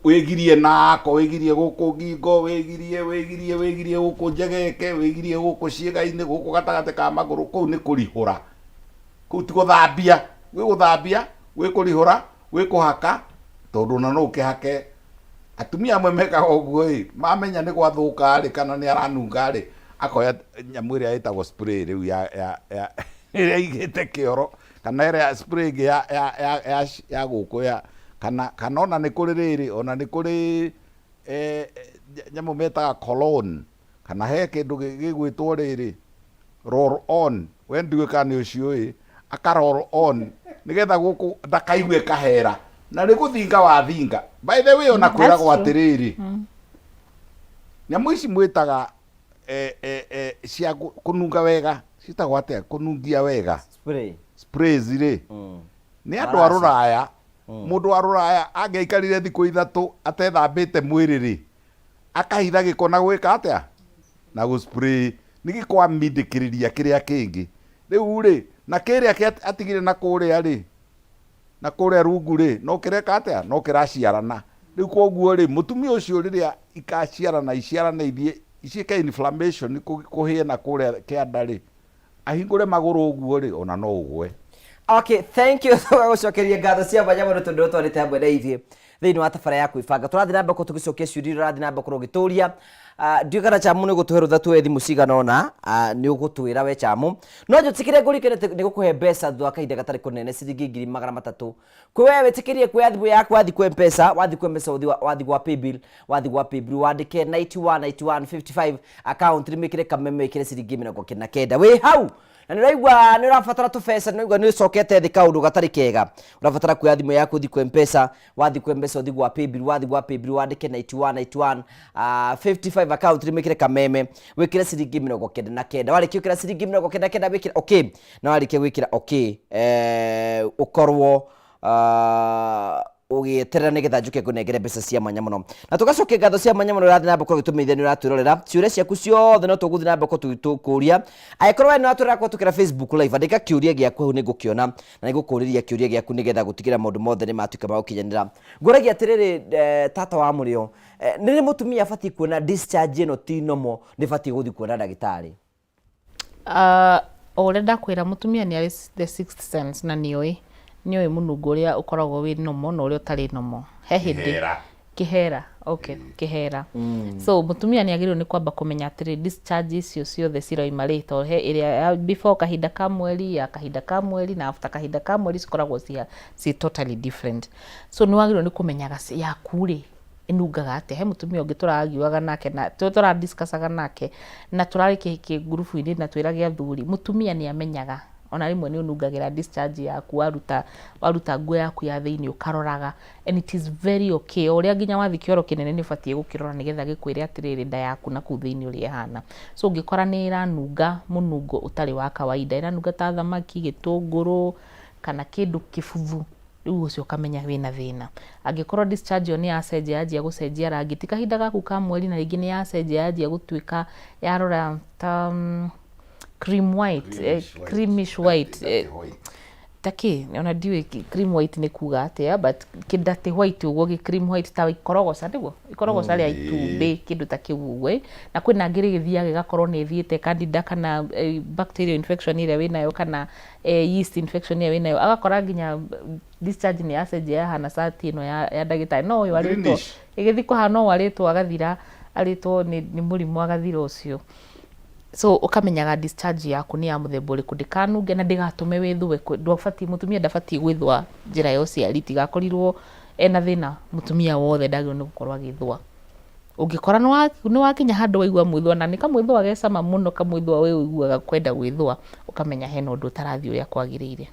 wĩgirie nako, wĩgirie gũkũ ngingo, wĩgirie, wĩgirie, wĩgirie gũkũ njegeke, wĩgirie gũkũ ciĩga-inĩ, gũkũ gatagatĩ ka magũrũ, kũu nĩ kũrihũra. Kũu ti gũthambia, gwĩ gũthambia, gwĩ kũrihũra, gwĩ kũhaka, tondũ ona no ũkĩhake. Atumia amwe mekaga ũguo ĩ, mamenya nĩ gwathũka rĩ, kana nĩ aranunga rĩ, akoya nyamũ ĩrĩa ĩtagwo spray rĩu ya, ya, ya, ĩrĩa aigĩte kĩoro, kana ĩrĩa spray ĩngĩ ya, ya, ya, ya, ya gũkũ ya, kana, kana ona nĩ kũrĩ rĩrĩ, ona nĩ kũrĩ nyamũ metaga cologne, kana he kĩndũ gĩgwĩtwo rĩrĩ, roll on, we ndiũĩ kana nĩ ũciũĩ, aka roll on, nĩgetha gũkũ ndakaigue kahera, na nĩ gũthinga wathinga. By the way, ona kwĩragwo atĩrĩrĩ, nyamũ ici mwĩtaga cia kũnunga wega, ciĩtagwo atĩa? Kũnungia wega. Spray. Sprays rĩ, nĩ andũ a Maraci. rũraya. Mũndũ wa rũraya angĩaikarire thikũ ithatũ atethambĩte mwĩrĩ rĩ, akahitha gĩko na gwĩka atĩa? Na gũ spray. Nĩ gĩkwamindĩkĩrĩria kĩrĩa kĩngĩ. Rĩu rĩ, na kĩrĩa kĩa atigire na kũrĩa rĩ, na kũrĩa rungu rĩ, no kĩreka atĩa? No kĩraciarana. Rĩu koguo rĩ, mũtumia ũcio rĩrĩa ikaciarana iciarane ithiĩ ciĩke inflammation kũhĩe na kũrĩa kĩanda rĩ, ahingũre magũrũ ũguo rĩ, ona no ũgwe. Okay, thank you. Tũgagũcokeria ngatho cia mwanya mũno tondũ ũtwarĩte hamwe na ithuĩ thĩinĩ wa tabara ya kwĩbanga. Tũrathiĩ na mbere tũgĩcokia ciũria iria ũrathiĩ na mbere gũkorwo ũgĩtũria. Ah, ndiũĩ kana Chamu nĩ ũgũtũhe rũtha tuoye thimũ cigana ũna, ah, nĩ ũgũtwĩra we Chamu. No njĩtĩkĩre ngũririkane atĩ nĩ gũkũhe mbeca thutha wa kahinda gatarĩ kũnene ciringi 300,000. Kwĩ we wĩtĩkĩrie kuoya thimũ yaku wathiĩ kwĩ Mpesa, wathiĩ kwĩ Mpesa ũthiĩ wathiĩ gwa paybill, wathiĩ gwa paybill wandĩke 91 91 55 account nĩ kameme wĩkĩre ciringi 99. Wĩ hau na nĩ ũraigua nĩ ũrabatara tũbeca, nĩ ũraigua nĩ ũcokete thĩ kaũndũ gatarĩ kega, ũrabatara kuoya thimũ yaku ũthiĩ kwĩ Mpesa, wathiĩ kwĩ Mpesa ũthiĩ gwa paybill, wathiĩ gwa paybill wandĩke 91 91 55 account nĩ wĩkĩre kameme wĩkĩre ciringi 99. Warĩkia gwĩkĩra ciringi 99 wĩkĩre okay, na warĩkia gwĩkĩra okay, ũkorwo ũgĩeterera nĩgetha njũke ngũnengere mbeca cia mwanya mũno. Na tũgacokia ngatho cia mwanya mũno ũrathiĩ na mbere gũtũmenyithia nĩ ũratwĩrorera. Ciũria ciaku ciothe no tũgũthiĩ na mbere tũkũria. Angĩkorwo we nĩ ũratwĩrorera kũhetũkĩra Facebook live, andĩka kĩũria gĩaku hau nĩ ngũkĩona na nĩ ngũkũrĩria kĩũria gĩaku nĩgetha gũtigĩrĩra maũndũ mothe nĩ matuĩka ma gũkinyanĩra. Ngũragia atĩrĩrĩ, tata wa mũrĩo, nĩ rĩ mũtumia abatiĩ kuona discharge ĩno ti normal, nĩ batiĩ gũthiĩ kuona ndagĩtarĩ? O ũrĩa ndakwĩra mũtumia nĩ arĩ the sixth sense na nĩ oĩ nĩ oĩ mũnungo ũrĩa ũkoragwo wĩ normal na ũrĩa ũtarĩ normal. He hĩndĩ Kĩhera. Kĩhera, okay, kĩhera. So mũtumia nĩ agĩrĩirwo nĩ kwamba kũmenya atĩrĩ discharge icio ciothe cirauma rĩ, tondũ he ĩrĩa ya before kahinda ka mweri, ya kahinda ka mweri na after kahinda ka mweri cikoragwo ciĩ totally different. So nĩ wagĩrĩirwo nĩ kũmenyaga yaku rĩ ĩnungaga atĩa. He mũtumia ũngĩ tũra argue aga nake na tũra discuss aga nake na tũrarĩ kĩngurubu-inĩ na twĩrage athuri, mũtumia nĩ amenyaga ona rĩmwe nĩ ũnungagĩra discharge yaku waruta waruta nguo yaku ya thĩinĩ ũkaroraga and it is very okay. O ũrĩa nginya wathiĩ kĩoro kĩnene nĩ ũbatiĩ gũkĩrora nĩgetha gĩkwĩre atĩrĩrĩ nda yaku na kũu thĩinĩ ũrĩa ĩhana. So ũngĩkora nĩ ĩranunga mũnungo ũtarĩ wa kawaida, ĩranunga ta thamaki, gĩtũngũrũ kana kĩndũ kĩbuthu, rĩu ũcio ũkamenya wĩna thĩna. Angĩkorwo discharge ĩyo nĩ yacenjia yanjia gũcenjia rangi, ti kahinda gaku ka mweri na rĩngĩ nĩ yacenjia yanjia gũtuĩka yarora ta cream white, creamish white, ta kĩ, ona ndiũĩ cream white nĩ kuga atĩa but kĩ dirty white ũguo, gĩ cream white ta ikorogoca nĩguo? Ikorogoca rĩa itumbĩ kĩndũ ta kĩu ũguo. Na kwĩna angĩ rĩgĩthiaga ĩgakorwo nĩ ĩthiĩte candida kana bacterial infection ĩrĩa wĩnayo kana yeast infection ĩrĩa wĩnayo, agakora nginya discharge nĩ yacenjia yahana cati ĩno ya ndagĩtarĩ, no ũyũ arĩtwo Greenish. ĩgĩthiĩ kũhana ũũ arĩtwo agathira, arĩtwo nĩ mũrimũ agathira ũcio. So ũkamenyaga discharge yaku nĩ ya mũthemba ũrĩkũ, ndĩkanunge na ndĩgatũme wĩthũe, ndũbatiĩ, mũtumia ndabatiĩ gwĩthũa njĩra ya ũciari, tigakorirwo ena thĩna mũtumia wothe ndagĩrĩirwo nĩ gũkorwo agĩthũa. Ũngĩkora nĩ wakinya handũ waigua mwĩthũa, na nĩ kamwĩthũa ge cama mũno, kamwĩthũa we ũiguaga kwenda gwĩthũa, ũkamenya hena ũndũ ũtarathiĩ ũrĩa kwagĩrĩire.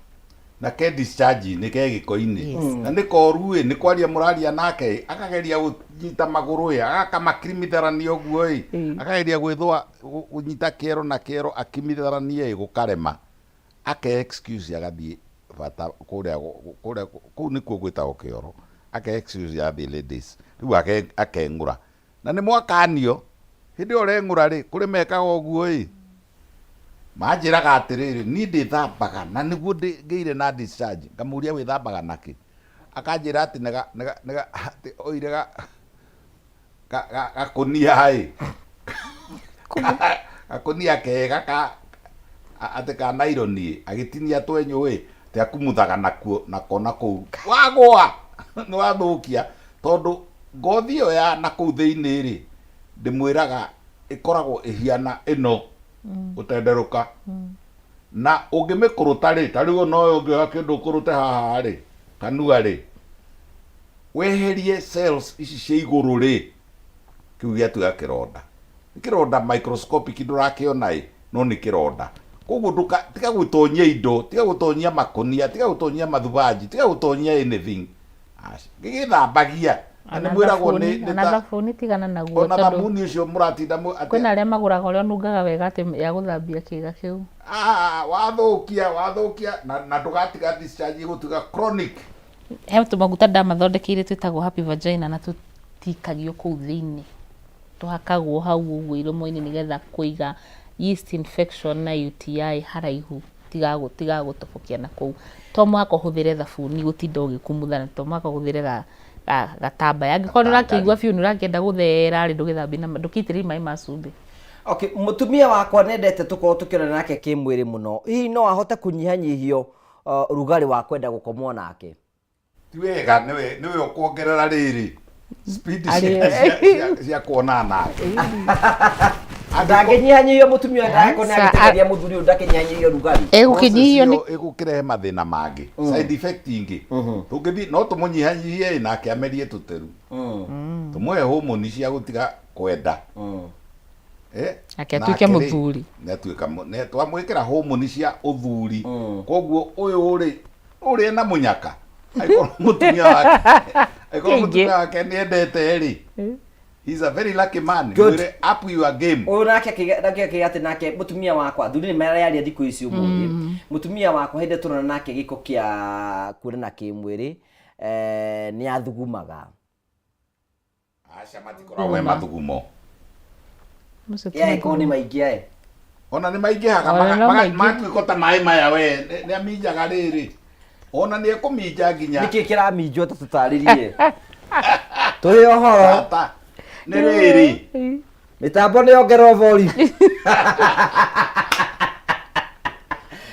Na ke discharge nĩ ke gĩko-inĩ. Na nĩ koru ĩ, nĩ kwaria mũraria nake ĩ, akageria gũnyita magũrũ ĩ, agakamakirimitharania ũguo ĩ, akageria gwĩthũa, kũnyita kĩero na kĩero akimitharanie ĩ, gũkarema. Ake excuse agathiĩ bata kũrĩa, kũrĩa, kũu nĩkuo gwĩtagwo kĩoro. Ake excuse agathiĩ ladies. Rĩu akeng'ũra. Na nĩ mwakanio, hĩndĩ ĩyo ũreng'ũra rĩ, kũrĩ mekaga ũguo ĩ, manjĩraga atĩrĩrĩ, niĩ ndĩthambaga na nĩguo ngĩire na discharge. Ngamũria wĩthambaga nakĩ? Akanjĩra atĩ atĩ oire gakũnia ĩ, gakũnia kega ka atĩ ka nylon ĩ, agĩtinia twenyũ ĩ, atĩ akumuthaga nakuo nako na kũu. Wagũa! Nĩ wathũkia tondũ ngothi ĩyo ya na kũu thĩinĩ rĩ, ndĩmwĩraga ĩkoragwo ĩhiana ĩno gũtenderũka. Na ũngĩmĩkũrũta rĩ, ta rĩu ona ũyũ ũngĩoya kĩndũ ũkũrũte haha rĩ, kanua rĩ, weherie cells ici cia igũrũ rĩ, kĩu gĩatuĩka kĩronda. Nĩ kĩronda microscopic ndũrakĩona ĩ, no nĩ kĩronda. Koguo ndũka, tiga gũtonyia indo, tiga gũtonyia makũnia, tiga gũtonyia mathubanji, tiga gũtonyia anything. Aca. Gĩgĩthambagia. Na nĩ Ona mwĩragwo nĩ, thabuni, nĩ ona ta thabuni tigana naguo ona tondũ thabuni ũcio mũratinda mũ, atĩ kwĩna arĩa magũraga ũrĩa ũnungaga wega atĩ ya gũthambia kĩga kĩu. Ah, wathũkia, wathũkia na ndũgatiga discharge ĩgũtuĩka chronic. He tũmaguta ndamathondekeire twĩtagwo Happy Vagina na tũtikagio kũu thĩinĩ. Tũhakagwo hau ũguo iromo-inĩ nĩgetha kũiga Yeast infection na UTI haraihu tiga tiga gũtobokia na kũu. To mũhaka ũhũthĩre thabuni gũtinda ũgĩkumutha na to mũhaka ũhũthĩre gatambaya. Angĩkorwo nĩ ũrakĩigua biũ nĩ ũrakĩenda gũthera rĩ, ndũgĩthambie na ndũkĩitĩrĩrie maĩ ma cumbĩ. Okay, mũtumia wakwa nendete tũkorwo tũkĩonana nake kĩmwĩrĩ mũno, hihi no ahote kũnyihanyihio rugarĩ wa kwenda gũkomwo nake? Ti wega, nĩwe nĩwe ũkuongerera rĩrĩ speed cia, cia kuonana nake. Ndangĩnyihanyihio mũtumia ũyũ ndagakorwo nĩ agĩtegeria mũthuri ũyũ ndakĩnyihanyihio rugarĩ. Egũkĩnyihio nĩ ĩgũkĩrehe mathĩna mangĩ, side effect ingĩ. Tũngĩthiĩ no tũmũnyihanyihie ĩ nake amerie tũteru, tũmũhe homoni cia gũtiga kwenda. Eh, Nake atuĩke nake rĩ, mũthuri. Nĩ atuĩka twamwĩkĩra homoni cia ũthuri, koguo ũyũ rĩ ũrĩa na mũnyaka angĩkorwo mũtumia wake angĩkorwo Kĩingĩ. Mũtumia wake nĩ endete rĩ, he's a very lucky man. Good. Mwĩre up your game. Ũyũ nake nake akĩga atĩ nake mũtumia wakwa, athuri nĩ marayaria thikũ ici ũmũthĩ, mũtumia wakwa hĩndĩ ĩrĩa tũrona nake gĩko kĩa kuonana kĩmwĩrĩ, nĩ athugumaga. Aca, matikoragwo me mathugumo. Macio ti Ya ĩkorwo nĩ mathugumo. maingĩ ae. Ona nĩ maingĩhaga. Ona no maingĩ. Matuĩka ta maĩ maya we nĩ aminjaga rĩrĩ, ona nĩ ekũminja nginya. Nĩkĩ kĩraminjwo? Ta tũtarĩrie, tũhe ũhoro. Tata, nĩ rĩrĩ. Mĩtambo nĩ yongererwo volume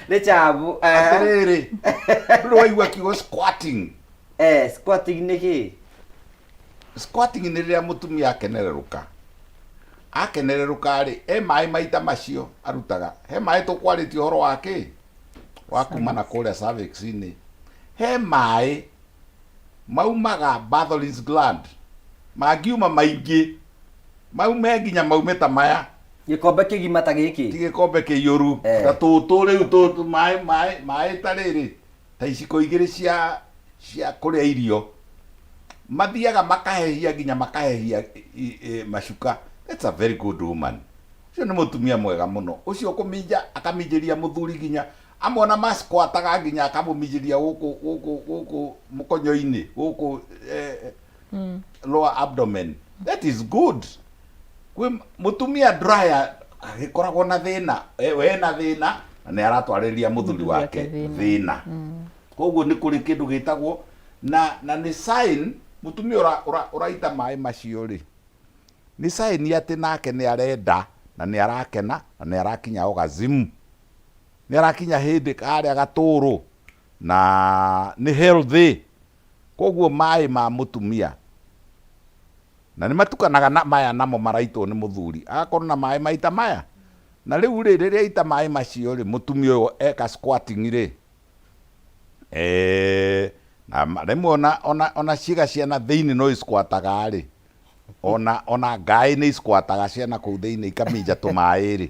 nĩ chambu. Atĩrĩrĩ, ndũrĩ waigua kiugo squatting? Eh, squatting nĩ kĩ? Squatting nĩ rĩrĩa mũtumia akenererũka. Akenererũka rĩ, e maĩ maita macio arutaga. He maĩ tũkwarĩtie ũhoro wa kĩ? Wa kuma na kũrĩa cervix-inĩ. He maĩ maumaga Bartholin's gland. Mangiuma maingĩ, maume nginya maume ta maya. Gĩkombe kĩgima ta gĩkĩ? Ti gĩkombe kĩiyũru. Ta tũtũ rĩu tũtũ maĩ maĩ maĩ ta rĩrĩ ta iciko igĩrĩ cia kũrĩa irio, mathiaga makahehia nginya makahehia macuka. That's a very good woman. Ũcio nĩ mũtumia mwega mũno ũcio kũminja akaminjĩria mũthuri nginya amwe ona masquataga nginya akamũminjĩria gũkũ gũkũ gũkũ mũkonyo-inĩ gũkũ, lower abdomen. That is good. Kwĩ mũtumia dryer agĩkoragwo na thĩna, we na thĩna na nĩ aratwarĩria mũthuri Mũthuri wake wake thĩna. Thĩna. Koguo nĩ kũrĩ kĩndũ gĩtagwo na nĩ sign mũtumia ũraita maĩ macio rĩ, nĩ sign atĩ nake nĩ arenda na nĩ arakena na nĩ arakinya orgasm, nĩ arakinya hĩndĩ karĩa gatũrũ na nĩ healthy. Koguo maĩ ma mũtumia na nĩ matukanaga na maya namo maraitwo nĩ mũthuri, agakorwo na maĩ maita maya. Na rĩu rĩ, rĩrĩa aita maĩ macio rĩ, mũtumia ũyũ eka squatting rĩ, na rĩmwe ona ciĩga ciana thĩinĩ no isquataga rĩ, ona ngaĩ nĩ isquataga ciana kũu thĩinĩ ikaminja tũmaĩ rĩ,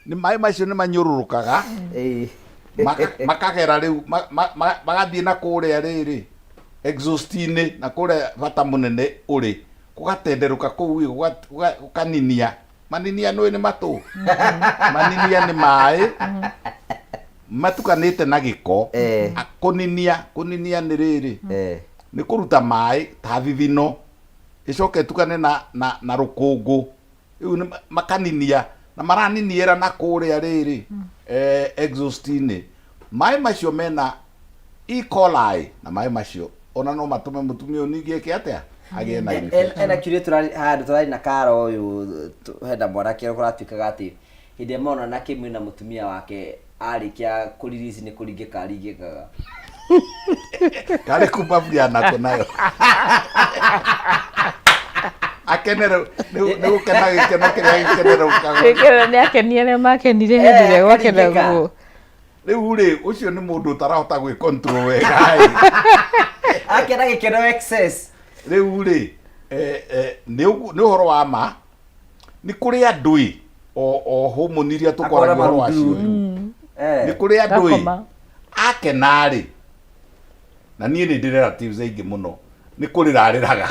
nĩ maĩ macio nĩ manyũrũrũkaga makagera rĩu magathiĩ na kũrĩa rĩrĩ exhaust-inĩ na kũrĩa bata mũnene ũrĩ gũgatenderũka kũu ĩ, gũkaninia maninia. Nũĩ nĩ matũ maninia nĩ maĩ matukanĩte na gĩko. Kũninia, kũninia nĩ rĩrĩ, nĩ kũruta maĩ ta thithino ĩcoke ĩtukane na rũkũngũ. Rĩu nĩ makaninia na maraniniĩra na kũrĩa rĩrĩ, exhaust-inĩ. Maĩ macio mena E. coli na maĩ macio ona no matũme mũtumia ũyũ ningĩ eke atĩa? Agĩe na infection. Ena kiuria tũrarĩ handũ tũrarĩ na karo ũyũ, hena mwanake kũratuĩkaga atĩ hĩndĩ ĩrĩa monana kĩmwĩrĩ na mũtumia wake, arĩkia kũririci nĩ kũringĩka aringĩkaga. Karĩ kuma nako nayo akenere nĩ gũkena gĩkeno kĩrĩa gĩkenerũkaga. Gĩkeno nĩ akenire arĩa makenire hĩndĩ ĩrĩa gwakenagwo. Rĩu rĩ, ũcio nĩ mũndũ ũtarahota gwĩ control wega ĩ. Akena gĩkeno excess. Rĩu rĩ, nĩ ũhoro wa ma nĩ kũrĩ andũ ĩ o homoni iria Akona tũkwaragia ũhoro wacio marundurundu. Nĩ kũrĩ andũ ĩ Gakoma. akena rĩ, na niĩ nĩ ndĩ relatives aingĩ mũno nĩ kũrĩra arĩraga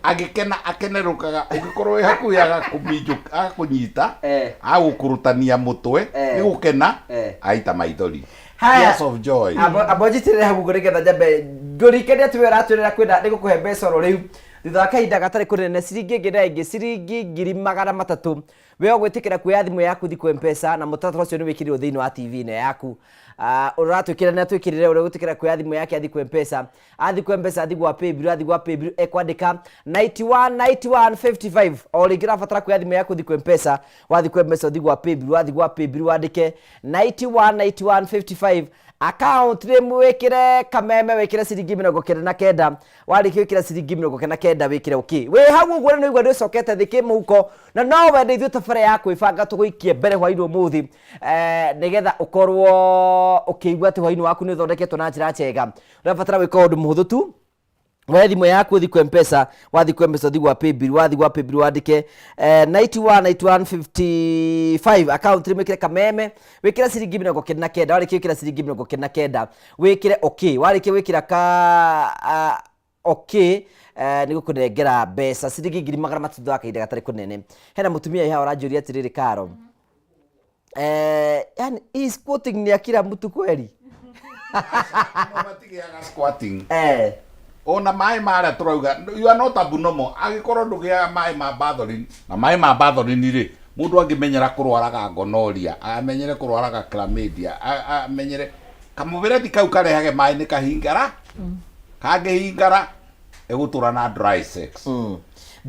agĩkena, akenerũkaga. Ũngĩkorwo wĩ hakuhĩ agakũnyita, agũkũrũtania mũtwe nĩ gũkena, aita maithori. Haya. Tears of joy. Amba njitĩrĩre hau ũguo nĩgetha nyambe ngũririkanie atĩ we ũratwĩrĩra kwĩna nĩ gũkũhe mbeca oro rĩu. Thutha wa kahinda gatarĩ kũnene ciringi ĩngĩ na ĩngĩ ciringi 300,000 we ũgwĩtĩkĩra kuoya thimũ yaku thiĩ kwĩ Mpesa na mũtaratara ũcio nĩ wĩkĩrirwo thĩinĩ wa TV ĩno yaku. Ah, ũrĩa ũratwĩkĩra nĩ atwĩkĩrĩre ũrĩa ũgwĩtĩkĩra kuoya thimũ yake athiĩ kwĩ Mpesa athiĩ kwĩ Mpesa athiĩ gwa paybill athiĩ gwa paybill ekwandĩka 91 91 55 o rĩngĩ ũrabatara kuoya thimũ yaku ũthiĩ kwĩ Mpesa wathiĩ kwĩ Mpesa ũthiĩ gwa paybill wathiĩ gwa paybill wandĩke 91 91 55 account name wĩkĩre kameme wĩkĩre ciringi 99 warĩkia gwĩkĩra ciringi 99 wĩkĩre okay wĩ hau ũguo nĩ ũigua nĩ ũcokete thĩ kĩmũhuko na no wende ithuĩ tabarĩra ya kwĩbanga tũgũikie mbere hwainĩ ũmũthĩ eh, nĩgetha ũkorwo ũkĩigua atĩ hwainĩ waku nĩ ũthondeketwo na njĩra njega ũrabatara gwĩka ũndũ mũhũthũ tu woe thimũ yaku ũthiĩ kwĩ mpesa wathiĩ kwĩ mpesa ũthiĩ gwa paybill wathiĩ gwa paybill wandĩke eh, 91 91 55 account rĩ wĩkĩre kameme wĩkĩre ciringi 99 warĩkia gwĩkĩra ciringi 99 wĩkĩre okay warĩkia gwĩkĩra ka ah, okay eh, nĩ gũkũnengera mbeca ciringi 300,000 thutha wa kahinda gatarĩ kũnene hena mũtumia wĩ haha ũranjũria atĩrĩrĩ karo eh, yani hii squatting ni ya kila mtu kweli matigĩaga squatting eh. ona maĩ marĩa tũrauga you are not abnormal angĩkorwo ndũgĩaga maĩ ma Bartholin na maĩ ma Bartholin rĩ mũndũ angĩmenyera kũrwaraga gonorrhea amenyere kũrwaraga chlamydia amenyere kamũberethi kau karehage maĩ nĩ kahingara kangĩhingara ĩgũtũra na dry sex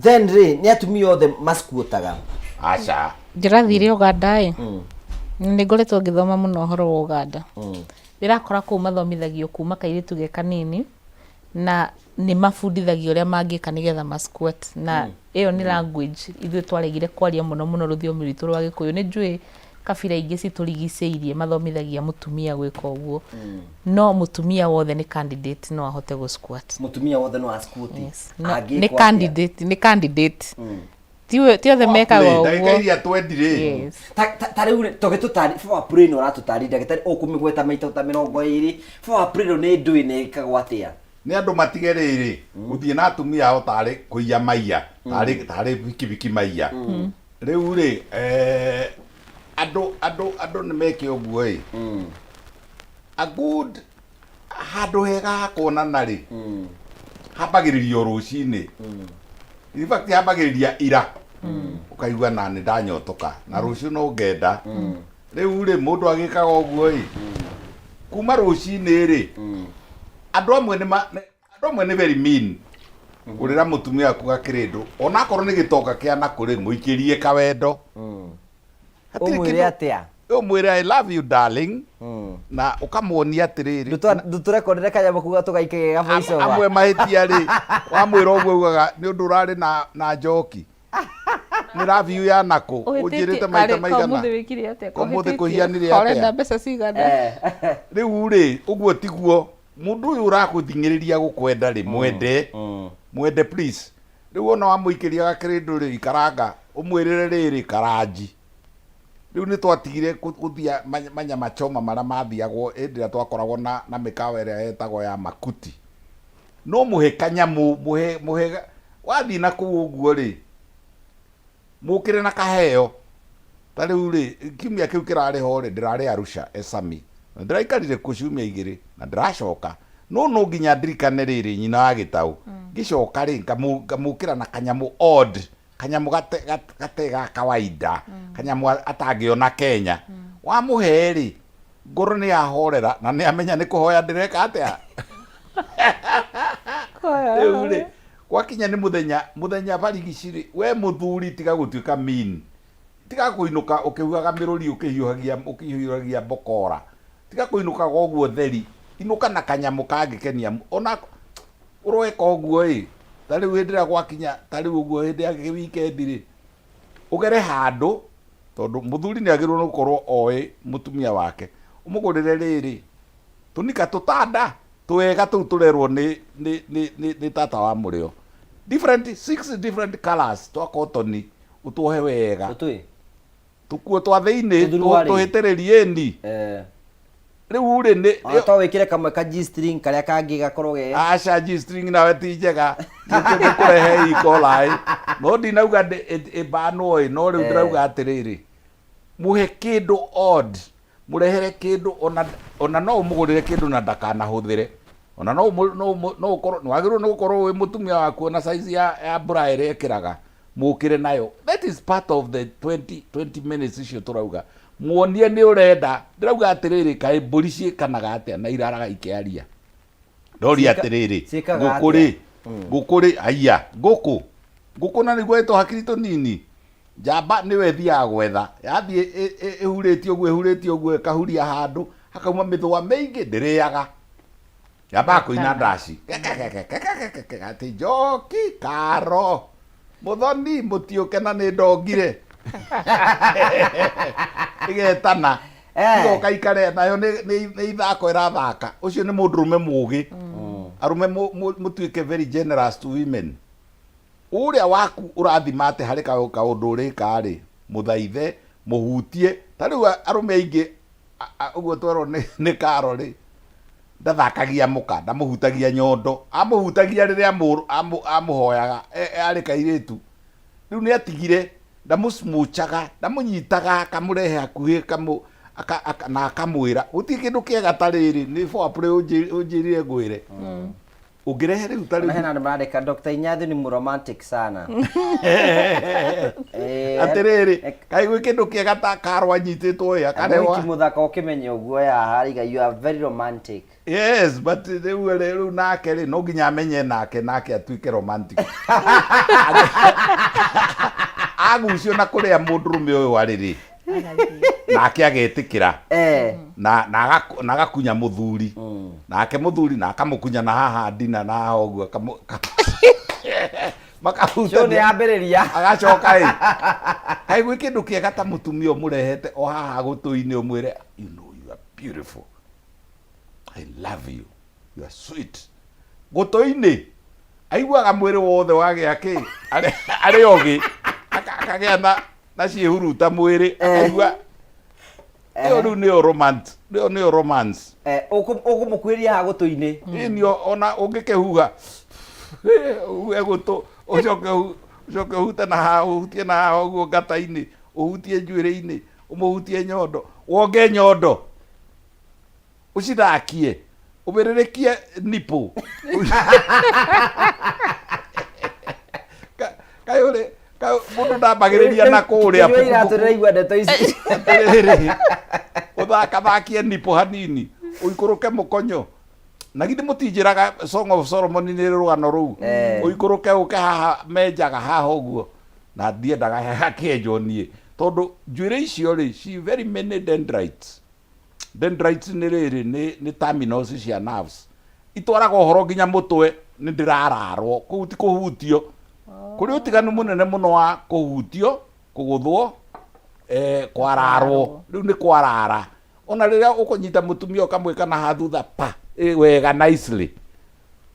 Then rĩ nĩ atumia othe maskuotaga aca Ndĩrathire Uganda ĩ, nĩ ngoretwo ngĩthoma mũno ũhoro wa Uganda. Ndĩrakora kũu mathomithagio kuma kairĩtu ge kanini na nĩ mabundithagio ũrĩa mangĩka nĩgetha ma squat na ĩyo nĩ language ithuĩ twaregire kwaria mũno mũno rũthiomi rwitũ rwa Gĩkũyũ. Nĩ njũĩ kabira ingĩ citũrigicĩirie mathomithagia mũtumia gwĩka ũguo no mũtumia wothe nĩ candidate no ahote gũ squat. Mũtumia wothe no a squat. Yes. No, nĩ candidate, nĩ candidate. Ti ti othe mekaga ũguo. Ndagĩka iria twendire. Yes. Ta rĩu rĩ, tũgĩtũtari four play no ũratũtari ndagĩtarĩ ũkũmĩgweta maita ta 20 four play ĩno nĩ ndũĩ na ĩkagwo atĩa Nĩ andũ matige rĩrĩ gũthiĩ na atumia ao tarĩ kũiya maiya tarĩ tarĩ bikibiki maiya rĩu rĩ eh, andũ andũ andũ nĩ meke ũguo ĩ a good handũ hega ha kuonana rĩ hambagĩrĩria o rũcinĩ in fact hambagĩrĩria ira ũkaigua na nĩ ndanyotoka na rũciũ no ngenda rĩu rĩ mũndũ agĩkaga ũguo ĩ kuma rũcinĩ rĩ andũ amwe nĩ ma- nĩ- andũ amwe nĩ very mean gũrĩra mũtumia waku gakĩrĩndũ onakorwo nĩ gĩtonga kĩa nakũ rĩ mũikĩrie kawendo Hatirĩ Ũmwĩre kĩndũ- atĩa? Ũmwĩre I love you darling na ũkamuonia atĩrĩrĩ Ndũtũrekondere kanyamũ kuga tũgaikagia ga voice over. Amwe mahĩtia rĩ wamwĩra ũguo augaga nĩ ũndũ ũrarĩ na na njoki nĩ love you ya nakũ ũnjĩrĩte maita maigana Ũmũthĩ kũhianire atĩa? Ũrenda mbeca cigana? Rĩu rĩ ũguo tiguo mũndũ ũyũ ũrakũthing'ĩrĩria gũkwenda rĩ mwende mwende please rĩu ona wamũikĩria gakĩrĩndũ rĩ ikaranga ũmwĩrĩre rĩrĩ karanji rĩu nĩ twatigire gũthia manyama choma marĩa mathiagwo hĩndĩ ĩrĩa twakoragwo na na mĩkawa ĩrĩa yetagwo ya makuti no mũhe kanyamũ mũhe mũhe wathiĩ na kũu ũguo rĩ mũkĩre na kaheo ta rĩu rĩ kiumia kĩu kĩrarĩ ho rĩ ndĩrarĩ Arusha Esami na ndĩraikarire kuo ciumia igĩrĩ na ndĩracoka no no nginya ndirikane rĩrĩ nyina wa gĩtaũ ngĩcoka rĩ ngamũkĩra na kanyamũ odd kanyamũ gate, gate, gate ga kawaida kanyamũ atangĩona Kenya wamũhe rĩ ngoro nĩ yahorera na nĩ amenya nĩ kũhoya ndĩreka atĩa rĩu rĩ gwakinya nĩ mũthenya mũthenya barigici rĩ we mũthuri tiga gũtuĩka mean tiga kũinũka ũkĩhuhaga mĩrũri ũkĩhiũhagia ũkĩhiũhagia mbokora tiga kũinũkaga ũguo theri inũka na kanyamũ kangĩkenia ona ũroeka ũguo ĩ ta rĩu hĩndĩ ĩrĩa gwakinya ta rĩu ũguo hĩndĩ ya weekend rĩ ũgere handũ tondũ mũthuri nĩ agĩrĩirwo nĩ gũkorwo oĩ mũtumia wake ũmũgũrĩre rĩrĩ tũnika tũtanda twega tũu tũrerwo nĩ nĩ nĩ nĩ nĩ tata wa mũrĩo different six different colors twa cotton ũtuohe wega Tũtũĩ? tũkuo twa thĩinĩ Tũthuruarĩ. tũhĩtĩrĩrie ni rĩu rĩ nĩ Ona to wĩkĩre kamwe ka G-string karĩa kangĩ gakorwo ge aca G-string nawe ti njega nĩkĩo gĩkũrehe E. coli no ndinauga ĩbanwo ĩ no rĩu ndĩrauga atĩrĩrĩ mũhe kĩndũ odd mũrehere kĩndũ ona ona no ũmũgũrĩre kĩndũ na ndakanahũthĩre Ona no ũmũ- no ũmũ- no ũkorwo nĩ wagĩrĩirwo nĩ gũkorwo wĩ mũtumia waku ona size ya ya bra ĩrĩa ĩkĩraga mũkĩre nayo. That is part of the 20 20 minutes icio tũrauga. Muonie nĩ ũrenda. Ndĩrauga atĩrĩrĩ, kaĩ mbũri ciĩkanaga atĩa na iraraga ikĩaria? Ndoria atĩrĩrĩ, Ciĩkaga ngũkũ atĩa? rĩ, ngũkũ rĩ, haiya, ngũkũ, ngũkũ na nĩguo ĩtũhakiri tũnini. Njamba nĩyo ĩthiaga gwetha, yathiĩ ĩhurĩtie ũguo ĩhurĩtie ũguo ĩkahuria handũ, hakauma mĩthũa mĩingĩ, ndĩrĩaga. Yambaga kũina ndaci, kekekekekekekeke, atĩ njoki, karo, mũthoni, mũtiũke na nĩ ndongire. Ĩgetana, ĩgoka ikare nayo nĩ ithako ĩrathaka. Ũcio nĩ mũndũrũme mũgĩ. Arũme mũtuĩke very generous to women. Ũrĩa waku ũrathima atĩ harĩ kaũndũ ũrĩka-rĩ, mũthaithe, mũhutie. Ta rĩu arũme aingĩ ũguo twerwo nĩ Karo-rĩ, ndathakagia mũka, ndamũhutagia nyondo. Amũhutagia rĩrĩa amũhoyaga arĩ kairĩtu. Rĩu nĩ atigire, ndamũ smooch aga, ndamũnyitaga akamũrehe hakuhĩ na akamwĩra. Gũtirĩ kĩndũ kĩega ta rĩrĩ, nĩ foreplay ũnjĩrire ngwĩre. Ũngĩrehe rĩu ta Ona rĩu hena andũ marandĩka Dr. Inyathu ni mromantic sana. Eh, atĩrĩrĩ kaĩ gwĩ kĩndũ kĩega ta karwa anyitĩtwo ĩ akarehwo Mũhiki mũthaka ũkĩmenye ũguo ya hariga you are very romantic. Yes, but rĩu rĩu nake rĩ no nginya amenye nake nake atuĩke romantic. Agucio na kũrĩa mũndũrũme ũyũ arĩ rĩ nake agetĩkĩra Eh. na na agaku- na agakunya mũthuri nake mũthuri na akamũkunya na haha ndina na haha ũguo akamu- Show nĩ makahutania yambĩrĩria. agacoka ĩ kaĩ gwĩ kĩndũ kĩega ta mũtumia ũmũrehete o haha gũtũ-inĩ ũmwĩre you know you are beautiful I love you you are sweet gũtũ-inĩ aiguaga mwĩrĩ wothe wagĩa kĩ arĩ arĩ ogĩ akagĩa na na ciĩhuruta mwĩrĩ akaigua ĩyo rĩu nĩyo romance ĩyo nĩyo romance. Eh, ũkũmũkuĩria haha gũtũ-inĩ. Ĩni ona ũngĩkĩhuha ũhuhe gũtũ ũcoke ũcoke ũhute na haha ũhutie na haha ũguo ngata-inĩ ũhutie njuĩrĩ-inĩ ũmũhutie nyondo wonge nyondo Ũcithakie, ũmĩrĩrĩkie nipple. Kaĩ ũrĩ kaĩ mũndũ ndambagĩrĩria na kũrĩa Inyuĩ iratũ ndĩraigua ndeto ici. Atĩrĩrĩ, ũthakathakie nipple hanini, ũikũrũke mũkonyo. Na githĩ mũtinjĩraga Song of Solomon nĩ rũgano rũu? Ũikũrũke ũke haha menjaga haha ũguo. Na ndiendaga hakĩenjwo niĩ. Tondũ njuĩrĩ icio rĩ, she very many dendrites. Dendrites nĩ rĩrĩ nĩ nĩ terminals cia nerves itwaraga ũhoro nginya mũtwe nĩ ndĩrararwo kũu ti kũhutio kũrĩ ũtiganu mũnene mũno wa kũhutio kũgũthwo eh, kwararwo rĩu nĩ kwarara ona rĩrĩa ũkũnyita mũtumia ũkamwĩka na hathutha pa eh, wega nicely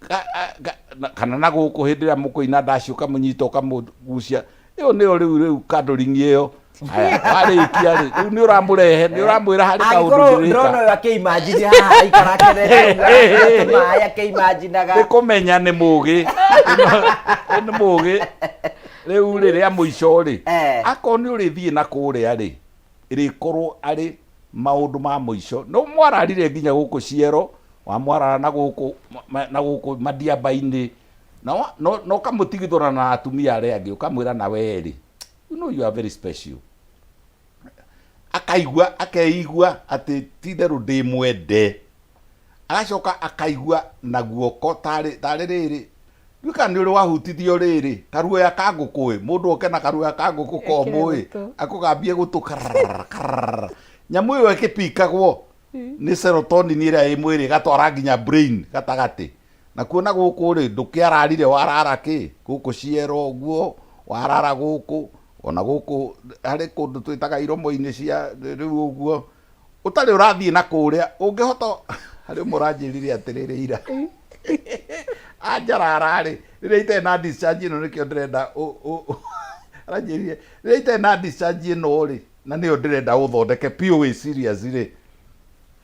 Ka- a- ka- na- kana na gũkũ hĩndĩ ĩrĩa mũkũina ndaci ũkamũnyita ũkamũgucia ĩyo nĩyo rĩu rĩu cuddling ĩyo Aya, warĩkia rĩ rĩu nĩ ũramũrehe nĩ ũramwĩra harĩ kaũndũ Angĩkorwo ndĩrĩka ndĩrona ũyũ akĩimagine haha aikara akenete maĩ akĩimaginaga. nĩ kũmenya nĩ mũgĩ Ĩno- nĩ mũgĩ rĩu rĩ rĩa mũico rĩ Eh. akorwo nĩ ũrĩthiĩ na kũrĩa rĩ ĩrĩkorwo arĩ maũndũ ma mũico no mwararire nginya gũkũ ciero wamwarara na gũkũ na gũkũ madiaba-inĩ na wa- no no ũkamũtigithũra na atumia arĩa angĩ ũkamwĩra na we rĩ you know you are very special akaigua akeigua atĩ ti-itherũ ndĩ mwende agacoka akaigua na guoko tarĩ tarĩ rĩrĩ ndiũĩ kana nĩ ũrĩ wahutithio rĩrĩ karuoya ka ngũkũ ĩ mũndũ oke na karuoya ka ngũkũ komũ ĩ gũtũ. akũgambie gũtũ kararara kararara nyamũ ĩyo ĩkĩpikagwo nĩ serotonin ĩrĩa ĩ mwĩrĩ ĩgatwara nginya brain gatagatĩ Nakuo na gũkũ-rĩ, ndũkĩararire warara kĩ? Gũkũ Ciero ũguo, warara gũkũ, ona gũkũ harĩ kũndũ twĩtaga iromo-inĩ cia rĩu ũguo, ũtarĩ ũrathiĩ na kũrĩa, ũngĩhota, harĩ ũmwe ũranjĩrire atĩrĩrĩ ira, anjarara-rĩ, rĩrĩa itarĩ na discharge ĩno nĩkĩo ndĩrenda aranjĩrire, rĩrĩa itarĩ na discharge ĩno-rĩ, na nĩyo ndĩrenda ũthondeke biũ wĩ serious rĩ,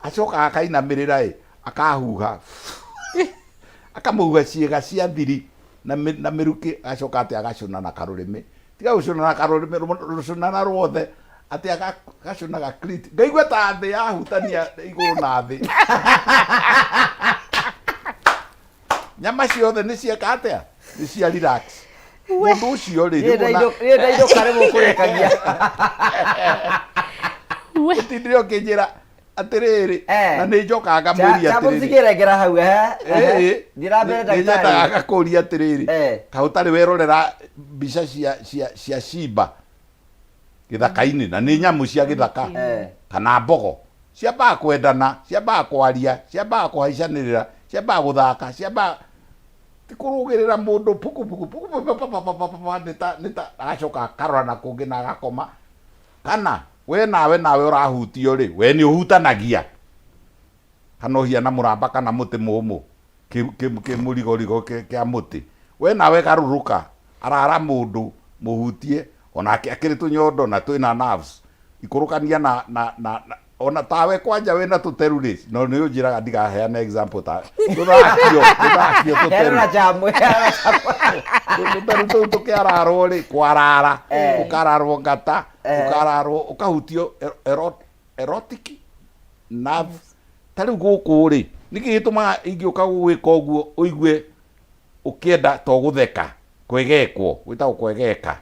acokaga akainamĩrĩra ĩ, akahuha akamũhuha ciĩga cia thiri na mĩ- na mĩrukĩ agacoka atĩ agacũna na karũrĩmĩ tiga gũcũna na karũrĩmĩ rũcũna na ruothe atĩ agacũna ga clit ngaigua ta thĩ yahutania igũrũ na thĩ. Nyama ciothe nĩ cieka atĩa? Nĩ cia relax. Mũndũ ũcio rĩ, Niĩ rĩmwe na- ndainũ- niĩ ndainũka rĩmwe kũrĩkagia. Ũtindire ũkĩnjĩra atĩrĩrĩ, Eh. na nĩ njokaga ngamũria atĩrĩrĩ. Chamũtigĩrengera hau ehe. Ĩĩ. Thiĩ na mbere Nĩ ndagĩtarĩ. nyendaga ngakũria atĩrĩrĩ, Eh. kaĩ ũtarĩ werorera mbica cia cia cia cimba gĩthaka-inĩ na nĩ nyamũ cia gĩthaka Eh. kana mbogo ciambaga kwendana, ciambaga kwaria, ciambaga kũhaicanĩrĩra, ciambaga gũthaka, ciambaga ti kũrũgĩrĩra mũndũ puku puku puku puku pa pa pa pa pa pa nĩ ta nĩ ta agacoka akarora na kũngĩ na agakoma. Kana we nawe nawe ũrahutio rĩ, we nĩ ũhutanagia kana ũhiana mũramba kana mũtĩ mũmũ kĩ mũrigorigo kĩa mũtĩ. We nawe garũrũka, arara mũndũ mũhutie, onake akĩrĩ tũnyondo na twĩna nerves, ikũrũkania na na na na ona tawe kwanja wĩna tũteru rĩ, no nĩ ũnjĩraga ndigaheane example ta tũthakio tũthakio tũteru. Heana na jamu, heana na jamu. Tũteru tũu tũkĩararwo rĩ, kwarara, ũkararwo ngata, ũkararwo ũkahutio erotic nerves. Ta rĩu gũkũ rĩ, nĩkĩ gĩtũmaga ingĩũka gũgwĩka ũguo ũigue ũkĩenda to gũtheka, kwegekwo, gwĩtagwo kwegeka.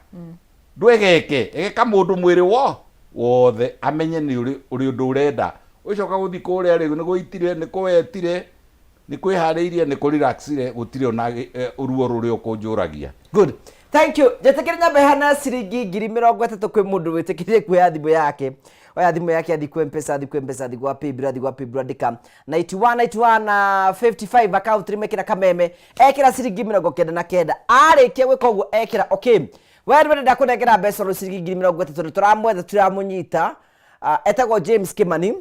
Ndwegeke, egeka mũndũ mwĩrĩ wo wothe amenye nĩ ũrĩ ũrĩ ũndũ ũrenda. Ũgĩcoka gũthiĩ kũrĩa rĩ, nĩ gũitire, nĩ kũwetire, nĩ kwĩharĩirie, nĩ kũrelaxire, gũtirĩ ona ruo rũrĩa ũkũnjũragia. Good. Thank you. Njĩtĩkĩre nyambe hana ciringi 30,000 kwĩ mũndũ wĩtĩkĩrire kuoya thimũ yake. Oya thimũ yake athiĩ kwĩ M-Pesa, athiĩ kwĩ M-Pesa, athiĩ gwa Paybill, athiĩ gwa Paybill, andĩka 91 91 na 55 account nĩmekĩra kameme, ekĩra ciringi 99. Arĩkia gwĩka ũguo ekĩra okay. We nĩwe ndĩrenda kũnengera mbeca rĩu ciringi 30,000 nĩ tũramwetha tũramũnyita. Etagwo James Kimani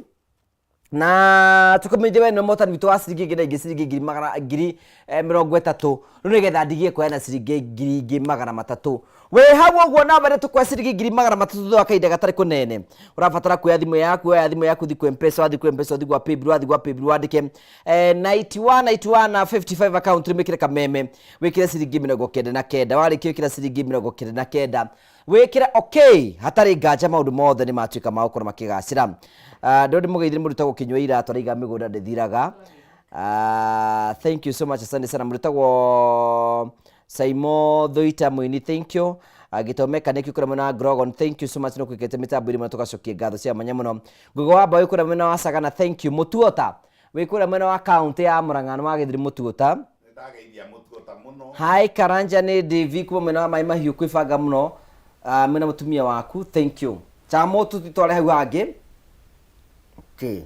na tũkũmenyithia we nĩwe mũhotani witũ wa ciringi ingĩ na ingĩ ciringi ngiri magana ngiri 30 rĩu nĩgetha ndigie kũheana ciringi 300,000 wĩ hau ũguo nawe nĩ tũkũhe ciringi 300,000 thutha wa kahinda gatarĩ kũnene. Ũrabatara kuoya thimũ yaku, oya thimũ yaku thiĩ kwĩ M-Pesa, wathiĩ kwĩ M-Pesa ũthiĩ gwa Paybill, wathiĩ gwa Paybill wandĩke 91 91 na 55 account wĩkĩre kameme, wĩkĩre ciringi 99, warĩkia wĩkĩra ciringi 99 wĩkĩre okay, hatarĩ nganja maũndũ mothe nĩ matuĩka ma gũkorwo makĩgacĩra. Ndĩrona ndĩmũgeithie mũndũ wĩtagwo Kĩnyua Iratũ araiga mĩgũnda ndĩthiraga. Thank you so much, asante sana. Mũndũ wĩtagwo Saimo Thuita Mũini, thank you. Gĩtome Kanĩki kũrĩa mwena wa Grogon, thank you so much, nĩ ũkũingĩte mĩtambo-inĩ mũno, tũgacokia ngatho cia mwanya mũno. Ngũgĩ wa Mbaũ kũrĩa mwena wa Sagana, thank you. Mũtuota wĩ kũrĩa mwena wa kaũntĩ ya Murang'a nĩ wagĩthiri Mũtuota. Nĩndageithia Mũtuota mũno. Hi Karanja nĩ Davy kuma mwena wa Maĩ Mahiũ kwĩbanga mũno mwĩna mũtumia waku, thank you. Chamo tũtware hau hangĩ. Okay.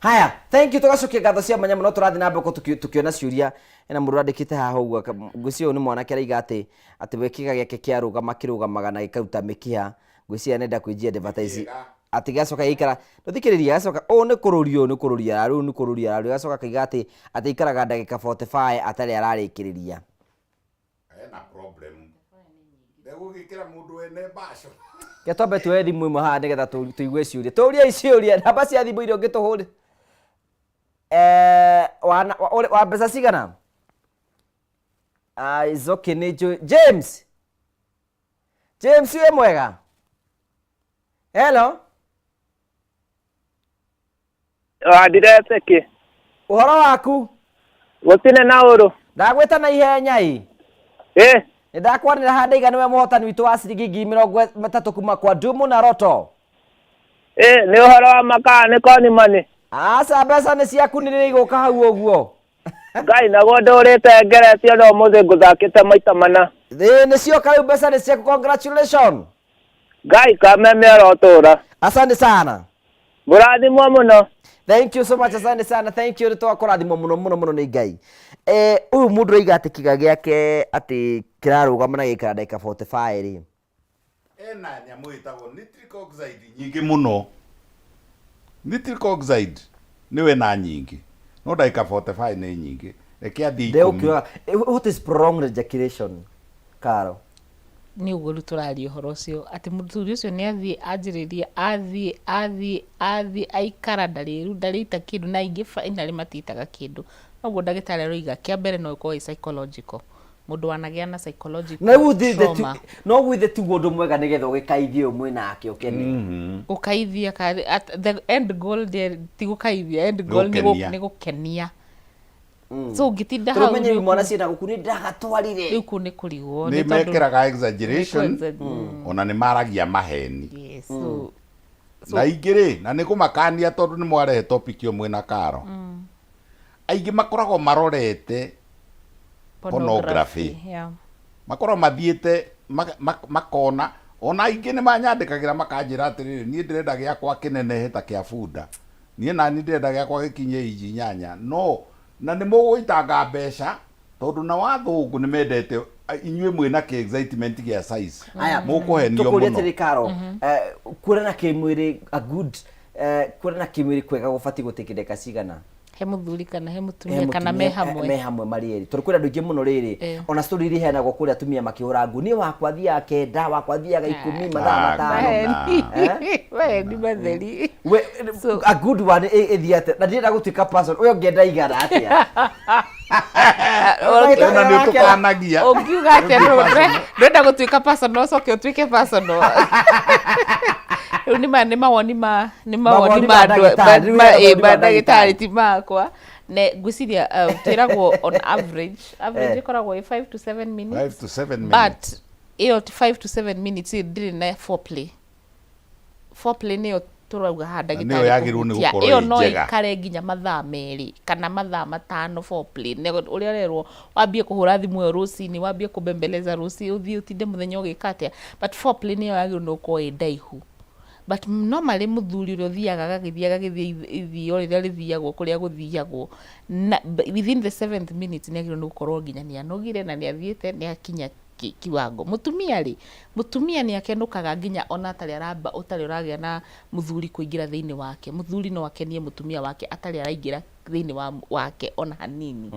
Haya, thank you, tũgacokia ngatho cia mwanya mũno, tũrathiĩ na mbere tũkĩona ciũria. Hena mũndũ ũrandĩkĩte haha ũguo, ngwĩciria ũyũ nĩ mwanake araiga atĩ atĩ we kĩga gĩake kĩarũgama kĩrũgamaga na gĩkaruta mĩkiha, ngwĩciria nenda kwĩnjia advertise. Atĩ gĩgacoka gĩgaikara, ndũthikĩrĩria, gĩgacoka ũũ nĩ kũrũria, ũũ nĩ kũrũria ararũria, ũũ nĩ kũrũria ararũria, agacoka akaiga atĩ atĩ aikaraga ndagĩka 45 atarĩ ararĩkĩrĩria. Ena problem. Ndegũgĩkĩra mũndũ wene mbaco. Reke twambe tuoye thimũ ĩmwe haha nĩgetha tũigue ciũria. Tũriai ciũria, namba cia thimũ iria ũngĩtũhũrĩra. Wa mbeca cigana? Ah, it's okay, nĩ njũĩ. James! James wĩ mwega? Hello? Wandireteki. Ũhoro waku? Gũtirĩ na ũru. Ndagwĩta na ihenya ĩ. Ĩ. Nĩ ndakwanĩra haha ndaiga nĩwe mũhotani witũ wa ciringi 30,000 kuma kwa Dumu na Roto. Ĩ, nĩ ũhoro wa makaa nĩ konimani. Aca, mbeca nĩ ciaku nĩ igũka hau ũguo. Ngai naguo ndũrĩte ngeretio no ũmũthĩ ngũthakĩte maita mana. Ĩ, nĩ cioka rĩu mbeca nĩ ciaku, congratulations. Ngai kameme arotũra. Asante sana. Mũrathimwo mũno. Thank you so much, asante sana. Thank you, nĩtwakũrathimwo mũno mũno mũno nĩ Ngai. Ũyũ mũndũ oiga atĩ kĩga gĩake atĩ kĩrarũgama na gĩikara ndagĩka 45 rĩ. Ena nyamũ ĩtagwo nitric oxide nyingĩ mũno. Nitric oxide nĩwe na nyingĩ. No ndagĩka 45 nĩ nyingĩ. Reke athiĩ ikũmi. Ndegũkiuga, what is prolonged ejaculation, Karo? Nĩ ũguo rĩu tũraria ũhoro ũcio atĩ mũthuri ũcio nĩ athiĩ anjĩrĩrie athiĩ athiĩ athiĩ aikara ndarĩ ndarĩita kĩndũ na aingĩ finally matiitaga kĩndũ. Noguo ndagĩtarĩ aroiga kĩa mbere no ĩkorwo ĩ psychological. Mũndũ wanagĩa na psychological Na rĩu thĩ- thĩ trauma. no gwithe tiguo ũndũ mwega nĩgetha ũgĩkaithie ũyũ mwĩnake ũkene. Gũkaithia ka, at the end goal ndĩ- ti gũkaithia, end goal nĩ Gũkenia. nĩ gũkenia. So ũngĩtinda Tondũ hau menye nĩ imwana ciĩna gũkũ nĩ ndagatwarire. Rĩu kũu nĩ kũrigwo. Nĩ Nĩ tondũ- mekĩraga exaggeration. Nĩ kũ- Ona nĩ maragia maheni. Yes, so Na ingĩ rĩ, na nĩ kũmakania tondũ nĩ mwarehe topic ĩyo mwĩna karo, aingĩ makoragwo marorete pornography. Makoragwo mathiĩte makona ona aingĩ nĩ manyandĩkagĩra makanjĩra atĩrĩrĩ, niĩ ndĩrenda gĩakwa kĩnenehe ta kĩa bunda, niĩ nani ndĩrenda gĩakwa gĩkinye inji 8. No na nĩ mũgũitanga mbeca tondũ na wathũngũ nĩ mendete inyuĩ mwĩna kĩ excitement gĩa size. Aya, mũkũhenio tũkũria mũno. Atĩrĩ Karo, kuonana kĩmwĩrĩ, a good kuonana kĩmwĩrĩ kwega gũbatiĩ gũtĩkĩ ndagĩka cigana? He mũthuri kana he He mũtumia kana mũtumia, me hamwe? Me hamwe marĩ erĩ, tondũ kwĩna andũ aingĩ mũno rĩrĩ, ona story iria iheanagwo kũrĩa atumia makĩhũra nguo, niĩ wakwa thiaga 9, wakwa thiaga 10, mathaa Ah, 5. Maheni. Eh? Maheni matheri. We, a good one ĩthiĩ atĩa? Na ndirenda gũtuĩka person ũyũ ũngĩenda igana atĩa? Ona nĩ ũtũkanagia. Ũngiuga atĩa? Ndũrenda gũtuĩka personal, ũcoke ũtuĩke personal. Rĩu nĩ mawoni ma nĩ mawoni Mawoni ma ma andũ ndagĩtarĩ, rĩu ma hena ĩ, mawoni ma ma ndagĩtarĩ ndagĩtarĩ. ti makwa. Ne ngwĩciria twĩragwo on average ĩkoragwo ĩ 5 to 7 minutes. 5 to 7 But minutes. ĩyo 5 to 7 minutes ĩ ndĩrĩ na foreplay. Foreplay nĩyo tũrauga haha Na nĩyo ndagĩtarĩ yagĩrĩirwo nĩ kũhutia. gũkorwo Ĩyo ĩ no njega. ĩikare nginya mathaa 2 kana mathaa 5 foreplay. Nĩ ũrĩa ũrerwo wambie kũhũra thimũ ĩyo rũcinĩ, wambie kũbembeleza rũcinĩ, ũthiĩ ũtinde mũthenya ũgĩka atĩa, but foreplay nĩyo yagĩrĩirwo nĩ gũkorwo ĩ ndaihu. But normally mũthuri ũrĩa ũthiaga agagĩthiĩ ithio rĩrĩa rĩthiagwo kũrĩa gũthiagwo na within the seventh minute nĩ agĩrĩirwo nĩ gũkorwo nginya nĩ anogire na nĩ athiĩte nĩ akinya kiwango. Mũtumia rĩ, mũtumia nĩ akenũkaga nginya ona atarĩ aramba, ũtarĩ ũragĩa na mũthuri kũingĩra thĩinĩ wake. Mũthuri no akenie mũtumia wake atarĩ araingĩra thĩinĩ wake ona hanini.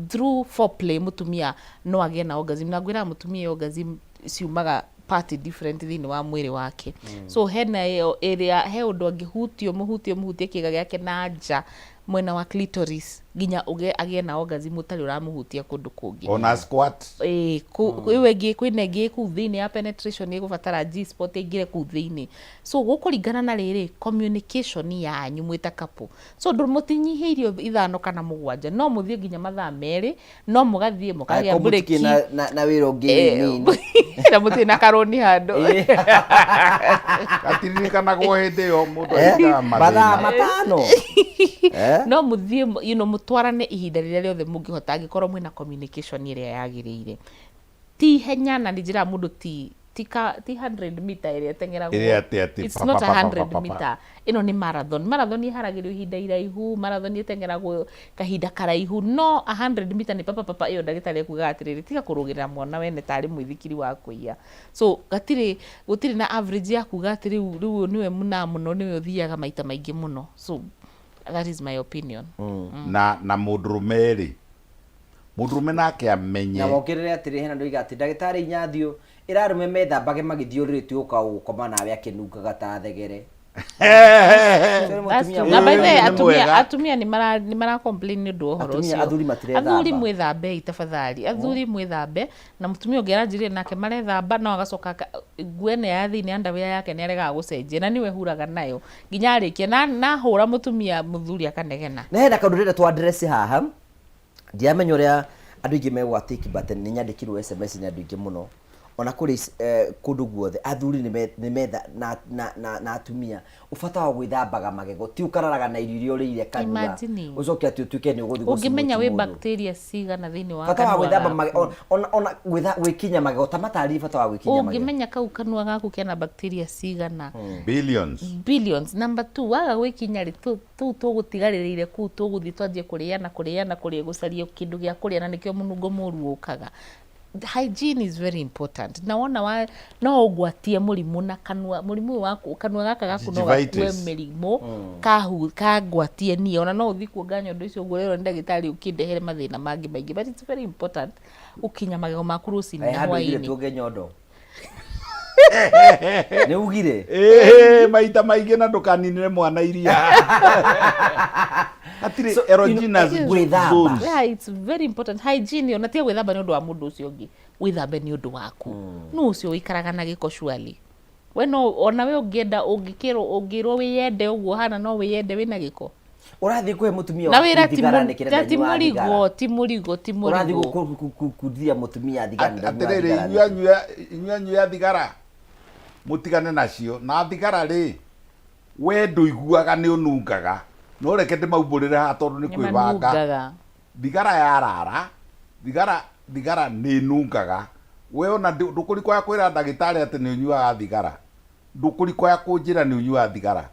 Through foreplay mũtumia no agĩe na orgasm, na ngwĩraga mũtumia orgasm ciumaga part different thĩinĩ wa mwĩrĩ wake. So hena ĩyo ĩrĩa he ũndũ angĩhutio, mũhutie mũhutie kĩga gĩake na nja mwena wa clitoris nginya agĩe na orgasm ũtarĩ ũramũhutia kũndũ kũngĩ. Ona squat. Ĩĩ, ĩyo ĩngĩ kwĩna ĩngĩ ĩ kũu thĩinĩ ya penetration ĩgũbatara G spot ĩingĩre kũu thĩinĩ. So gũkũringana na rĩrĩ communication yanyu mwĩ ta couple. So mũtinyihĩirio 5 kana 7, no mũthiĩ nginya mathaa 2, no mũgathiĩ mũkagĩa Angĩkorwo break. mũtikĩrĩ na wĩra ũngĩ nini. Na mũtirĩ na karũni handũ. Gatiririkanagwo hĩndĩ ĩyo mũndũ aigaga Mathaa mathĩna. 5. No mũthiĩ, mũtwarane ihinda rĩrĩa rĩothe mũngĩhota angĩkorwo mwĩna communication ĩrĩa yagĩrĩire. Ti ihenya, na nĩ njĩraga mũndũ ti 100 meter ĩrĩa ĩteng'eragwo. Ĩrĩa atĩ atĩ It's pa, not pa, a pa, pa, 100 pa, pa. meter. Ĩno nĩ marathon. Marathon ĩharagĩrio ihinda iraihu, marathon ĩteng'eragwo kahinda karaihu, no 100 meter nĩ papa papa. Ĩyo ndagĩtarĩ ekugaga atĩrĩrĩ, tiga kũrũgĩrĩra mwana wene tarĩ mũithikiri wa kũiya. So gũtirĩ na average ya kuga atĩ rĩu ũyũ nĩwe mũna mũno, nĩwe ũthiaga maita maingĩ mũno. So that is my opinion. Na mũndũrũme rĩ, mũndũrũme nake amenye. Na wongerere atĩrĩ, hena andũ oiga atĩ ndagĩtarĩ Inyathiũ ĩrarũme methambage magĩthiĩ ũrĩrĩ, ti ũka gũkoma nawe akĩnungaga ta thegere. That's true. Na by the way, Nĩ mwega. atumia nĩ mara complain nĩ ũndũ wa ũhoro Atumia, ũcio. athuri matirethamba. Athuri mwĩthambei tafadhali. Athuri mwĩthambe, na mũtumia ũngĩ aranjĩrire nake marethamba no agacoka nguo ĩno ya thĩinĩ underwear yake nĩ aregaga gũcenjia na nĩwe huraga nayo nginya arĩkie na hũra mũtumia mũthuri akanegena. Na hena kaũndũ ndĩrenda tũ address haha, ndiramenya ũrĩa andũ aingĩ megwatĩki, but nĩ nyandĩkirwo SMS nĩ andũ aingĩ mũno, ona kũrĩ kũndũ guothe athuri nĩ metha na atumia ũbata wa gwĩthambaga magego, ti ũkararaga na irio iria ũrĩire kanua Imagine. ũcoke atĩ ũtuĩke nĩ ũgũthiĩ Ũngĩmenya wĩ gũcimũti mũndũ. bacteria cigana thĩinĩ wa Bata wa kanua gwĩthamba gaku. magego, ona gwĩkinya magego, ta matarĩrie bata wa gwĩkinya magego. Ũngĩmenya kau kanua gaku kena bacteria cigana. Billions. Billions. Number 2, waga gwĩkinya rĩ, tũu tũgũtigarĩrĩire kũu tũgũthiĩ twanjie kũrĩana, kũrĩana, kũrĩa, gũcaria kĩndũ gĩa kũrĩa, na nĩkĩo mũnungo mũru ũkaga. Hygiene is very important. Na wona wa, no ũgwatie mũrimũ na kanua, mũrimũ ũyũ waku, kanua gaka gaku no gakue Gingivitis. mĩrimũ, kangwatie niĩ. Ona no ũthiĩ kuonga nyondo icio ũguo ũrerwo nĩ ndagĩtarĩ ũkĩndehere mathĩna mangĩ maingĩ. But it's very important gũkinya magego maku rũcinĩ na Handũ ugire hwaĩ-inĩ. tuonge nyondo. Nĩ ugire? Ĩĩ, maita maingĩ na ndũkaninĩre mwana iria. Hatirĩ So, erogenous gwĩthamba. zones. Yeah, it's very important. Hygiene, ona tiga gwĩthamba nĩ ũndũ wa mũndũ ũcio ũngĩ, wĩthambe nĩ ũndũ waku. Nũ ũcio ũikaraga na gĩko surely? We no, ona we ũngĩenda, ũngĩkĩrwo, ũngĩrwo wĩyende ũguo ũhana, no wĩyende wĩna gĩko. Ũrathiĩ kũhe mũtumia Na waku wĩra ti thigara mũ- nĩkĩ na na ti ndanyuaga mũrigo, thigara? ti mũrigo, ti Ũrathiĩ mũrigo. gũkundithia mũtumia thigara na ndanyuaga Atĩrĩrĩ, thigara inyuĩ nĩkĩ? anyui inyuĩ anyui a thigara mũtigane nacio. Na thigara rĩ, we ndũiguaga nĩ ũnungaga. No reke ndĩmaumbũrĩre haha tondũ nĩ Nĩ kwĩbanga. manungaga. Thigara yarara, thigara thigara nĩ ĩnungaga. We ona ndũkũrikoya kwĩra ndagĩtarĩ atĩ nĩ ũnyuaga thigara. Ndũkũrikoya kũnjĩra nĩ ũnyuaga thigara.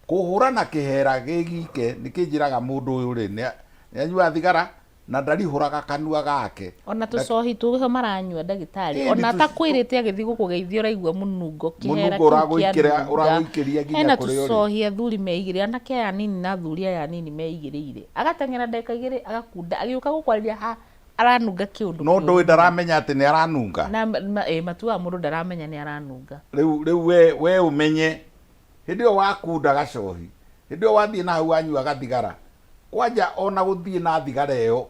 Kũhũra na kĩhera gĩ gike nĩ kĩnjĩraga mũndũ ũyũ rĩ, nĩ anyuaga thigara na ndarihũraga kanua gake. Ona tũcohi tũho maranyua ndagĩtarĩ, Ĩĩ, nĩ ona tũ- atakwĩrĩte agĩthiĩ gũkũgeithia ũraigua mũnungo, kĩhera Mũnungo kĩu ũragũikĩra kĩanunga. ũragũikĩria nginya Hena kũrĩa ũrĩ. tũcohi athuri meigĩrĩire, anake aya anini na athuri aya anini meigĩrĩire. Agateng'era ndagĩka igĩrĩ agakunda, agĩũka gũkwarĩria ha aranunga kĩũndũ No kĩũru ndũĩ mũno. ndaramenya atĩ nĩ aranunga. Na ĩ, matuaga mũndũ ndaramenya nĩ aranunga. Rĩu rĩu we we ũmenye hĩndĩ ĩyo wakunda gacohi, hĩndĩ ĩyo wathiĩ na hau wanyua gathigara, kwanja ona gũthiĩ na thigara ĩyo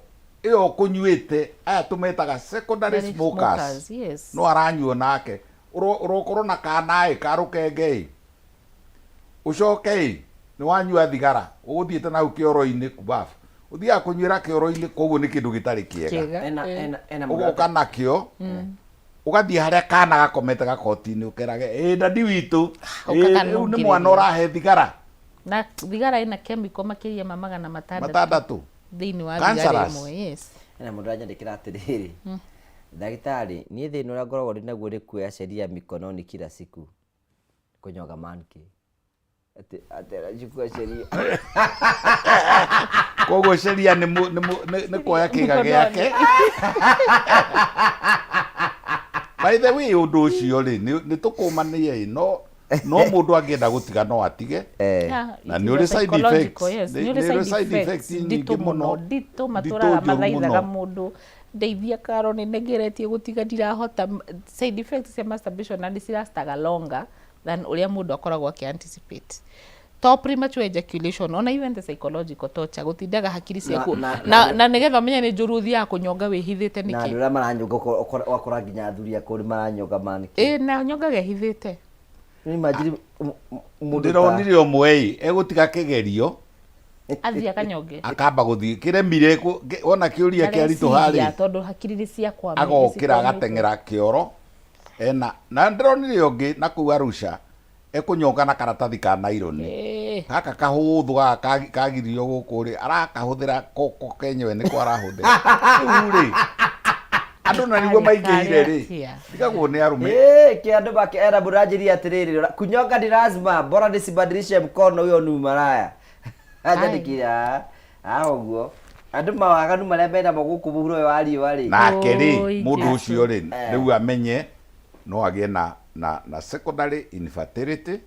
ĩyo ũkũnyuĩte, aya tũmetaga secondary Secondary smokers, smokers, yes. no aranyua nake ũrokorwo na kana ĩ ka rũkenge ĩ, ũcoke ĩ nĩ wanyua thigara ũgũthiĩte na hau kĩoro-inĩ kubabu, ũthiaga kũnyuĩra kĩoro-inĩ, koguo nĩ kĩndũ gĩtarĩ kĩega. Kĩega, Ena ĩ. ena ena mũndũ Ũgoka nakĩo ũgathiĩ harĩa kana gakomete gakoti-inĩ ũkerage ĩ dadi witũ, ĩ rĩu nĩ mwana Ũkaganungĩrĩria. ũrahe thigara. Na thigara ĩna chemical makĩria ma 600 600. thĩinĩ wa thigara Cancerous. ĩmwe, yes. Ena mũndũ aranyandĩkĩra atĩrĩrĩ, ndagĩtarĩ, niĩ thĩna ũrĩa ngoragwo ndĩ naguo nĩ kuoya sheria mikononi kila siku kũnyonga manke. Atĩ atĩ arachukua sheria. Koguo sheria nĩ mũ- nĩ mũ- nĩ- nĩ kuoya kĩga gĩake. By the way, ũndũ ũcio rĩ, nĩ nĩ tũkũmania ĩ, no no mũndũ angĩenda gũtiga no atige. Yeah, Na it nĩ is ũrĩ a side psychological, effects. yes. Nĩ Nĩ ũrĩ nĩ ũrĩ side side effects effects nyingĩ nditũ mũno, mũno, nditũ nditũ matũraga njũru mathaithaga mũno. mũndũ ndeithia karo nĩ ngeretie gũtiga ndirahota. Side effects cia masturbation na nĩ cirastaga longer than ũrĩa mũndũ akoragwo akĩ anticipate. To premature ejaculation, ona even the psychological torture, gũtindaga hakiri ciaku na- na na nĩgetha ũmenye nĩ njũru ũthiaga kũnyonga wĩhithĩte Na andũ nĩkĩ. arĩa maranyonga ũgakora nginya athuri akũrũ nĩ maranyonga manke. Ĩ, na nyongaga ĩhithĩte. Nĩ imagine mũndũ ta Ndĩronire ũmwe ĩ egũtiga kĩgerio Athiĩ akanyonge. Akamba gũthiĩ kĩremire wona kĩũria kĩaritũha Ndareciria rĩ, tondũ hakiri nĩ ciakwamĩte, agokĩra cikwamĩte. agateng'era kĩoro ena. Na ndĩronire ũngĩ na kũu Arusha ekũnyonga na karatathi ka naironi. Gaka kahũthũ gaka kagirio gũkũ rĩ, arakahũthĩra koko kenyewe nĩko arahũthĩra rĩu rĩ, andũ na nĩguo Karĩ- maingĩhire karĩ rĩ, atĩa? ndigagwo nĩ arũme. Eh, kĩ andũ make era mũranjĩria atĩrĩrĩ, rora, kunyonga ni lazima, bora nisibadilishe mkono, huyo ni maraya. Anjandĩkĩra ah ũguo andũ mawaganu marĩa menamo gũkũ mũhuro ũyũ wa riũa rĩ. Nake rĩ, Oi, mũndũ Jesu. ũcio rĩ, rĩu amenye no agĩe na na na secondary infertility,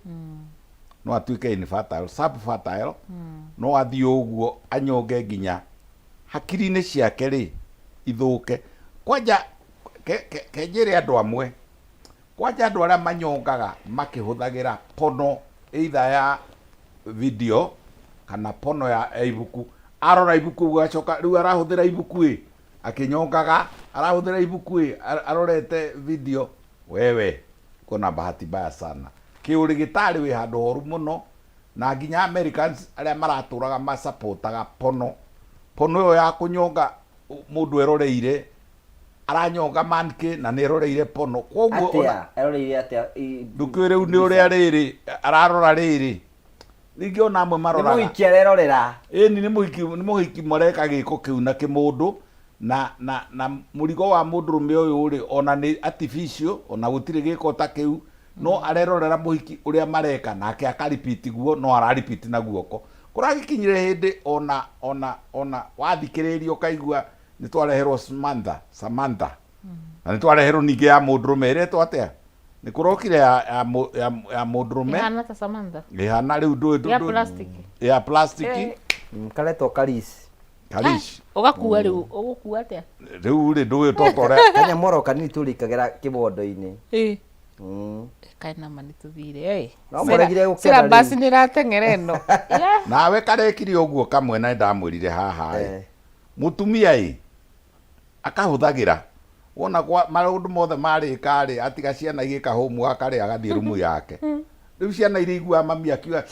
no atuĩke infertile, subfertile, no athiĩ ũguo anyonge nginya hakiri-inĩ ciake rĩ ithũke. Kwanja kenjĩre andũ amwe, kwanja andũ arĩa manyongaga makĩhũthagĩra pono either ya video kana pono ya ya ibuku, arora ibuku ũguo acoka rĩu arahũthĩra ibuku ĩ akĩnyongaga, arahũthĩra ibuku ĩ arorete video, wewe uko na bahati mbaya sana. Kĩũrĩgĩtarĩ wĩ handũ horu mũno, na nginya Americans arĩa maratũraga masapotaga pono pono ĩyo ya kũnyonga mũndũ eroreire, aranyonga manke na nĩ eroreire pono, koguo Atĩa eroreire atĩa ndũkĩũĩ rĩu nĩ ũrĩa rĩrĩ ararora rĩrĩ rĩngĩ ona amwe Nĩ maroraga mũhiki arerorera. Ĩni nĩ mũhiki, nĩ mũhiki mareka gĩko kĩu na kĩmũndũ na na na mũrigo wa mũndũrũme ũyũ rĩ, ona nĩ artificial, ona gũtirĩ gĩko ta kĩu, no arerorera mũhiki ũrĩa mareka nake akaripiti guo, no araripiti na guoko. Kũragĩkinyire hĩndĩ ona ona ona wathikĩrĩria ũkaigua nĩ twareherwo Samantha, Samantha, na nĩ twareherwo ningĩ ya mũndũrũme ĩretwo atĩa, nĩ kũrokire ya ya mũ- ya ya mũndũrũme. Ĩhana ta Samantha. Ĩhana rĩu ndũĩ Ya plastic. Ya plastic. Karetwo Karis. Karish. Ũgakua rĩu, ũgũkua atĩa? Rĩu rĩ, ndũĩ totorĩa Kanyamoro kanini tũrĩkagĩra kĩbondo-inĩ. Ĩ. Kaĩ nama nĩ tũthire ĩ. No mũregire gũkena Syllabus rĩu. nĩ ĩrateng'era ĩno. Yeah. Nawe karekire ũguo kamwe na ndamwĩrire haha ĩ mũtumia ĩ akahũthagĩra wona kwa maũndũ mothe marĩka rĩ, atiga ciana igĩka homework rĩ, agathiĩ rumu yake. Rĩu ciana iria iguaga mami akiuga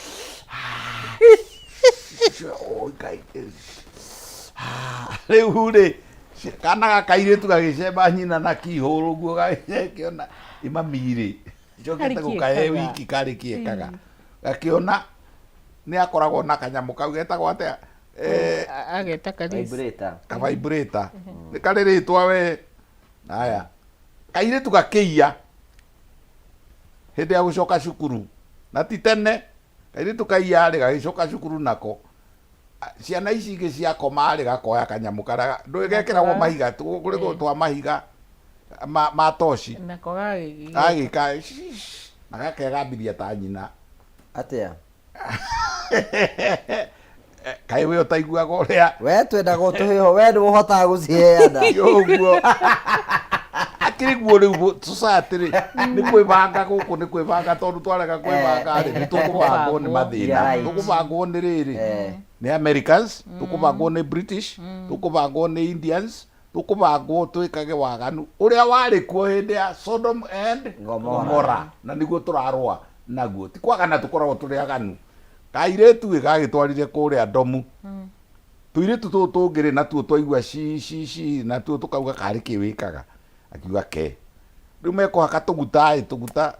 Ũcio, oi Ngai, ah, rĩu rĩ kana gaka kairĩtu gagĩcemba nyina na kihũrũ ũguo gagĩkĩona imamirĩ njokete Karĩ gũkahe kĩekaga. wiki karĩ kĩekaga gakĩona nĩ akoragwo na kanyamũ kau getagwo atĩa? Eh, Ageta karisi. Vibrator. Ka vibrator. Nĩ karĩ rĩtwa we. Haya, kairĩtu gakĩiya hĩndĩ ya gũcoka cukuru, na ti tene, kairĩtu kaiya rĩ, gagĩcoka cukuru nako, ciana ici ingĩ ciakoma rĩ, gakoya kanyamũ karĩa ndũĩ gekĩragwo mahiga, kũrĩ twa mahiga ma, ma toci. Nako gagĩgĩ. Gagĩka na gakegambithia ta nyina. Atĩa? Kaĩ we ũtaiguaga ũrĩa We twendaga ũtũhĩho, we nĩ ũhotaga gũciheana. Ũguo akĩrĩ guo rĩu society rĩ nĩ kwĩbanga gũkũ, nĩ kwĩbanga, tondũ twarega kwĩbanga rĩ, nĩ tũkũbangwo nĩ mathĩna. Yeah, right. Tũkũbangwo nĩ rĩrĩ, nĩ Americans, tũkũbangwo nĩ British, tũkũbangwo nĩ Indians, tũkũbangwo twĩkage waganu ũrĩa warĩ kuo hĩndĩ ya Sodom and Gomorrah. Gomorrah, na nĩguo tũrarũa naguo. Ti kwagana tũkoragwo tũrĩ aganu. Kairĩtu ĩ gagĩtwarire kũrĩa ndomu, tũirĩtu tũtũ tũngĩ rĩ, natuo twaigua ci ci ci, natuo tũkauga karĩ kĩ wĩkaga, akiuga ke rĩu mekũhaka tũguta ĩ, tũguta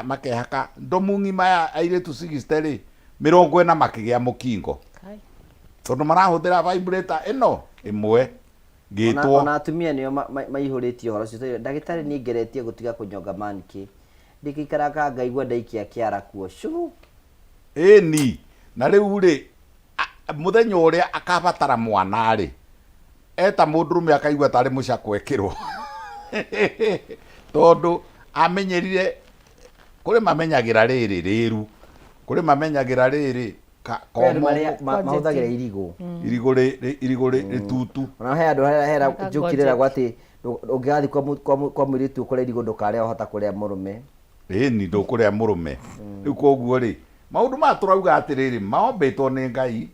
makehaka ndomu ng'ima ya airĩtu 60 rĩ, 40 makĩgĩa mũkingo tondũ marahũthĩra vibrator ĩno ĩmwe ngĩtwo. Ona atumia nĩo maihũrĩtie ũhoro ũcio. Ndagĩtarĩ, niĩ ngeretie gũtiga kũnyonga mankĩ, ndĩkĩikaraga ngaigua ndaikia kĩara kuo cu. Ĩni, na rĩu rĩ, mũthenya ũrĩa akabatara mwana rĩ, eta mũndũrũme akaigua tarĩ mũcakũ ekĩrwo, tondũ amenyerire kũrĩ mamenyagĩra rĩrĩ rĩru, kũrĩ mamenyagĩra rĩrĩ Kwĩ andũ komũ. Mahũthagĩra irigũ. Irigũ irigũ rĩtutu. Ona he andũ hera Maka njoki rĩragwo gojeti. atĩ ũngĩgathiĩ kwa mũirĩtu ũkore irigũ ndũkarĩa, wahota kũrĩa mũrũme. Ĩni, ndũkũrĩa mũrũme. Rĩu koguo rĩ, maũndũ maya tũrauga atĩrĩrĩ, mombĩtwo nĩ Ngai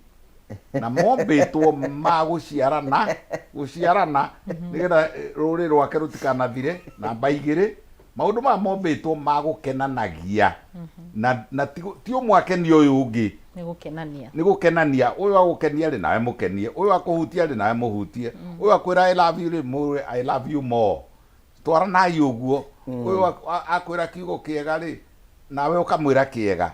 na mombĩtwo ma gũciarana, gũciarana nĩgetha rũrĩrĩ rwake rũtikanathire. Namba igĩrĩ, maũndũ maya mombĩtwo ma gũkenanagia na ti ũmwe akenie ũyũ ũngĩ. Nĩ gũkenania. Nĩ gũkenania. Ũyũ agũkenia rĩ, nawe mũkenie. Ũyũ akũhutia rĩ, nawe mũhutie. Ũyũ akwĩra "I love you" rĩ, mwĩre "I love you more". Twaranai ũguo. Ũyũ akwĩra kiugo kĩega rĩ, nawe ũkamwĩra kĩega.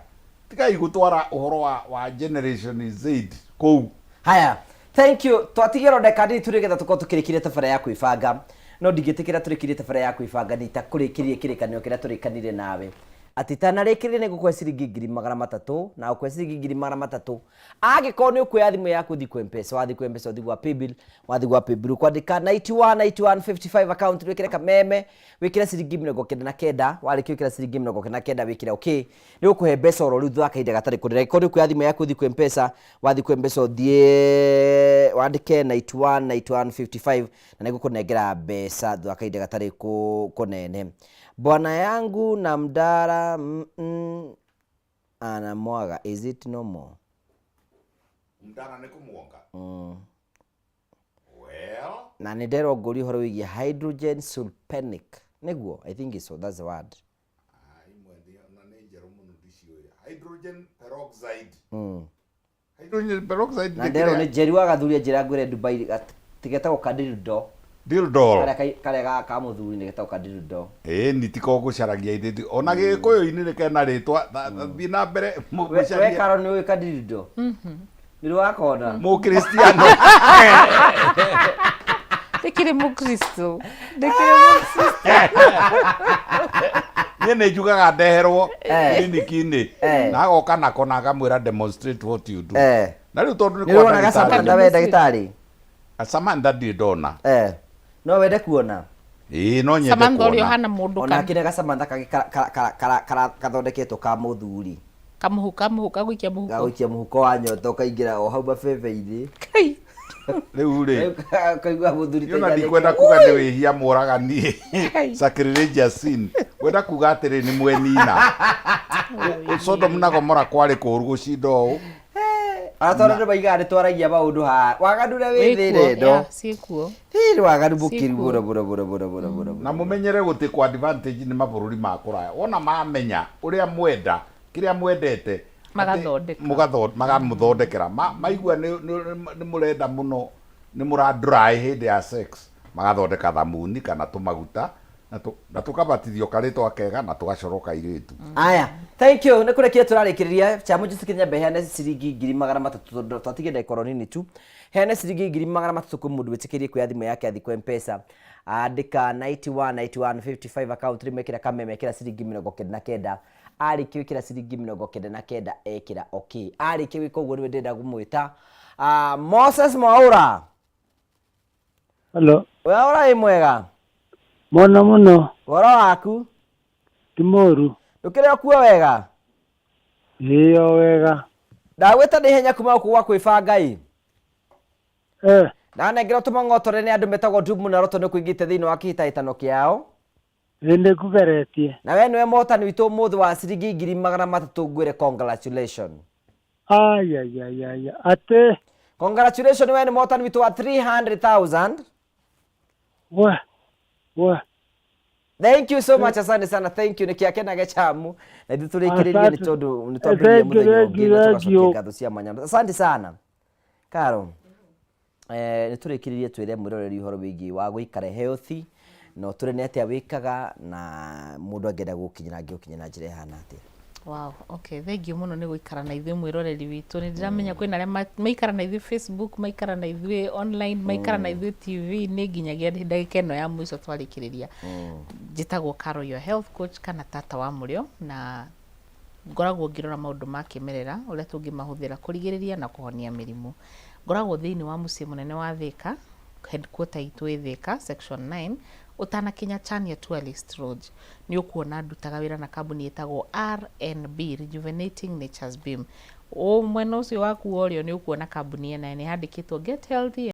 Tigai gũtwara ũhoro wa generation Z kũu. Haya, thank you. Twatigĩrwo ndagĩka nini tu nĩgetha tũkorwo tũkĩrĩkirie tabarĩra ya kwĩbanga, no ndingĩtĩkĩra tũrĩkirie tabarĩra ya kwĩbanga nitakũrĩkĩrie kĩrĩkanĩro kĩrĩa tũrĩkanire nawe, atĩ itanarĩkĩrĩria nĩ ngũkũhe ciringi 300,000, na ngũkũhe ciringi 300,000 angĩkorwo nĩ ũkuoya thimũ yaku ũthiĩ kwĩ Mpesa. Wathiĩ kwĩ Mpesa, ũthiĩ gwa paybill, wathiĩ gwa paybill ũkwandĩka 91 91 55 account, wĩkĩre kameme, wĩkĩre ciringi 99. Warĩkia gwĩkĩra ciringi 99, wĩkĩre okay, nĩ gũkũhe mbeca oro rĩu thutha wa kahinda gatarĩ kũnene. Angĩkorwo nĩ ũkuoya thimũ yaku ũthiĩ kwĩ Mpesa, wathiĩ kwĩ Mpesa ũthiĩ wandĩke 91 91 55 na nĩ ngũkũnengera mbeca thutha wa kahinda gatarĩ kũnene. Bwana yangu na mdara anamwaga, is it normal? Mdara nĩ kũmuonga? Well. Na nĩ nderwo ngũrie ũhoro wĩgiĩ hydrogen sulfenic. Nĩguo? I think so, that's the word. Ah, imwe na nĩ njerũ mũno ndiciũĩ. Hydrogen peroxide. Hydrogen peroxide Na nĩ nderwo kĩrĩa? nĩ Njeri wa Gathuria, njĩra ngwĩre Dubai tigetagwo kadildo. Dildol. Karĩa karĩa ka mũthuri nĩ getagwo kadildo. Ĩĩ ni tiko gũcaragia ithe ona gĩkũyũ-inĩ nĩ kena rĩtwa. Thiĩ na mbere We mũcarie. Karo, nĩ ũĩ kadildo? Nĩ wakona? Mũkristiano. Ndĩkĩrĩ mũkristo, ndĩkĩrĩ mũkristo. Niĩ nĩ njugaga ndeherwo kiriniki-inĩ, na agoka nako na akamwĩra, "Demonstrate what you do." Na rĩu tondũ nĩ Nĩ kwa ũronaga ndagĩtarĩ. Samantha, we ndagĩtarĩ? Samantha ndirĩ ndona. No wende kuona? Ĩĩ, no nyende Samantha ũrĩa kuona. ũhana mũndũ Ona akĩrĩ gasamantha kangĩ kathondeketwo ka mũthuri. Kamũhu kamũhu kagũikia mũhuko. Gagũikia mũhuko wa nyota, ũkaingĩra o hau mabebe-inĩ. Kai. Rĩu rĩ, Kaigua mũthuri niĩ ona ndikwenda kuga nĩ wĩhia mũragani, sacrilegious sin. Ngwenda kuga atĩrĩ, nĩ mwenina. Sodom na Gomora kwarĩ kũũru gũcinda ũũ. Ona tondũ nĩ maigaga nĩ twaragia maũndũ haha, waganu ũrĩa wĩ thĩ Wĩkuo, ĩno. yeah, ciĩkuo. Ĩ, nĩ waganu mũkĩru Ciĩkuo. mũno mũno mũno mũno mũno mũno. Na mũmenyere gũtĩkwo advantage nĩ mabũrũri ma kũraya. Wona mamenya ũrĩa mwenda, kĩrĩa mwendete. Magathondeka. Magamũthondekera. Maigua nĩ mũrenda mũno, nĩ mũra dry hĩndĩ ya sex, magathondeka thamuni kana tũmaguta na tũkabatithio karĩtwa kega na tũgacorwo kairĩtu. Aya, thank you. Nĩ kũrĩkia tũrarĩkĩrĩria chamu njĩtĩkĩria nyambe heane ciringi 300,000 tondũ twatigia ndagĩka oro nini tu. Heane ciringi 300,000 kwĩ mũndũ wĩtĩkĩrie kuoya thimũ yake athiĩ kwa Mpesa, andĩka 91 91 55 account rĩmwe, ĩkĩra kameme, ĩkĩra ciringi 99. Arĩkia gwĩkĩra ciringi 99, ekĩra okay. Arĩkia gwĩka ũguo, nĩwe ndĩrenda kũmwĩta. Ah, Moses Mwaũra. Hello. Mwaũra, wĩ mwega? Mũno mũno. Ũhoro waku? Ti mũru. Ndũkĩrĩ o kuo wega? Ĩĩ, o wega. Ndagwĩta nĩ ihenya kuma gũkũ gwa kwĩbanga ĩ. Ndanengerwo tũmang'otore nĩ andũ metagwo Dumu na Roto nĩ kũingĩte thĩinĩ wa kĩhĩtahĩtano kĩao. Ĩ, nĩ ngũgeretie. Na we nĩwe mũhotani witũ ũmũthĩ wa ciringi 300,000. Ngwĩre congratulation. Ayayayaya, atĩ? Congratulation, we nĩ mũhotani witũ wa 300,000. We we! Thank you so much, asante sana, thank you. Nĩkĩ akenage chamu na ithuĩ tũrĩkĩrĩrie nĩ Asante. tondũ nĩ twambĩrĩria Thank you, mũthenya thank ũngĩ you, na thank tũgacokia you. ngatho cia mwanya. Asante sana, Karo. Nĩ tũrĩkĩrĩrie, twĩre mwĩroreri ũhoro wĩgiĩ wa gũikara healthy na ũtũre nĩ atĩa wĩkaga, na mũndũ angĩenda gũkinyĩra angĩgũkinyĩra na njĩra ĩhana atĩa? Wow, okay, thank you mũno nĩ gũikara na ithuĩ, mwĩroreri witũ. Nĩ ndĩramenya kwĩna arĩa maikara na ithuĩ Facebook, maikara na ithuĩ online, maikara na ithuĩ TV-inĩ nginyagia ndagĩka ĩno ya mũico twarĩkĩrĩria. Njĩtagwo Caro, your health coach kana tata wa mũrĩo, na ngoragwo ngĩrora maũndũ ma kĩmerera, ũrĩa tũngĩmahũthĩra kũrigĩrĩria na kũhonia mĩrimũ. Ngoragwo thĩinĩ wa mũciĩ mũnene wa Thĩka, headquarter itũ ĩ Thĩka section 9, ũtanakinya Chania Tourist Lodge nĩ ũkuona ndutaga wĩra na kambuni ĩtagwo RNB, Rejuvenating Nature's Beam. O mwena ũcio waku wa ũrĩo nĩ ũkuona kambuni ĩna nĩ yandĩkĩtwo Get Healthy.